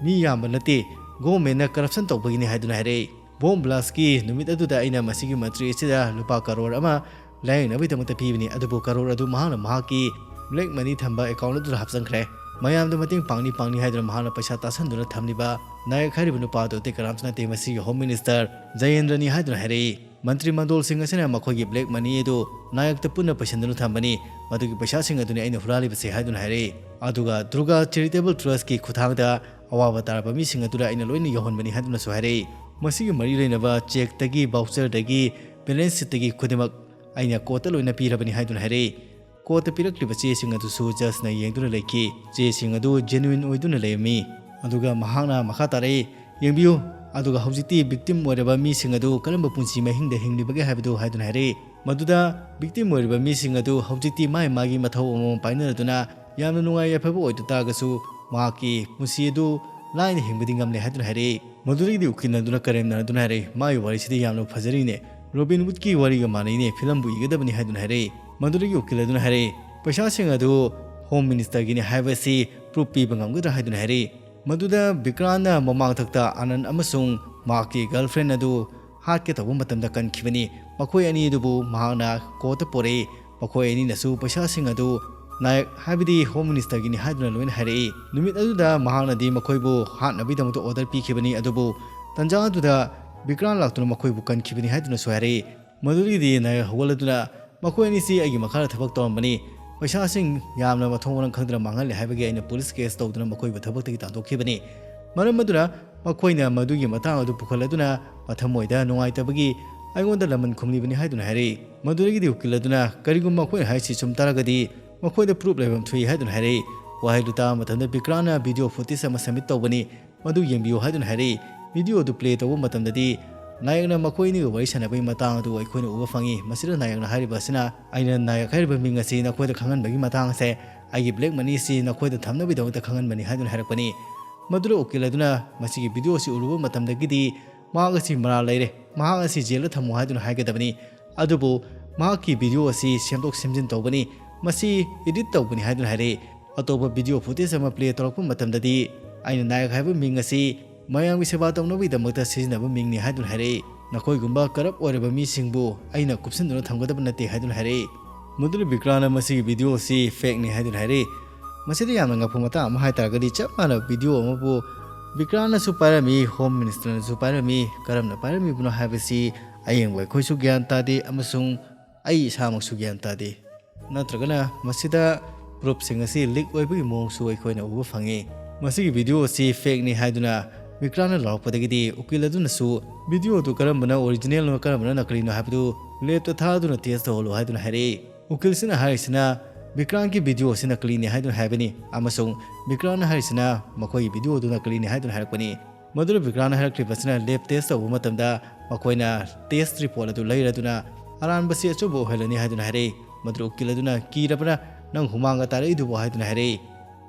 ꯃꯤ ꯌꯥꯝꯕ ꯅꯠꯇꯦ, ꯒꯣꯔꯃꯦꯟꯅ ꯀꯔꯞꯁꯟ ꯇꯧꯕꯒꯤꯅꯤ ꯍꯥꯏꯗꯨꯅ ꯍꯥꯏꯔꯛꯏ꯫ ꯕꯣꯝ ꯕ꯭ꯂꯥꯁꯀꯤ ꯅꯨꯃꯤꯠ ꯑꯗꯨꯗ ꯑꯩꯅ ꯃꯁꯤꯒꯤ ꯃꯟꯇ꯭ꯔꯤ ꯑꯁꯤꯗ ꯂꯨꯄꯥ ꯀꯔꯣꯔ ꯑꯃ ꯂꯥꯌꯦꯡꯅꯕꯒꯤꯗꯃꯛꯇ ꯄꯤꯕꯅꯤ, ꯑꯗꯨꯕꯨ ꯀꯔꯣꯔ ꯑꯗꯨ ꯃꯍꯥꯛꯅ ꯃꯍꯥꯛꯀꯤ ꯕ꯭ꯂꯦꯛ ꯃꯅꯤ ꯊꯝꯕ ꯑꯦꯀꯥꯎꯟ ꯑꯗꯨꯗ ꯍꯥꯞꯆꯤꯟꯈ꯭ꯔꯦ꯫ ꯃꯌꯥꯝꯗ ꯃꯇꯦꯡ ꯄꯥꯡꯅꯤ ꯄꯥꯡꯅꯤ ꯍꯥꯏꯗꯨꯅ ꯃꯍꯥꯛꯅ ꯄꯩꯁꯥ ꯇꯥꯁꯟꯗꯨꯅ ꯊꯝꯂꯤꯕ ꯅꯥꯌꯛ ꯍꯥꯏꯔꯤꯕ ꯅꯨꯄꯥ ꯑꯗꯨ ꯑꯇꯩ ꯀꯅꯥꯝꯇ ꯅꯠꯇꯦ, ꯃꯁꯤꯒꯤ ꯍꯣꯝ ꯃꯤꯅꯤꯁꯇꯔ ꯖꯌꯦꯟꯗ꯭ꯔꯅꯤ ꯍꯥꯏꯗꯨꯅ ꯍꯥꯏꯔꯛꯏ꯫ ꯃꯟꯇ꯭ꯔꯤ ꯃꯟꯗꯣꯜꯁꯤꯡ ꯑꯁꯤꯅ ꯃꯈꯣꯏꯒꯤ ꯕ꯭ꯂꯦꯛ ꯃꯅꯤ ꯑꯗꯨ ꯅꯥꯌꯛꯇ ꯄꯨꯟꯅ ꯄꯩꯁꯤꯟꯗꯨꯅ ꯊꯝꯕꯅꯤ, ꯃꯗꯨꯒꯤ ꯄꯩꯁꯥꯁꯤꯡ ꯑꯗꯨꯅꯤ ꯑꯩꯅ ꯍꯨꯔꯥꯜꯂꯤꯕꯁꯦ ꯍꯥꯏꯗꯨꯅ ꯍꯥꯏꯔꯛꯏ꯫ ꯑꯗꯨꯒ ꯗꯨꯔꯒꯥ ꯆꯦꯔꯤꯇꯦꯕꯜ ꯇ꯭ꯔꯁꯀꯤ ꯈꯨꯠꯊꯥꯡꯗ ꯑꯋꯥꯕ ꯇꯥꯔꯕ ꯃꯤꯁꯤꯡ ꯑꯗꯨꯗ ꯑꯩꯅ ꯂꯣꯏꯅ ꯌꯧꯍꯟꯕꯅꯤ ꯍꯥꯏꯗꯨꯅꯁꯨ ꯍꯥꯏꯔꯛꯏ꯫ ꯃꯁꯤꯒꯤ ꯃꯔꯤ ꯂꯩꯅꯕ ꯆꯦꯛꯇꯒꯤ, ꯚꯥꯎꯆꯔꯗꯒꯤ, ꯕꯦꯂꯦꯟꯁ ꯁꯤꯠꯇꯒꯤ ꯈꯨꯗꯤꯡꯃꯛ ꯑꯩꯅ ꯀꯣꯔꯠꯇ ꯂꯣꯏꯅ ꯄꯤꯔꯕꯅꯤ ꯍꯥꯏꯗꯨꯅ ꯍꯥꯏꯔꯛꯏ꯫ ꯀꯣꯔꯠꯇ ꯄꯤꯔꯛꯂꯤꯕ ꯆꯦꯁꯤꯡ ꯑꯗꯨꯁꯨ ꯖꯖꯅ ꯌꯦꯡꯗꯨꯅ ꯂꯩꯈꯤ꯫ ꯆꯦꯁꯤꯡ ꯑꯗꯨ ꯖꯦꯅꯨꯏꯟ ꯑꯣꯏꯗꯨꯅ ꯂꯩꯔꯝꯃꯤ꯫ ꯑꯗꯨꯒ ꯃꯍꯥꯛꯅ ꯃꯈꯥ ꯇꯥꯔꯛꯏ, ꯌꯦꯡꯕꯤꯌꯨ, ꯑꯗꯨꯒ ꯍꯧꯖꯤꯛꯇꯤ ꯚꯤꯛꯇꯤꯝ ꯑꯣꯏꯔꯕ ꯃꯤꯁꯤꯡ ꯑꯗꯨ ꯀꯔꯝꯕ ꯄꯨꯟꯁꯤ ꯃꯍꯤꯡꯗ ꯍꯤꯡꯂꯤꯕꯒꯦ ꯍꯥꯏꯕꯗꯨ ꯍꯥꯏꯗꯨꯅ ꯍꯥꯏꯔꯛꯏ꯫ ꯃꯗꯨꯗ ꯚꯤꯛꯇꯤꯝ ꯑꯣꯏꯔꯤꯕ ꯃꯤꯁꯤꯡ ꯑꯗꯨ ꯍꯧꯖꯤꯛꯇꯤ ꯃꯥꯒꯤ ꯃꯥꯒꯤ ꯃꯊꯧ ꯑꯃꯃꯝ ꯄꯥꯏꯅꯔꯗꯨꯅ ꯌꯥꯝꯅ ꯅꯨꯡꯉꯥꯏ ꯌꯥꯏꯐꯕ ꯑꯣꯏꯗ ꯇꯥꯔꯒꯁꯨ ꯃꯍꯥꯛꯀꯤ ꯄꯨꯟꯁꯤ ꯑꯗꯨ ꯂꯥꯏꯅ ꯍꯤꯡꯕꯗꯤ ꯉꯝꯂꯦ ꯍꯥꯏꯗꯨꯅ ꯍꯥꯏꯔꯛꯏ꯫ ꯃꯗꯨꯗꯒꯤꯗꯤ ꯎꯀꯤꯜ ꯑꯗꯨꯅ ꯀꯔꯦꯝꯅꯗꯨꯅ ꯍꯥꯏꯔꯛꯏ, ꯃꯥꯒꯤ ꯋꯥꯔꯤꯁꯤꯗꯤ ꯌꯥꯝꯅ ꯐꯖꯔꯤꯅꯦ, ꯔꯣꯕꯤꯟ ꯍꯨꯗꯀꯤ ꯋꯥꯔꯤꯒ ꯃꯥꯟꯅꯩꯅꯦ, ꯐꯤꯂꯝꯕꯨ ꯏꯒꯗꯕꯅꯤ ꯍꯥꯏꯗꯨꯅ ꯍꯥꯏꯔꯛꯏ꯫ ꯃꯗꯨꯗꯒꯤ ꯎꯀꯤꯜ ꯑꯗꯨꯅ ꯍꯥꯏꯔꯛꯏ, ꯄꯩꯁꯥꯁꯤꯡ ꯑꯗꯨ ꯍꯣꯝ ꯃꯤꯅꯤꯁꯇꯔꯒꯤꯅꯤ ꯍꯥꯏꯕꯁꯤ ꯄ꯭ꯔꯨꯐ ꯄꯤꯕ ꯉꯝꯒꯗ꯭ꯔꯥ ꯍꯥꯏꯗꯨꯅ ꯍꯥꯏꯔꯛꯏ꯫ ꯃꯗꯨꯗ ꯕꯤꯀ꯭ꯔꯥꯟꯅ ꯃꯃꯥꯡꯊꯛꯇ ꯑꯅꯟ ꯑꯃꯁꯨꯡ ꯃꯍꯥꯛꯀꯤ ꯒꯔꯜꯐ꯭ꯔꯦꯟ ꯑꯗꯨ ꯍꯥꯠꯀꯦ ꯇꯧꯕ ꯃꯇꯝꯗ ꯀꯟꯈꯤꯕꯅꯤ꯫ ꯃꯈꯣꯏ ꯑꯅꯤ ꯑꯗꯨꯕꯨ ꯃꯍꯥꯛꯅ ꯀꯣꯔꯠꯇ ꯄꯣꯔꯛꯏ꯫ ꯃꯈꯣꯏ ꯑꯅꯤꯅꯁꯨ ꯄꯩꯁꯥꯁꯤꯡ ꯑꯗꯨ ꯅꯥꯌꯛ, ꯍꯥꯏꯕꯗꯤ ꯍꯣꯝ ꯃꯤꯅꯤꯁꯇꯔꯒꯤꯅꯤ ꯍꯥꯏꯗꯨꯅ ꯂꯣꯏꯅ ꯍꯥꯏꯔꯛꯏ꯫ ꯅꯨꯃꯤꯠ ꯑꯗꯨꯗ ꯃꯍꯥꯛꯅꯗꯤ ꯃꯈꯣꯏꯕꯨ ꯍꯥꯠꯅꯕꯒꯤꯗꯃꯛꯇ ꯑꯣꯔꯗꯔ ꯄꯤꯈꯤꯕꯅꯤ, ꯑꯗꯨꯕꯨ ꯇꯟꯖꯥ ꯑꯗꯨꯗ ꯕꯤꯀ꯭ꯔꯥꯟ ꯂꯥꯛꯇꯨꯅ ꯃꯈꯣꯏꯕꯨ ꯀꯟꯈꯤꯕꯅꯤ ꯍꯥꯏꯗꯨꯅꯁꯨ ꯍꯥꯏꯔꯛꯏ꯫ ꯃꯗꯨꯗꯒꯤꯗꯤ ꯅꯥꯌꯛ ꯍꯧꯒꯠꯂꯗꯨꯅ, ꯃꯈꯣꯏ ꯑꯅꯤꯁꯤ ꯑꯩꯒꯤ ꯃꯈꯥꯗ ꯊꯕꯛ ꯇꯧꯔꯝꯕꯅꯤ, ꯄꯩꯁꯥꯁꯤꯡ ꯌꯥꯝꯅ ꯃꯊꯣꯡ ꯃꯔꯝ ꯈꯪꯗꯅ ꯃꯥꯡꯍꯜꯂꯦ ꯍꯥꯏꯕꯒꯤ ꯑꯩꯅ ꯄꯨꯂꯤꯁ ꯀꯦꯁ ꯇꯧꯗꯨꯅ ꯃꯈꯣꯏꯕꯨ ꯊꯕꯛꯇꯒꯤ ꯇꯥꯟꯊꯣꯛꯈꯤꯕꯅꯤ꯫ ꯃꯔꯝ ꯑꯗꯨꯅ ꯃꯈꯣꯏꯅ ꯃꯗꯨꯒꯤ ꯃꯇꯥꯡ ꯑꯗꯨ ꯄꯨꯈꯠꯂꯗꯨꯅ ꯃꯊꯃꯣꯏꯗ ꯅꯨꯡꯉꯥꯏꯇꯕꯒꯤ ꯑꯩꯉꯣꯟꯗ ꯂꯃꯟ ꯈꯨꯝꯂꯤꯕꯅꯤ ꯍꯥꯏꯗꯨꯅ ꯍꯥꯏꯔꯛꯏ꯫ ꯃꯗꯨꯗꯒꯤꯗꯤ ꯎꯀꯤꯜ ꯑꯗꯨꯅ, ꯀꯔꯤꯒꯨꯝꯕ ꯃꯈꯣꯏꯅ ꯍꯥꯏꯔꯤꯁꯤ ꯆꯨꯝ ꯇꯥꯔꯒꯗꯤ ꯃꯈꯣꯏꯗ ꯄ꯭ꯔꯨꯐ ꯂꯩꯐꯝ ꯊꯣꯛꯏ ꯍꯥꯏꯗꯨꯅ ꯍꯥꯏꯔꯛꯏ꯫ ꯋꯥꯍꯩꯗꯨ ꯇꯥꯕ ꯃꯇꯝꯗ ꯕꯤꯀ꯭ꯔꯥꯟꯅ ꯚꯤꯗꯤꯑꯣ ꯐꯨꯇꯦꯖ ꯑꯃ ꯁꯕꯃꯤꯠ ꯇꯧꯕꯅꯤ, ꯃꯗꯨ ꯌꯦꯡꯕꯤꯌꯨ ꯍꯥꯏꯗꯨꯅ ꯍꯥꯏꯔꯛꯏ꯫ ꯚꯤꯗꯤꯑꯣ ꯑꯗꯨ ꯄ꯭ꯂꯦ ꯇꯧꯕ ꯃꯇꯝꯗꯗꯤ ꯅꯥꯌꯛꯅ ꯃꯈꯣꯏ ꯑꯅꯤꯒ ꯋꯥꯔꯤ ꯁꯥꯟꯅꯕꯒꯤ ꯃꯇꯥꯡ ꯑꯗꯨ ꯑꯩꯈꯣꯏꯅ ꯎꯕ ꯐꯪꯉꯤ꯫ ꯃꯁꯤꯗ ꯅꯥꯌꯛꯅ ꯍꯥꯏꯔꯤꯕ ꯑꯁꯤꯅ, "ꯑꯩꯅ ꯅꯥꯌꯛ ꯍꯥꯏꯔꯤꯕ ꯃꯤꯡ ꯑꯁꯤ ꯅꯈꯣꯏꯗ ꯈꯪꯍꯟꯕꯒꯤ ꯃꯇꯥꯡ ꯑꯁꯦ ꯑꯩꯒꯤ ꯕ꯭ꯂꯦꯛ ꯃꯅꯤꯁꯤ ꯅꯈꯣꯏꯗ ꯊꯝꯅꯕꯒꯤꯗꯃꯛꯇ ꯈꯪꯍꯟꯕꯅꯤ" ꯍꯥꯏꯗꯨꯅ ꯍꯥꯏꯔꯛꯄꯅꯤ꯫ ꯃꯗꯨꯗ ꯎꯀꯤꯜ ꯑꯗꯨꯅ ꯃꯁꯤꯒꯤ ꯚꯤꯗꯤꯑꯣ ꯑꯁꯤ ꯎꯔꯨꯕ ꯃꯇꯝꯗꯒꯤꯗꯤ ꯃꯍꯥꯛ ꯑꯁꯤ ꯃꯔꯥꯜ ꯂꯩꯔꯦ, ꯃꯍꯥꯛ ꯑꯁꯤ ꯖꯦꯜꯗ ꯊꯝꯃꯨ ꯍꯥꯏꯗꯨꯅ ꯍꯥꯏꯒꯗꯕꯅꯤ꯫ ꯑꯗꯨꯕꯨ ꯃꯍꯥꯛꯀꯤ ꯚꯤꯗꯤꯑꯣ ꯑꯁꯤ ꯁꯦꯝꯗꯣꯛ ꯁꯦꯝꯖꯤꯟ ꯇꯧꯕꯅꯤ, ꯃꯁꯤ ꯏꯗꯤꯠ ꯇꯧꯕꯅꯤ ꯍꯥꯏꯗꯨꯅ ꯍꯥꯏꯔꯛꯏ꯫ ꯑꯇꯣꯞꯄ ꯚꯤꯗꯤꯑꯣ ꯐꯨꯇꯦꯖ ꯑꯃ ꯄ꯭ꯂꯦ ꯇꯧꯔꯛꯄ ꯃꯇꯝꯗꯗꯤ ꯑꯩꯅ ꯅꯥꯌꯛ ꯍꯥꯏꯕ ꯃꯤꯡ ꯑꯁꯤ ꯃꯌꯥꯝꯒꯤ ꯁꯦꯕꯥ ꯇꯧꯅꯕꯒꯤꯗꯃꯛꯇ ꯁꯤꯖꯤꯟꯅꯕ ꯃꯤꯡꯅꯤ ꯍꯥꯏꯗꯨꯅ ꯍꯥꯏꯔꯛꯏ꯫ ꯅꯈꯣꯏꯒꯨꯝꯕ ꯀꯔꯞ ꯑꯣꯏꯔꯕ ꯃꯤꯁꯤꯡꯕꯨ ꯑꯩꯅ ꯀꯨꯞꯁꯤꯟꯗꯨꯅ ꯊꯝꯒꯗꯕ ꯅꯠꯇꯦ ꯍꯥꯏꯗꯨꯅ ꯍꯥꯏꯔꯛꯏ꯫ ꯃꯗꯨꯅ ꯕꯤꯀ꯭ꯔꯥꯟꯅ ꯃꯁꯤꯒꯤ ꯚꯤꯗꯤꯑꯣ ꯑꯁꯤ ꯐꯦꯛꯅꯤ ꯍꯥꯏꯗꯨꯅ ꯍꯥꯏꯔꯛꯏ꯫ ꯃꯁꯤꯗ ꯌꯥꯝꯅ ꯉꯛꯄ ꯃꯇꯥꯡ ꯑꯃ ꯍꯥꯏꯇꯥꯔꯒꯗꯤ, ꯆꯞ ꯃꯥꯟꯅꯕ ꯚꯤꯗꯤꯑꯣ ꯑꯃꯕꯨ ꯕꯤꯀ꯭ꯔꯥꯟꯅꯁꯨ ꯄꯥꯏꯔꯝꯃꯤ, ꯍꯣꯝ ꯃꯤꯅꯤꯁꯇꯔꯅꯁꯨ ꯄꯥꯏꯔꯝꯃꯤ꯫ ꯀꯔꯝꯅ ꯄꯥꯏꯔꯝꯃꯤꯕꯅꯣ ꯍꯥꯏꯕꯁꯤ ꯑꯌꯦꯡꯕ ꯑꯩꯈꯣꯏꯁꯨ ꯒ꯭ꯌꯥꯟ ꯇꯥꯗꯦ ꯑꯃꯁꯨꯡ ꯑꯩ ꯏꯁꯥꯃꯛꯁꯨ ꯒ꯭ꯌꯥꯟ ꯇꯥꯗꯦ꯫ ꯅꯠꯇ꯭ꯔꯒꯅ ꯃꯁꯤꯗ ꯄ꯭ꯔꯨꯐꯁꯤꯡ ꯑꯁꯤ ꯂꯤꯛ ꯑꯣꯏꯕꯒꯤ ꯃꯑꯣꯡꯁꯨ ꯑꯩꯈꯣꯏꯅ ꯎꯕ ꯐꯪꯉꯤ꯫ ꯃꯁꯤꯒꯤ ꯚꯤꯗꯤꯑꯣ ꯑꯁꯤ ꯐꯦꯛꯅꯤ ꯍꯥꯏꯗꯨꯅ ꯕꯤꯀ꯭ꯔꯥꯟꯅ ꯂꯥꯎꯔꯛꯄꯗꯒꯤꯗꯤ ꯎꯀꯤꯜ ꯑꯗꯨꯅꯁꯨ ꯚꯤꯗꯤꯑꯣ ꯑꯗꯨ ꯀꯔꯝꯕꯅ ꯑꯣꯔꯤꯖꯤꯅꯦꯜꯅꯣ ꯀꯔꯝꯕꯅ ꯅꯀꯂꯤꯅꯣ ꯍꯥꯏꯕꯗꯨ ꯂꯦꯞꯇ ꯊꯥꯗꯨꯅ ꯇꯦꯁ ꯇꯧꯍꯜꯂꯨ ꯍꯥꯏꯗꯨꯅ ꯍꯥꯏꯔꯛꯏ꯫ ꯎꯀꯤꯜꯁꯤꯅ ꯍꯥꯏꯔꯤꯁꯤꯅ ꯕꯤꯀ꯭ꯔꯥꯟꯒꯤ ꯚꯤꯗꯤꯑꯣ ꯑꯁꯤ ꯅꯀꯂꯤꯅꯤ ꯍꯥꯏꯗꯨꯅ ꯍꯥꯏꯕꯅꯤ ꯑꯃꯁꯨꯡ ꯕꯤꯀ꯭ꯔꯥꯟꯅ ꯍꯥꯏꯔꯤꯁꯤꯅ ꯃꯈꯣꯏꯒꯤ ꯚꯤꯗꯤꯑꯣ ꯑꯗꯨ ꯅꯀꯂꯤꯅꯤ ꯍꯥꯏꯗꯨꯅ ꯍꯥꯏꯔꯛꯄꯅꯤ꯫ ꯃꯗꯨꯗ ꯕꯤꯀ꯭ꯔꯥꯟꯅ ꯍꯥꯏꯔꯛꯂꯤꯕꯁꯤꯅ ꯂꯦꯕ ꯇꯦꯁ ꯇꯧꯕ ꯃꯇꯝꯗ ꯃꯈꯣꯏꯅ ꯇꯦꯁ ꯔꯤꯄꯣꯔꯠ ꯑꯗꯨ ꯂꯩꯔꯗꯨꯅ ꯑꯔꯥꯟꯕꯁꯤ ꯑꯆꯨꯝꯕ ꯑꯣꯏꯍꯜꯂꯅꯤ ꯍꯥꯏꯗꯨꯅ ꯍꯥꯏꯔꯛꯏ꯫ ꯃꯗꯨꯗ ꯎꯀꯤꯜ ꯑꯗꯨꯅ, "ꯀꯤꯔꯕ꯭ꯔꯥ? ꯅꯪ ꯍꯨꯃꯥꯡꯒ ꯇꯥꯔꯛꯏꯗꯨꯕꯨ?" ꯍꯥꯏꯗꯨꯅ ꯍꯥꯏꯔꯛꯏ꯫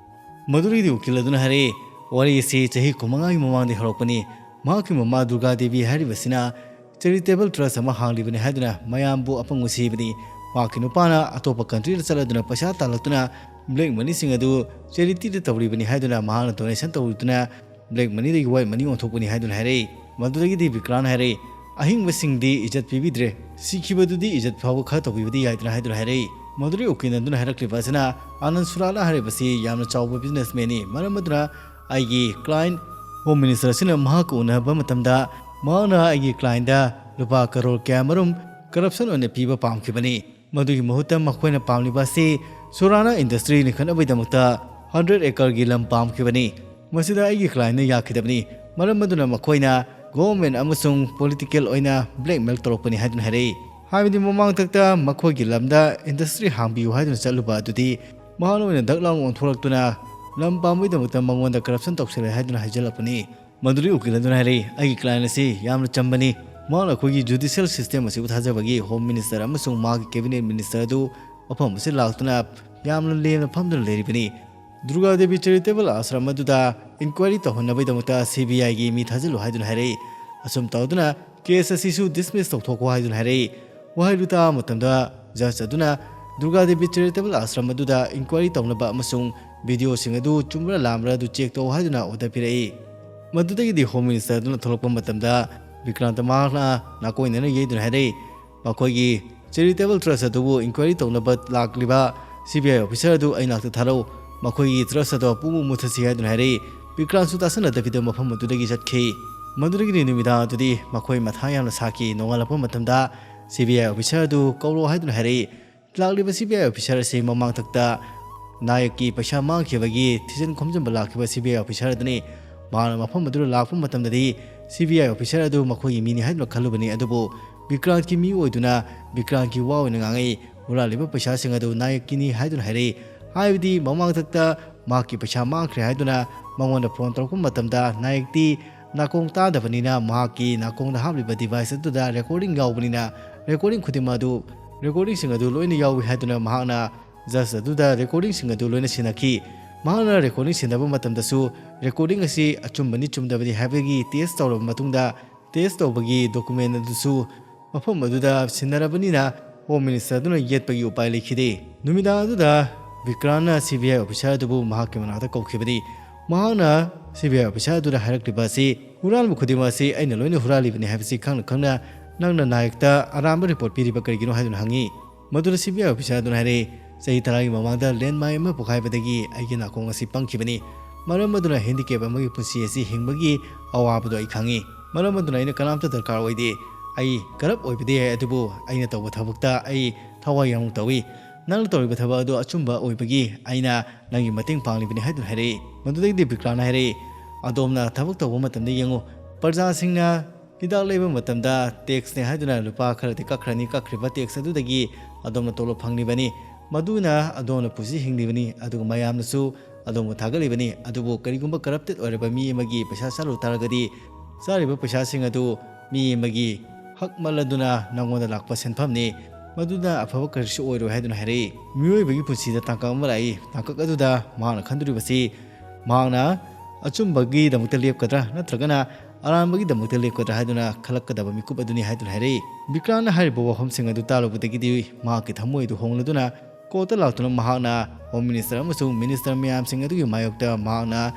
ꯃꯗꯨꯗꯒꯤꯗꯤ ꯎꯀꯤꯜ ꯑꯗꯨꯅ ꯍꯥꯏꯔꯛꯏ, "ꯋꯥꯔꯤ ꯑꯁꯤ ꯆꯍꯤ ꯀꯨꯟꯃꯉꯥꯒꯤ ꯃꯃꯥꯡꯗꯒꯤ ꯍꯧꯔꯛꯄꯅꯤ꯫ ꯃꯍꯥꯛꯀꯤ ꯃꯃꯥ ꯗꯨꯔꯒꯥ ꯗꯦꯕꯤ ꯍꯥꯏꯔꯤꯕꯁꯤꯅ ꯆꯦꯔꯤꯇꯦꯕꯜ ꯇ꯭ꯔꯁ ꯑꯃ ꯍꯥꯡꯂꯤꯕꯅꯤ ꯍꯥꯏꯗꯨꯅ ꯃꯌꯥꯝꯕꯨ ꯑꯄꯪꯕ ꯁꯤꯕꯅꯤ꯫ ꯃꯍꯥꯛꯀꯤ ꯅꯨꯄꯥꯅ ꯑꯇꯣꯞꯄ ꯀꯟꯇ꯭ꯔꯤꯗ ꯆꯠꯂꯗꯨꯅ ꯄꯩꯁꯥ ꯇꯥꯜꯂꯛꯇꯨꯅ ꯕ꯭ꯂꯦꯛ ꯃꯅꯤꯁꯤꯡ ꯑꯗꯨ ꯆꯦꯔꯤꯇꯤꯗ ꯇꯧꯔꯤꯕꯅꯤ ꯍꯥꯏꯗꯨꯅ ꯃꯍꯥꯛꯅ ꯗꯣꯅꯦꯁꯟ ꯇꯧꯔꯨꯗꯨꯅ ꯕ꯭ꯂꯦꯛ ꯃꯅꯤꯗꯒꯤ ꯋꯥꯏꯠ ꯃꯅꯤ ꯑꯣꯟꯊꯣꯛꯄꯅꯤ" ꯍꯥꯏꯗꯨꯅ ꯍꯥꯏꯔꯛꯏ꯫ ꯃꯗꯨꯗꯒꯤꯗꯤ ꯕꯤꯀ꯭ꯔꯥꯟ ꯍꯥꯏꯔꯛꯏ, "ꯑꯍꯤꯡꯕꯁꯤꯡꯗꯤ ꯏꯖꯠ ꯄꯤꯕꯤꯗ꯭ꯔꯦ, ꯁꯤꯈꯤꯕꯗꯨꯗꯤ ꯏꯖꯠ ꯐꯥꯎꯕ ꯈꯔ ꯇꯧꯕꯤꯕꯗꯤ ꯌꯥꯏꯗꯅ" ꯍꯥꯏꯗꯨꯅ ꯍꯥꯏꯔꯛꯏ꯫ ꯃꯗꯨꯗꯒꯤ ꯎꯀꯤꯜ ꯑꯗꯨꯅ ꯍꯥꯏꯔꯛꯂꯤꯕ ꯑꯁꯤꯅ, "ꯑꯥꯅꯟ ꯁꯨꯔꯥꯂꯥ ꯍꯥꯏꯔꯤꯕꯁꯤ ꯌꯥꯝꯅ ꯆꯥꯎꯕ ꯕꯤꯖꯤꯅꯦꯁꯃꯦꯟꯅꯤ, ꯃꯔꯝ ꯑꯗꯨꯅ ꯑꯩꯒꯤ ꯀ꯭ꯂꯥꯏꯟ ꯍꯣꯝ ꯃꯤꯅꯤꯁꯇꯔ ꯑꯁꯤꯅ ꯃꯍꯥꯛꯀ ꯎꯅꯕ ꯃꯇꯝꯗ ꯃꯍꯥꯛꯅ ꯑꯩꯒꯤ ꯀ꯭ꯂꯥꯏꯟꯗ ꯂꯨꯄꯥ ꯀꯔꯣꯔ ꯀꯌꯥꯃꯔꯨꯝ ꯀꯔꯞꯁꯟ ꯑꯣꯏꯅ ꯄꯤꯕ ꯄꯥꯝꯈꯤꯕꯅꯤ꯫ ꯃꯗꯨꯒꯤ ꯃꯍꯨꯠꯇ ꯃꯈꯣꯏꯅ ꯄꯥꯝꯂꯤꯕ ꯑꯁꯤ ꯁꯨꯔꯥꯅꯥ ꯏꯟꯗꯁꯇ꯭ꯔꯤ ꯂꯤꯡꯈꯠꯅꯕꯒꯤꯗꯃꯛꯇ ꯍꯟꯗ꯭ꯔꯦꯠ ꯑꯦꯀꯔꯒꯤ ꯂꯝ ꯄꯥꯝꯈꯤꯕꯅꯤ꯫ ꯃꯁꯤꯗ ꯑꯩꯒꯤ ꯀ꯭ꯂꯥꯏꯟꯅ ꯌꯥꯈꯤꯗꯕꯅꯤ, ꯃꯔꯝ ꯑꯗꯨꯅ ꯃꯈꯣꯏꯅ ꯒꯣꯚꯔꯟꯃꯦꯟꯠ ꯑꯃꯁꯨꯡ ꯄꯣꯂꯤꯇꯤꯀꯦꯜ ꯑꯣꯏꯅ ꯕ꯭ꯂꯦꯛꯃꯦꯜ ꯇꯧꯔꯛꯄꯅꯤ" ꯍꯥꯏꯗꯨꯅ ꯍꯥꯏꯔꯛꯏ꯫ ꯍꯥꯏꯕꯗꯤ ꯃꯃꯥꯡꯊꯛꯇ ꯃꯈꯣꯏꯒꯤ ꯂꯝꯗ ꯏꯟꯗꯁꯇ꯭ꯔꯤ ꯍꯥꯡꯕꯤꯌꯨ ꯍꯥꯏꯗꯨꯅ ꯆꯠꯂꯨꯕ ꯑꯗꯨꯗꯤ ꯃꯍꯥꯛꯅ ꯑꯣꯏꯅ ꯗꯛ ꯂꯥꯎꯅ ꯑꯣꯟꯊꯣꯔꯛꯇꯨꯅ ꯂꯝ ꯄꯥꯝꯕꯒꯤꯗꯃꯛꯇ ꯃꯉꯣꯟꯗ ꯀꯔꯞꯁꯟ ꯇꯧꯁꯤꯜꯂꯦ ꯍꯥꯏꯗꯨꯅ ꯍꯥꯏꯖꯤꯜꯂꯛꯄꯅꯤ꯫ ꯃꯗꯨꯗꯒꯤ ꯎꯀꯤꯜ ꯑꯗꯨꯅ ꯍꯥꯏꯔꯛꯏ, "ꯑꯩꯒꯤ client ꯑꯁꯤ ꯌꯥꯝꯅ ꯆꯝꯕꯅꯤ꯫ ꯃꯍꯥꯛꯅ ꯑꯩꯈꯣꯏꯒꯤ judicial system ꯑꯁꯤꯕꯨ ꯊꯥꯖꯕꯒꯤ Home Minister ꯑꯃꯁꯨꯡ ꯃꯍꯥꯛꯀꯤ cabinet minister ꯑꯗꯨ ꯃꯐꯝ ꯑꯁꯤꯗ ꯂꯥꯛꯇꯨꯅ ꯌꯥꯝꯅ ꯂꯦꯝꯅ ꯐꯝꯗꯨꯅ ꯂꯩꯔꯤꯕꯅꯤ꯫ ꯗꯨꯔꯒꯥ ꯗꯦꯕꯤ charitable ꯑꯥꯁ꯭ꯔꯝ ꯑꯗꯨꯗ inquiry ꯇꯧꯍꯟꯅꯕꯒꯤꯗꯃꯛꯇ CBI ꯒꯤ ꯃꯤ ꯊꯥꯖꯤꯜꯂꯨ" ꯍꯥꯏꯗꯨꯅ ꯍꯥꯏꯔꯛꯏ꯫ ꯑꯁꯨꯝ ꯇꯧꯗꯨꯅ case ꯑꯁꯤꯁꯨ dismiss ꯇꯧꯊꯣꯛꯈꯣ ꯍꯥꯏꯗꯨꯅ ꯍꯥꯏꯔꯛꯏ꯫ ꯋꯥꯍꯩꯗꯨ ꯇꯥꯕ ꯃꯇꯝꯗ judge ꯑꯗꯨꯅ ꯗꯨꯔꯒꯥ ꯗꯦꯕꯤ charitable ꯑꯥꯁ꯭ꯔꯝ ꯑꯗꯨꯗ inquiry ꯇꯧꯅꯕ ꯑꯃꯁꯨꯡ video ꯁꯤꯡ ꯑꯗꯨ ꯆꯨꯝꯕ꯭ꯔꯥ ꯂꯥꯟꯕ꯭ꯔꯥ ꯑꯗꯨ check ꯇꯧ ꯍꯥꯏꯗꯨꯅ order ꯄꯤꯔꯛꯏ꯫ ꯃꯗꯨꯗꯒꯤꯗꯤ Home Minister ꯑꯗꯨꯅ ꯊꯣꯛꯂꯛꯄ ꯃꯇꯝꯗ ꯕꯤꯀ꯭ꯔꯥꯟꯇ ꯃꯍꯥꯛꯅ ꯅꯥꯀꯣꯏꯅꯅ ꯌꯩꯗꯨꯅ ꯍꯥꯏꯔꯛꯏ, "ꯃꯈꯣꯏꯒꯤ charitable trust ꯑꯗꯨꯕꯨ inquiry ꯇꯧꯅꯕ ꯂꯥꯛꯂꯤꯕ CBI officer ꯑꯗꯨ ꯑꯩ ꯅꯥꯛꯇ ꯊꯥꯔꯛꯎ꯫ ꯃꯈꯣꯏꯒꯤ trust ꯑꯗꯨ ꯄꯨꯡꯃꯨ ꯃꯨꯠꯊꯠꯁꯤ" ꯍꯥꯏꯗꯨꯅ ꯍꯥꯏꯔꯛꯏ꯫ ꯕꯤꯀ꯭ꯔꯥꯟꯁꯨ ꯇꯥꯁꯟꯅꯗꯕꯤꯗ ꯃꯐꯝ ꯑꯗꯨꯗꯒꯤ ꯆꯠꯈꯤ꯫ ꯃꯗꯨꯗꯒꯤꯗꯤ ꯅꯨꯃꯤꯗꯥꯡ ꯑꯗꯨꯗꯤ ꯃꯈꯣꯏ ꯃꯊꯥ ꯌꯥꯝꯅ ꯁꯥꯈꯤ꯫ ꯅꯣꯡꯉꯥꯜꯂꯛꯄ ꯃꯇꯝꯗ CBI officer ꯑꯗꯨ ꯀꯧꯔꯣ ꯍꯥꯏꯗꯨꯅ ꯍꯥꯏꯔꯛꯏ꯫ ꯂꯥꯛꯂꯤꯕ CBI officer ꯑꯁꯤ ꯃꯃꯥꯡꯊꯛꯇ ꯅꯥꯌꯛꯀꯤ ꯄꯩꯁꯥ ꯃꯥꯡꯈꯤꯕꯒꯤ ꯊꯤꯖꯤꯟ ꯈꯣꯝꯖꯤꯟꯕ ꯂꯥꯛꯈꯤꯕ CBI officer ꯑꯗꯨꯅꯤ꯫ ꯃꯍꯥꯛꯅ ꯃꯐꯝ ꯑꯗꯨꯗ ꯂꯥꯛꯄ ꯃꯇꯝꯗꯗꯤ CBI officer ꯑꯗꯨ ꯃꯈꯣꯏꯒꯤ ꯃꯤꯅꯤ ꯍꯥꯏꯗꯨꯅ ꯈꯜꯂꯨꯕꯅꯤ, ꯑꯗꯨꯕꯨ ꯕꯤꯀ꯭ꯔꯥꯟꯠꯀꯤ ꯃꯤ ꯑꯣꯏꯗꯨꯅ ꯕꯤꯀ꯭ꯔꯥꯟꯠꯀꯤ ꯋꯥ ꯑꯣꯏꯅ ꯉꯥꯡꯉꯛꯏ꯫ "ꯍꯨꯔꯥꯜꯂꯤꯕ ꯄꯩꯁꯥꯁꯤꯡ ꯑꯗꯨ ꯅꯥꯌꯛꯀꯤꯅꯤ" ꯍꯥꯏꯗꯨꯅ ꯍꯥꯏꯔꯛꯏ꯫ ꯍꯥꯏꯕꯗꯤ ꯃꯃꯥꯡꯊꯛꯇ ꯃꯍꯥꯛꯀꯤ ꯄꯩꯁꯥ ꯃꯥꯡꯈ꯭ꯔꯦ ꯍꯥꯏꯗꯨꯅ ꯃꯉꯣꯟꯗ phone ꯇꯧꯔꯛꯄ ꯃꯇꯝꯗ ꯅꯥꯌꯛꯇꯤ ꯅꯥꯀꯣꯡ ꯇꯥꯗꯕꯅꯤꯅ ꯃꯍꯥꯛꯀꯤ ꯅꯥꯀꯣꯡꯗ ꯍꯥꯞꯂꯤꯕ device ꯑꯗꯨꯗ recording ꯌꯥꯎꯕꯅꯤꯅ recording ꯈꯨꯗꯤꯡꯃꯛ ꯑꯗꯨ, recording ꯁꯤꯡ ꯑꯗꯨ ꯂꯣꯏꯅ ꯌꯥꯎꯏ ꯍꯥꯏꯗꯨꯅ ꯃꯍꯥꯛꯅ judge ꯑꯗꯨꯗ recording ꯁꯤꯡ ꯑꯗꯨ ꯂꯣꯏꯅ ꯁꯤꯟꯅꯈꯤ꯫ ꯃꯍꯥꯛꯅ recording ꯁꯤꯟꯅꯕ ꯃꯇꯝꯗꯁꯨ recording ꯑꯁꯤ ꯑꯆꯨꯝꯕꯅꯤ ꯆꯨꯝꯗꯕꯅꯤ ꯍꯥꯏꯕꯒꯤ test ꯇꯧꯔꯕ ꯃꯇꯨꯡꯗ, test ꯇꯧꯕꯒꯤ document ꯑꯗꯨꯁꯨ ꯃꯐꯝ ꯑꯗꯨꯗ ꯁꯤꯟꯅꯔꯕꯅꯤꯅ Home Minister ꯑꯗꯨꯅ ꯌꯦꯠꯄꯒꯤ ꯎꯄꯥꯏ ꯂꯩꯈꯤꯗꯦ꯫ ꯅꯨꯃꯤꯗꯥꯡ ꯑꯗꯨꯗ ꯕꯤꯀ꯭ꯔꯥꯟꯅ CBI officer ꯑꯗꯨꯕꯨ ꯃꯍꯥꯛꯀꯤ ꯃꯅꯥꯛꯇ ꯀꯧꯈꯤꯕꯅꯤ꯫ ꯃꯍꯥꯛꯅ CBI officer ꯑꯗꯨꯗ ꯍꯥꯏꯔꯛꯂꯤꯕ ꯑꯁꯤ, "ꯍꯨꯔꯥꯟꯕ ꯈꯨꯗꯤꯡꯃꯛ ꯑꯁꯤ ꯑꯩꯅ ꯂꯣꯏꯅ ꯍꯨꯔꯥꯜꯂꯤꯕꯅꯤ ꯍꯥꯏꯕꯁꯤ ꯈꯪꯅ ꯈꯪꯅ ꯅꯪꯅ ꯅꯥꯌꯛꯇ ꯑꯔꯥꯟꯕ report ꯄꯤꯔꯤꯕ ꯀꯔꯤꯒꯤꯅꯣ?" ꯍꯥꯏꯗꯨꯅ ꯍꯪꯉꯤ꯫ ꯃꯗꯨꯗ CBI officer ꯑꯗꯨꯅ ꯍꯥꯏꯔꯛꯏ, "ꯆꯍꯤ ꯇꯔꯥꯒꯤ ꯃꯃꯥꯡꯗ landmine ꯑꯃ ꯄꯣꯈꯥꯏꯕꯗꯒꯤ ꯑꯩꯒꯤ ꯅꯥꯀꯣꯡ ꯑꯁꯤ ꯄꯪꯈꯤꯕꯅꯤ꯫ ꯃꯔꯝ ꯑꯗꯨꯅ handicap ꯑꯃꯒꯤ ꯄꯨꯟꯁꯤ ꯑꯁꯤ ꯍꯤꯡꯕꯒꯤ ꯑꯋꯥꯕꯗꯨ ꯑꯩ ꯈꯪꯉꯤ꯫ ꯃꯔꯝ ꯑꯗꯨꯅ ꯑꯩꯅ ꯀꯅꯥꯝꯇ ꯗꯔꯀꯥꯔ ꯑꯣꯏꯗꯦ꯫ ꯑꯩ corrupt ꯑꯣꯏꯕꯗꯤ ꯌꯥꯏ, ꯑꯗꯨꯕꯨ ꯑꯩꯅ ꯇꯧꯕ ꯊꯕꯛꯇ ꯑꯩ ꯊꯋꯥꯏ ꯌꯥꯎꯅ ꯇꯧꯏ꯫ ꯅꯪꯅ ꯇꯧꯔꯤꯕ ꯊꯕꯛ ꯑꯗꯨ ꯑꯆꯨꯝꯕ ꯑꯣꯏꯕꯒꯤ ꯑꯩꯅ ꯅꯪꯒꯤ ꯃꯇꯦꯡ ꯄꯥꯡꯂꯤꯕꯅꯤ" ꯍꯥꯏꯗꯨꯅ ꯍꯥꯏꯔꯛꯏ꯫ ꯃꯗꯨꯗꯒꯤꯗꯤ ꯕꯤꯀ꯭ꯔꯥꯟꯅ ꯍꯥꯏꯔꯛꯏ, "ꯑꯗꯣꯝꯅ ꯊꯕꯛ ꯇꯧꯕ ꯃꯇꯝꯗ ꯌꯦꯡꯉꯨ, ꯄ꯭ꯔꯖꯥꯁꯤꯡꯅ ꯍꯤꯗꯥꯛ ꯂꯩꯕ ꯃꯇꯝꯗ tax ꯅꯦ ꯍꯥꯏꯗꯨꯅ ꯂꯨꯄꯥ ꯈꯔꯗꯤ ꯀꯛꯈ꯭ꯔꯅꯤ, ꯀꯛꯈ꯭ꯔꯤꯕ tax ꯑꯗꯨꯗꯒꯤ ꯑꯗꯣꯝꯅ ꯇꯣꯂꯣꯞ ꯐꯪꯂꯤꯕꯅꯤ, ꯃꯗꯨꯅ ꯑꯗꯣꯝꯅ ꯄꯨꯟꯁꯤ ꯍꯤꯡꯂꯤꯕꯅꯤ, ꯑꯗꯨꯒ ꯃꯌꯥꯝꯅꯁꯨ ꯑꯗꯣꯝꯕꯨ ꯊꯥꯒꯠꯂꯤꯕꯅꯤ꯫ ꯑꯗꯨꯕꯨ ꯀꯔꯤꯒꯨꯝꯕ corrupted ꯑꯣꯏꯔꯕ ꯃꯤ ꯑꯃꯒꯤ ꯄꯩꯁꯥ ꯆꯥꯔꯨ ꯇꯥꯔꯒꯗꯤ, ꯆꯥꯔꯤꯕ ꯄꯩꯁꯥꯁꯤꯡ ꯑꯗꯨ ꯃꯤ ꯑꯃꯒꯤ ꯍꯛ ꯃꯜꯂꯗꯨꯅ ꯅꯪꯉꯣꯟꯗ ꯂꯥꯛꯄ ꯁꯦꯟꯐꯝꯅꯤ, ꯃꯗꯨꯅ ꯑꯐꯕ ꯀꯔꯤꯁꯨ ꯑꯣꯏꯔꯣꯏ ꯍꯥꯏꯗꯨꯅ ꯍꯥꯏꯔꯛꯏ꯫ ꯃꯤꯑꯣꯏꯕꯒꯤ ꯄꯨꯟꯁꯤꯗ ꯇꯥꯡꯀꯛ ꯑꯃ ꯂꯥꯛꯏ꯫ ꯇꯥꯡꯀꯛ ꯑꯗꯨꯗ ꯃꯍꯥꯛꯅ ꯈꯟꯗꯣꯔꯤꯕꯁꯤ ꯃꯍꯥꯛꯅ ꯑꯆꯨꯝꯕꯒꯤꯗꯃꯛꯇ ꯂꯦꯞꯀꯗ꯭ꯔꯥ ꯅꯠꯇ꯭ꯔꯒꯅ ꯑꯔꯥꯟꯕꯒꯤꯗꯃꯛꯇ ꯂꯦꯞꯀꯗ꯭ꯔꯥ ꯍꯥꯏꯗꯨꯅ ꯈꯜꯂꯛꯀꯗꯕ ꯃꯤꯀꯨꯞ ꯑꯗꯨꯅꯤ ꯍꯥꯏꯗꯨꯅ ꯍꯥꯏꯔꯛꯏ꯫ ꯕꯤꯀ꯭ꯔꯥꯟꯅ ꯍꯥꯏꯔꯤꯕ ꯋꯥꯐꯝꯁꯤꯡ ꯑꯗꯨ ꯇꯥꯔꯨꯕꯗꯒꯤꯗꯤ ꯃꯍꯥꯛꯀꯤ ꯊꯃꯣꯏ ꯑꯗꯨ ꯍꯣꯡꯂꯗꯨꯅ courtꯇ ꯂꯥꯛꯇꯨꯅ ꯃꯍꯥꯛꯅ Home Minister ꯑꯃꯁꯨꯡ minister ꯃꯌꯥꯝꯁꯤꯡ ꯑꯗꯨꯒꯤ ꯃꯥꯌꯣꯛꯇ ꯃꯍꯥꯛꯅ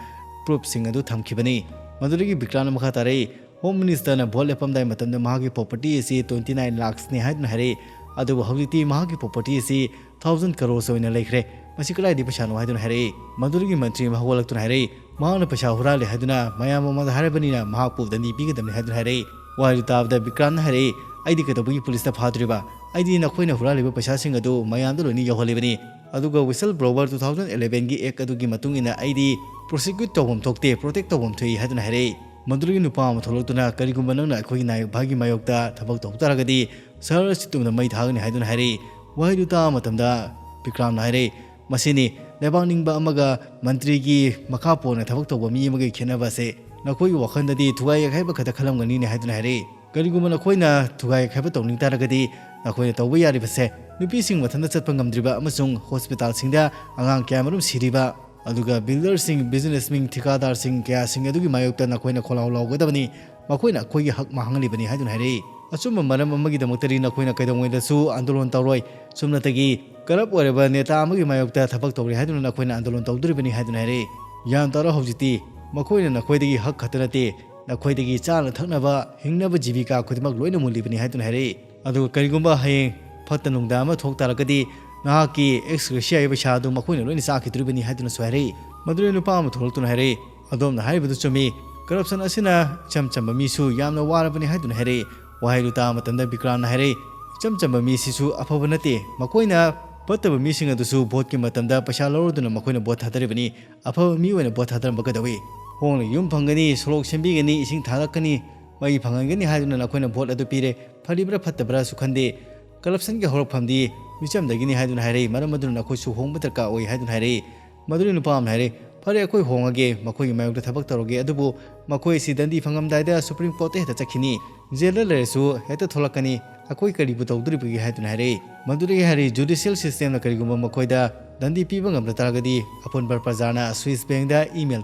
proofꯁꯤꯡ ꯑꯗꯨ ꯊꯝꯈꯤꯕꯅꯤ꯫ ꯃꯗꯨꯗꯒꯤ ꯕꯤꯀ꯭ꯔꯥꯟꯅ ꯃꯈꯥ ꯇꯥꯔꯛꯏ, Home Ministerꯅ vote ꯂꯦꯞꯄꯝꯗꯥꯏ ꯃꯇꯝꯗ ꯃꯍꯥꯛꯀꯤ property ꯑꯁꯤ twenty nine lakhsꯅꯤ ꯍꯥꯏꯗꯨꯅ ꯍꯥꯏꯔꯛꯏ꯫ ꯑꯗꯨꯕꯨ ꯍꯧꯖꯤꯛꯇꯤ ꯃꯍꯥꯛꯀꯤ property ꯑꯁꯤ thousand crores ꯑꯣꯏꯅ ꯂꯩꯈ꯭ꯔꯦ꯫ ꯃꯁꯤ ꯀꯗꯥꯏꯗꯒꯤ ꯄꯩꯁꯥꯅꯣ ꯍꯥꯏꯗꯨꯅ ꯍꯥꯏꯔꯛꯏ꯫ ꯃꯗꯨꯗꯒꯤ ꯃꯟꯇ꯭ꯔꯤ ꯑꯃ ꯍꯧꯒꯠꯂꯛꯇꯨꯅ ꯍꯥꯏꯔꯛꯏ, ꯃꯍꯥꯛꯅ ꯄꯩꯁꯥ ꯍꯨꯔꯥꯜꯂꯦ ꯍꯥꯏꯗꯨꯅ ꯃꯌꯥꯝ ꯃꯃꯥꯡꯗ ꯍꯥꯏꯔꯕꯅꯤꯅ ꯃꯍꯥꯛꯄꯨ ꯗꯟꯗꯤ ꯄꯤꯒꯗꯕꯅꯤ ꯍꯥꯏꯗꯨꯅ ꯍꯥꯏꯔꯛꯏ꯫ ꯋꯥꯍꯩꯗꯨ ꯇꯥꯕꯗ ꯕꯤꯀ꯭ꯔꯥꯟꯅ ꯍꯥꯏꯔꯛꯏ, "ꯑꯩꯗꯤ ꯀꯩꯗꯧꯕꯒꯤ ꯄꯨꯂꯤꯁꯇ ꯐꯥꯗꯣꯔꯤꯕ? ꯑꯩꯗꯤ ꯅꯈꯣꯏꯅ ꯍꯨꯔꯥꯜꯂꯤꯕ ꯄꯩꯁꯥꯁꯤꯡ ꯑꯗꯨ ꯃꯌꯥꯝꯗ ꯂꯣꯏꯅ ꯌꯧꯍꯜꯂꯤꯕꯅꯤ꯫ ꯑꯗꯨꯒ whistleblower two thousand elevenꯒꯤ act ꯑꯗꯨꯒꯤ ꯃꯇꯨꯡ ꯏꯟꯅ ꯑꯩꯗꯤ prosecute ꯇꯧꯐꯝ ꯊꯣꯛꯇꯦ, protect ꯇꯧꯐꯝ ꯊꯣꯛꯏ" ꯍꯥꯏꯗꯨꯅ ꯍꯥꯏꯔꯛꯏ꯫ ꯃꯗꯨꯗꯒꯤ ꯅꯨꯄꯥ ꯑꯃ ꯊꯣꯛꯂꯛꯇꯨꯅ, "ꯀꯔꯤꯒꯨꯝꯕ ꯅꯪꯅ ꯑꯩꯈꯣꯏꯒꯤ ꯅꯥꯌꯣꯛ ꯚꯥꯏꯒꯤ ꯃꯥꯌꯣꯛꯇ ꯊꯕꯛ ꯇꯧ ꯇꯥꯔꯒꯗꯤ ꯁꯍꯔ ꯑꯁꯤ ꯇꯨꯝꯅ ꯃꯩ ꯊꯥꯒꯅꯤ" ꯍꯥꯏꯗꯨꯅ ꯍꯥꯏꯔꯛꯏ꯫ ꯋꯥꯍꯩꯗꯨ ꯇꯥꯕ ꯃꯇꯝꯗ ꯕꯤꯀ꯭ꯔꯥꯝꯅ ꯍꯥꯏꯔꯛꯏ, "ꯃꯁꯤꯅꯤ ꯂꯩꯕꯥꯛ ꯅꯤꯡꯕ ꯑꯃꯒ ꯃꯟꯇ꯭ꯔꯤꯒꯤ ꯃꯈꯥ ꯄꯣꯟꯅ ꯊꯕꯛ ꯇꯧꯕ ꯃꯤ ꯑꯃꯒꯤ ꯈꯦꯠꯅꯕ ꯑꯁꯦ꯫ ꯅꯈꯣꯏꯒꯤ ꯋꯥꯈꯜꯗꯗꯤ ꯊꯨꯒꯥꯏ ꯌꯩꯈꯥꯏꯕ ꯈꯛꯇ ꯈꯜꯂꯝꯒꯅꯤꯅꯦ" ꯍꯥꯏꯗꯨꯅ ꯍꯥꯏꯔꯛꯏ꯫ ꯀꯔꯤꯒꯨꯝꯕ ꯅꯈꯣꯏꯅ ꯊꯨꯒꯥꯏ ꯌꯩꯈꯥꯏꯕ ꯇꯧꯅꯤꯡ ꯇꯥꯔꯒꯗꯤ ꯅꯈꯣꯏꯅ ꯇꯧꯕ ꯌꯥꯔꯤꯕꯁꯦ ꯅꯨꯄꯤꯁꯤꯡ ꯃꯊꯟꯇ ꯆꯠꯄ ꯉꯝꯗ꯭ꯔꯤꯕ ꯑꯃꯁꯨꯡ ꯍꯣꯁꯄꯤꯇꯥꯜꯁꯤꯡꯗ ꯑꯉꯥꯡ ꯀꯌꯥꯃꯔꯨꯝ ꯁꯤꯔꯤꯕ, ꯑꯗꯨꯒ builderꯁꯤꯡ, businessmen, ꯊꯤꯀꯥꯗꯥꯔꯁꯤꯡ ꯀꯌꯥꯁꯤꯡ ꯑꯗꯨꯒꯤ ꯃꯥꯌꯣꯛꯇ ꯅꯈꯣꯏꯅ ꯈꯣꯜꯂꯥꯎ ꯂꯥꯎꯒꯗꯕꯅꯤ꯫ ꯃꯈꯣꯏꯅ ꯑꯩꯈꯣꯏꯒꯤ ꯍꯛ ꯃꯥꯡꯍꯜꯂꯤꯕꯅꯤ ꯍꯥꯏꯗꯨꯅ ꯍꯥꯏꯔꯛꯏ꯫ ꯑꯆꯨꯝꯕ ꯃꯔꯝ ꯑꯃꯒꯤꯗꯃꯛꯇꯗꯤ ꯅꯈꯣꯏꯅ ꯀꯩꯗꯧꯉꯩꯗꯁꯨ ꯑꯟꯗꯣꯂꯟ ꯇꯧꯔꯣꯏ꯫ ꯁꯨꯞꯅꯇꯒꯤ corrupt ꯑꯣꯏꯔꯕ ꯅꯦꯇꯥ ꯑꯃꯒꯤ ꯃꯥꯌꯣꯛꯇ ꯊꯕꯛ ꯇꯧꯔꯤ ꯍꯥꯏꯗꯨꯅ ꯅꯈꯣꯏꯅ ꯑꯟꯗꯣꯂꯟ ꯇꯧꯗꯣꯔꯤꯕꯅꯤ ꯍꯥꯏꯗꯨꯅ ꯍꯥꯏꯔꯛꯏ꯫ ꯒ꯭ꯌꯥꯟ ꯇꯥꯔꯣ, ꯍꯧꯖꯤꯛꯇꯤ ꯃꯈꯣꯏꯅ ꯅꯈꯣꯏꯗꯒꯤ ꯍꯛ ꯈꯛꯇ ꯅꯠꯇꯦ, ꯅꯈꯣꯏꯗꯒꯤ ꯆꯥꯅ ꯊꯛꯅꯕ, ꯍꯤꯡꯅꯕ ꯖꯤꯕꯤꯀꯥ ꯈꯨꯗꯤꯡꯃꯛ ꯂꯣꯏꯅ ꯃꯨꯜꯂꯤꯕꯅꯤ ꯍꯥꯏꯗꯨꯅ ꯍꯥꯏꯔꯛꯏ꯫ ꯑꯗꯨꯒ ꯀꯔꯤꯒꯨꯝꯕ ꯍꯌꯦꯡ ꯐꯠꯇ ꯅꯨꯡꯗ ꯑꯃ ꯊꯣꯛ ꯇꯥꯔꯒꯗꯤ ꯅꯍꯥꯛꯀꯤ ex gratia ꯄꯩꯁꯥ ꯑꯗꯨ ꯃꯈꯣꯏꯅ ꯂꯣꯏꯅ ꯆꯥꯈꯤꯗꯣꯔꯤꯕꯅꯤ ꯍꯥꯏꯗꯨꯅꯁꯨ ꯍꯥꯏꯔꯛꯏ꯫ ꯃꯗꯨꯗ ꯅꯨꯄꯥ ꯑꯃ ꯊꯣꯛꯂꯛꯇꯨꯅ ꯍꯥꯏꯔꯛꯏ, "ꯑꯗꯣꯝꯅ ꯍꯥꯏꯔꯤꯕꯗꯨ ꯆꯨꯝꯃꯤ꯫ Corruption ꯑꯁꯤꯅ ꯏꯆꯝ ꯆꯝꯕ ꯃꯤꯁꯨ ꯌꯥꯝꯅ ꯋꯥꯔꯕꯅꯤ" ꯍꯥꯏꯗꯨꯅ ꯍꯥꯏꯔꯛꯏ꯫ ꯋꯥꯍꯩꯗꯨ ꯇꯥꯕ ꯃꯇꯝꯗ ꯕꯤꯀ꯭ꯔꯥꯝꯅ ꯍꯥꯏꯔꯛꯏ, "ꯏꯆꯝ ꯆꯝꯕ ꯃꯤꯁꯤꯁꯨ ꯑꯐꯕ ꯅꯠꯇꯦ꯫ ꯃꯈꯣꯏꯅ ꯐꯠꯇꯕ ꯃꯤꯁꯤꯡ ꯑꯗꯨꯁꯨ voteꯀꯤ ꯃꯇꯝꯗ ꯄꯩꯁꯥ ꯂꯧꯔꯗꯨꯅ ꯃꯈꯣꯏꯅ vote ꯊꯥꯗꯔꯤꯕꯅꯤ꯫ ꯑꯐꯕ ꯃꯤ ꯑꯣꯏꯅ vote ꯊꯥꯗꯔꯝꯕ ꯀꯩꯗꯧꯏ? ꯍꯣꯡꯅ ꯌꯨꯝ ꯐꯪꯒꯅꯤ, ꯁꯣꯔꯣꯛ ꯁꯦꯝꯕꯤꯒꯅꯤ, ꯏꯁꯤꯡ ꯊꯥꯔꯛꯀꯅꯤ, ꯃꯩ ꯐꯪꯍꯟꯒꯅꯤ ꯍꯥꯏꯗꯨꯅ ꯅꯈꯣꯏꯅ vote ꯑꯗꯨ ꯄꯤꯔꯦ꯫ ꯐꯔꯤꯕ꯭ꯔꯥ ꯐꯠꯇꯕ꯭ꯔꯥꯁꯨ ꯈꯟꯗꯦ꯫ Corruptionꯒꯤ ꯍꯧꯔꯛꯐꯝꯗꯤ ꯃꯤꯆꯝꯗꯒꯤꯅꯤ" ꯍꯥꯏꯗꯨꯅ ꯍꯥꯏꯔꯛꯏ꯫ ꯃꯔꯝ ꯑꯗꯨꯅ ꯅꯈꯣꯏꯁꯨ ꯍꯣꯡꯕ ꯗꯔꯀꯥꯔ ꯑꯣꯏ ꯍꯥꯏꯗꯨꯅ ꯍꯥꯏꯔꯛꯏ꯫ ꯃꯗꯨꯗꯒꯤ ꯅꯨꯄꯥ ꯑꯃꯅ ꯍꯥꯏꯔꯦ, "ꯐꯔꯦ, ꯑꯩꯈꯣꯏ ꯍꯣꯡꯉꯒꯦ, ꯃꯈꯣꯏꯒꯤ ꯃꯥꯌꯣꯛꯇ ꯊꯕꯛ ꯇꯧꯔꯒꯦ, ꯑꯗꯨꯕꯨ ꯃꯈꯣꯏ ꯑꯁꯤ ꯗꯟꯗꯤ ꯐꯪꯉꯝꯗꯥꯏꯗ ꯁꯨꯄ꯭ꯔꯤꯝ ꯀꯣꯔꯠꯇ ꯍꯦꯛꯇ ꯆꯠꯈꯤꯅꯤ, ꯖꯦꯜꯗ ꯂꯩꯔꯁꯨ ꯍꯦꯛꯇ ꯊꯣꯛꯂꯛꯀꯅꯤ, ꯑꯩꯈꯣꯏ ꯀꯔꯤꯕꯨ ꯇꯧꯗꯣꯔꯤꯕꯒꯦ?" ꯍꯥꯏꯗꯨꯅ ꯍꯥꯏꯔꯛꯏ꯫ ꯃꯗꯨꯗꯒꯤ ꯍꯥꯏꯔꯤ, ꯖꯨꯗꯤꯁꯤꯌꯦꯜ ꯁꯤꯁꯇꯦꯝꯅ ꯀꯔꯤꯒꯨꯝꯕ ꯃꯈꯣꯏꯗ ꯗꯟꯗꯤ ꯄꯤꯕ ꯉꯝꯗ ꯇꯥꯔꯒꯗꯤ ꯑꯄꯨꯟꯕ ꯄ꯭ꯔꯖꯥꯅ ꯁ꯭ꯋꯤꯁ ꯕꯦꯡꯗ ꯏꯃꯦꯜ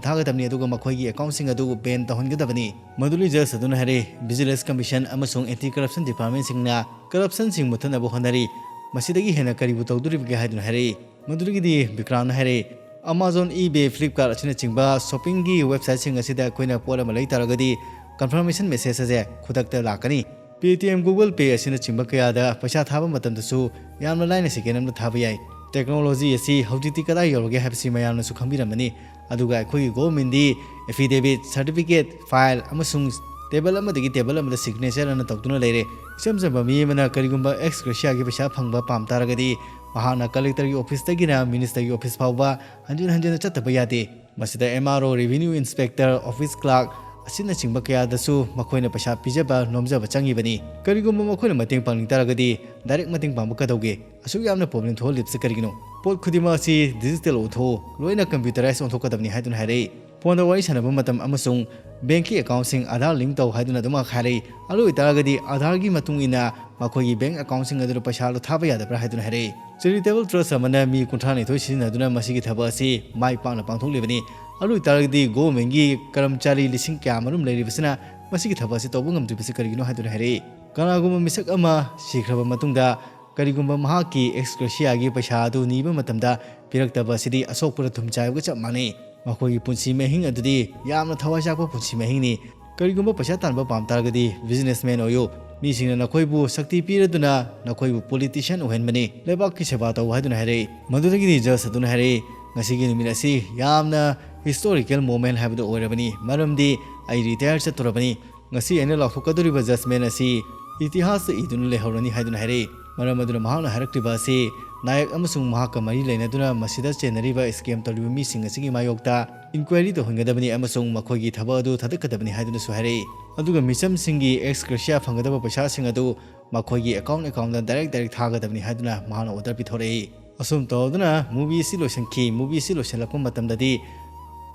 ꯊꯥꯒꯗꯕꯅꯤ, ꯑꯗꯨꯒ ꯃꯈꯣꯏꯒꯤ ꯑꯦꯀꯥꯎꯟꯁꯤꯡ ꯑꯗꯨ ꯕꯦꯟ ꯇꯧꯍꯟꯒꯗꯕꯅꯤ꯫ ꯃꯗꯨꯗꯒꯤ ꯖꯖ ꯑꯗꯨꯅ ꯍꯥꯏꯔꯛꯏ, ꯚꯤꯖꯤꯂꯦꯟꯁ ꯀꯃꯤꯁꯟ ꯑꯃꯁꯨꯡ ꯑꯦꯟꯇꯤ ꯀꯔꯞꯁꯟ ꯗꯤꯄꯥꯔꯠꯃꯦꯟꯁꯤꯡꯅ ꯀꯔꯞꯁꯟꯁꯤꯡ ꯃꯨꯠꯊꯠꯅꯕ ꯍꯣꯠꯅꯔꯤ, ꯃꯁꯤꯗꯒꯤ ꯍꯦꯟꯅ ꯀꯔꯤꯕꯨ ꯇꯧꯗꯣꯔꯤꯕꯒꯦ ꯍꯥꯏꯗꯨꯅ ꯍꯥꯏꯔꯛꯏ꯫ ꯃꯗꯨꯗꯒꯤꯗꯤ ꯕꯤꯀ꯭ꯔꯥꯝꯅ ꯍꯥꯏꯔꯛꯏ, "ꯑꯃꯥꯖꯣꯟ, ꯏꯕꯦ, ꯐ꯭ꯂꯤꯞꯀꯥꯔꯠ ꯑꯁꯤꯅꯆꯤꯡꯕ ꯁꯣꯞꯄꯤꯡꯒꯤ ꯋꯦꯕꯁꯥꯏꯠꯁꯤꯡ ꯑꯁꯤꯗ ꯑꯩꯈꯣꯏꯅ ꯄꯣꯠ ꯑꯃ ꯂꯩ ꯇꯥꯔꯒꯗꯤ ꯀꯟꯐꯥꯔꯃꯦꯁꯟ ꯃꯦꯁꯦꯖ ꯑꯁꯦ ꯈꯨꯗꯛꯇ ꯂꯥꯛꯀꯅꯤ꯫ ꯄꯦꯇꯤꯑꯦꯝ, ꯒꯨꯒꯜ ꯄꯦ ꯑꯁꯤꯅꯆꯤꯡꯕ ꯀꯌꯥꯗ ꯄꯩꯁꯥ ꯊꯥꯕ ꯃꯇꯝꯗꯁꯨ ꯌꯥꯝꯅ ꯂꯥꯏꯅ ꯁꯦꯀꯦꯟ ꯑꯃꯗ ꯊꯥꯕ ꯌꯥꯏ꯫ ꯇꯦꯛꯅꯣꯂꯣꯖꯤ ꯑꯁꯤ ꯍꯧꯖꯤꯛꯇꯤ ꯀꯗꯥꯏ ꯌꯧꯔꯒꯦ ꯍꯥꯏꯕꯁꯤ ꯃꯌꯥꯝꯅꯁꯨ ꯈꯪꯕꯤꯔꯝꯃꯅꯤ꯫ ꯑꯗꯨꯒ ꯑꯩꯈꯣꯏꯒꯤ ꯒꯣꯚꯔꯟꯃꯦꯟꯗꯤ ꯑꯦꯐꯤꯗꯦꯕꯤꯠ, ꯁꯥꯔꯇꯤꯐꯤꯀꯦꯠ, ꯐꯥꯏꯜ ꯑꯃꯁꯨꯡ ꯇꯦꯕꯜ ꯑꯃꯗꯒꯤ ꯇꯦꯕꯜ ꯑꯃꯗ ꯁꯤꯒꯅꯦꯆꯔ ꯑꯅ ꯇꯧꯗꯨꯅ ꯂꯩꯔꯦ꯫ ꯏꯆꯝ ꯆꯝꯕ ꯃꯤ ꯑꯃꯅ ꯀꯔꯤꯒꯨꯝꯕ ꯑꯦꯛꯁ ꯒ꯭ꯔꯦꯁꯤꯌꯥꯒꯤ ꯄꯩꯁꯥ ꯐꯪꯕ ꯄꯥꯝ ꯇꯥꯔꯒꯗꯤ ꯃꯍꯥꯛꯅ ꯀꯂꯦꯛꯇꯔꯒꯤ ꯑꯣꯐꯤꯁꯇꯒꯤꯅ ꯃꯤꯅꯤꯁꯇꯔꯒꯤ ꯑꯣꯐꯤꯁ ꯐꯥꯎꯕ ꯍꯟꯖꯤꯟ ꯍꯟꯖꯤꯟꯅ ꯆꯠꯇꯕ ꯌꯥꯗꯦ꯫ ꯃꯁꯤꯗ ꯑꯦꯝ ꯑꯥꯔ ꯑꯣ, ꯔꯦꯚꯤꯅ꯭ꯌꯨ ꯏꯟꯁꯄꯦꯛꯇꯔ, ꯑꯣꯐꯤꯁ ꯀ꯭ꯂꯥꯔꯛ ꯑꯁꯤꯅꯆꯤꯡꯕ ꯀꯌꯥꯗꯁꯨ ꯃꯈꯣꯏꯅ ꯄꯩꯁꯥ ꯄꯤꯖꯕ ꯅꯣꯝꯖꯕ ꯆꯪꯉꯤꯕꯅꯤ꯫ ꯀꯔꯤꯒꯨꯝꯕ ꯃꯈꯣꯏꯅ ꯃꯇꯦꯡ ꯄꯥꯡꯅꯤꯡ ꯇꯥꯔꯒꯗꯤ ꯗꯥꯏꯔꯦꯛ ꯃꯇꯦꯡ ꯄꯥꯡꯕ ꯀꯩꯗꯧꯒꯦ? ꯑꯁꯨꯛ ꯌꯥꯝꯅ ꯄ꯭ꯔꯣꯕ꯭ꯂꯦꯝ ꯊꯣꯛꯍꯜꯂꯤꯕꯁꯤ ꯀꯔꯤꯒꯤꯅꯣ? ꯄꯣꯠ ꯈꯨꯗꯤꯡꯃꯛ ꯑꯁꯤ ꯗꯤꯖꯤꯇꯦꯜ ꯑꯣꯟꯊꯣꯛꯎ, ꯂꯣꯏꯅ ꯀꯝꯄ꯭ꯌꯨꯇꯔꯥꯏꯁ ꯑꯣꯟꯊꯣꯛꯀꯗꯕꯅꯤ" ꯍꯥꯏꯗꯨꯅ ꯍꯥꯏꯔꯛꯏ꯫ ꯐꯣꯟꯗ ꯋꯥꯔꯤ ꯁꯥꯟꯅꯕ ꯃꯇꯝ ꯑꯃꯁꯨꯡ ꯕꯦꯡꯀꯤ ꯑꯦꯀꯥꯎꯟꯁꯤꯡ ꯑꯥꯙꯥꯔ ꯂꯤꯡ ꯇꯧ ꯍꯥꯏꯗꯨꯅ ꯑꯗꯨꯃꯛ ꯍꯥꯏꯔꯛꯏ꯫ ꯑꯗꯨ ꯑꯣꯏꯇꯥꯔꯒꯗꯤ ꯑꯥꯙꯥꯔꯒꯤ ꯃꯇꯨꯡ ꯏꯟꯅ ꯃꯈꯣꯏꯒꯤ ꯕꯦꯡ ꯑꯦꯀꯥꯎꯟꯁꯤꯡ ꯑꯗꯨꯗ ꯄꯩꯁꯥ ꯑꯗꯨ ꯊꯥꯕ ꯌꯥꯗꯕ꯭ꯔꯥ ꯍꯥꯏꯗꯨꯅ ꯍꯥꯏꯔꯛꯏ꯫ ꯆꯦꯔꯤꯇꯦꯕꯜ ꯇ꯭ꯔꯁ ꯑꯃꯅ ꯃꯤ ꯀꯨꯟꯊ꯭ꯔꯥ ꯅꯤꯊꯣꯏ ꯁꯤꯖꯤꯟꯅꯗꯨꯅ ꯃꯁꯤꯒꯤ ꯊꯕꯛ ꯑꯁꯤ ꯃꯥꯏ ꯄꯥꯛꯅ ꯄꯥꯡꯊꯣꯛꯂꯤꯕꯅꯤ꯫ ꯑꯗꯨ ꯑꯣꯏꯇꯥꯔꯒꯗꯤ ꯒꯣꯚꯔꯟꯃꯦꯟꯒꯤ ꯀꯔꯃꯆꯥꯔꯤ ꯂꯤꯁꯤꯡ ꯀꯌꯥ ꯃꯔꯨꯝ ꯂꯩꯔꯤꯕꯁꯤꯅ ꯃꯁꯤꯒꯤ ꯊꯕꯛ ꯑꯁꯤ ꯇꯧꯕ ꯉꯝꯗ꯭ꯔꯤꯕꯁꯤ ꯀꯔꯤꯒꯤꯅꯣ ꯍꯥꯏꯗꯨꯅ ꯍꯥꯏꯔꯛꯏ꯫ ꯀꯅꯥꯒꯨꯝꯕ ꯃꯤꯁꯛ ꯑꯃ ꯁꯤꯈ꯭ꯔꯕ ꯃꯇꯨꯡꯗ ꯀꯔꯤꯒꯨꯝꯕ ꯃꯍꯥꯛꯀꯤ ꯑꯦꯛꯁ ꯒ꯭ꯔꯦꯁꯤꯌꯥꯒꯤ ꯄꯩꯁꯥ ꯑꯗꯨ ꯅꯤꯕ ꯃꯇꯝꯗ ꯄꯤꯔꯛꯇꯕ ꯑꯁꯤꯗꯤ ꯑꯁꯣꯛꯄꯗ ꯊꯨꯝ ꯆꯥꯏꯕꯒ ꯆꯞ ꯃꯥꯟꯅꯩ꯫ ꯃꯈꯣꯏꯒꯤ ꯄꯨꯟꯁꯤ ꯃꯍꯤꯡ ꯑꯗꯨꯗꯤ ꯌꯥꯝꯅ ꯊꯋꯥꯏ ꯆꯥꯛꯄ ꯄꯨꯟꯁꯤ ꯃꯍꯤꯡꯅꯤ꯫ ꯀꯔꯤꯒꯨꯝꯕ ꯄꯩꯁꯥ ꯇꯥꯟꯕ ꯄꯥꯝ ꯇꯥꯔꯒꯗꯤ ꯕꯤꯖꯤꯅꯦꯁꯃꯦꯟ ꯑꯣꯏꯌꯨ꯫ ꯃꯤꯁꯤꯡꯅ ꯅꯈꯣꯏꯕꯨ ꯁꯛꯇꯤ ꯄꯤꯔꯗꯨꯅ ꯅꯈꯣꯏꯕꯨ ꯄꯣꯂꯤꯇꯤꯁꯤꯌꯥꯟ ꯑꯣꯏꯍꯟꯕꯅꯤ꯫ ꯂꯩꯕꯥꯛꯀꯤ ꯁꯦꯕꯥ ꯇꯧ ꯍꯥꯏꯗꯨꯅ ꯍꯥꯏꯔꯛꯏ꯫ ꯃꯗꯨꯗꯒꯤꯗꯤ ꯖꯖ ꯑꯗꯨꯅ ꯍꯥꯏꯔꯛꯏ, "ꯉꯁꯤꯒꯤ ꯅꯨꯃꯤꯠ ꯑꯁꯤ ꯌꯥꯝꯅ ꯍꯤꯁꯇꯣꯔꯤꯀꯦꯜ ꯃꯣꯃꯦꯟ ꯍꯥꯏꯕꯗꯨ ꯑꯣꯏꯔꯕꯅꯤ, ꯃꯔꯝꯗꯤ ꯑꯩ ꯔꯤꯇꯥꯌꯔ ꯆꯠꯇꯣꯔꯕꯅꯤ꯫ ꯉꯁꯤ ꯑꯩꯅ ꯂꯥꯎꯊꯣꯛꯀꯗꯧꯔꯤꯕ ꯖꯖꯃꯦꯟ ꯑꯁꯤ ꯏꯇꯤꯍꯥꯁꯇ ꯏꯗꯨꯅ ꯂꯩꯍꯧꯔꯅꯤ" ꯍꯥꯏꯗꯨꯅ ꯍꯥꯏꯔꯛꯏ꯫ ꯃꯔꯝ ꯑꯗꯨꯅ ꯃꯍꯥꯛꯅ ꯍꯥꯏꯔꯛꯂꯤꯕ ꯑꯁꯤ ꯅꯥꯌꯛ ꯑꯃꯁꯨꯡ ꯃꯍꯥꯛꯀ ꯃꯔꯤ ꯂꯩꯅꯗꯨꯅ ꯃꯁꯤꯗ ꯆꯦꯟꯅꯔꯤꯕ ꯁ꯭ꯀꯦꯝ ꯇꯧꯔꯤꯕ ꯃꯤꯁꯤꯡ ꯑꯁꯤꯒꯤ ꯃꯥꯌꯣꯛꯇ ꯏꯟꯀ꯭ꯋꯥꯏꯔꯤ ꯇꯧꯍꯟꯒꯗꯕꯅꯤ ꯑꯃꯁꯨꯡ ꯃꯈꯣꯏꯒꯤ ꯊꯕꯛ ꯑꯗꯨ ꯊꯥꯗꯣꯛꯀꯗꯕꯅꯤ ꯍꯥꯏꯗꯨꯅꯁꯨ ꯍꯥꯏꯔꯛꯏ꯫ ꯑꯗꯨꯒ ꯃꯤꯆꯝꯁꯤꯡꯒꯤ ꯑꯦꯛꯁ ꯒ꯭ꯔꯦꯁꯤꯌꯥ ꯐꯪꯒꯗꯕ ꯄꯩꯁꯥꯁꯤꯡ ꯑꯗꯨ ꯃꯈꯣꯏꯒꯤ ꯑꯦꯀꯥꯎꯟ ꯑꯦꯀꯥꯎꯟꯗ ꯗꯥꯏꯔꯦꯛ ꯗꯥꯏꯔꯦꯛ ꯊꯥꯒꯗꯕꯅꯤ ꯍꯥꯏꯗꯨꯅ ꯃꯍꯥꯛꯅ ꯑꯣꯔꯗꯔ ꯄꯤꯊꯣꯔꯛꯏ꯫ ꯑꯁꯨꯝ ꯇꯧꯗꯨꯅ movie ꯑꯁꯤ ꯂꯣꯏꯁꯤꯟꯈꯤ꯫ Movie ꯑꯁꯤ ꯂꯣꯏꯁꯤꯜꯂꯛꯄ ꯃꯇꯝꯗꯗꯤ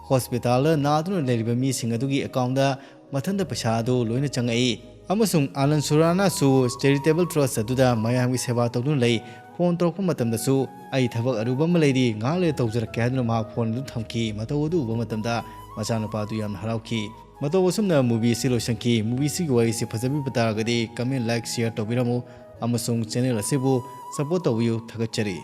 hospital ꯗ ꯅꯥꯗꯨꯅ ꯂꯩꯔꯤꯕ ꯃꯤꯁꯤꯡ ꯑꯗꯨꯒꯤ account ꯇ ꯃꯊꯟꯇ ꯄꯩꯁꯥ ꯑꯗꯨ ꯂꯣꯏꯅ ꯆꯪꯉꯛꯏ꯫ ꯑꯃꯁꯨꯡ ꯑꯥꯅꯟ ꯁꯨꯔꯥꯅꯥꯁꯨ charitable trust ꯑꯗꯨꯗ ꯃꯌꯥꯝꯒꯤ ꯁꯦꯕꯥ ꯇꯧꯗꯨꯅ ꯂꯩ꯫ Phone ꯇꯧꯔꯛꯄ ꯃꯇꯝꯗꯁꯨ "ꯑꯩ ꯊꯕꯛ ꯑꯔꯨꯕ ꯑꯃ ꯂꯩꯔꯤ, ꯉꯥꯏꯍꯥꯛ ꯂꯩꯔ ꯇꯧꯖꯔꯛꯀꯦ" ꯍꯥꯏꯗꯨꯅ ꯃꯍꯥꯛ phone ꯑꯗꯨ ꯊꯝꯈꯤ꯫ ꯃꯇꯧ ꯑꯗꯨ ꯎꯕ ꯃꯇꯝꯗ ꯃꯆꯥꯅꯨꯄꯥ ꯑꯗꯨ ꯌꯥꯝꯅ ꯍꯔꯥꯎꯈꯤ꯫ ꯃꯇꯧ ꯑꯁꯨꯝꯅ movie ꯑꯁꯤ ꯂꯣꯏꯁꯤꯟꯈꯤ꯫ Movie ꯑꯁꯤꯒꯤ ꯋꯥꯔꯤꯁꯤ ꯐꯖꯕꯤꯕ ꯇꯥꯔꯒꯗꯤ comment, like, share ꯇꯧꯕꯤꯔꯝꯃꯨ ꯑꯃꯁꯨꯡ channel ꯑꯁꯤꯕꯨ support ꯇꯧꯕꯤꯌꯨ꯫ ꯊꯥꯒꯠꯆꯔꯤ꯫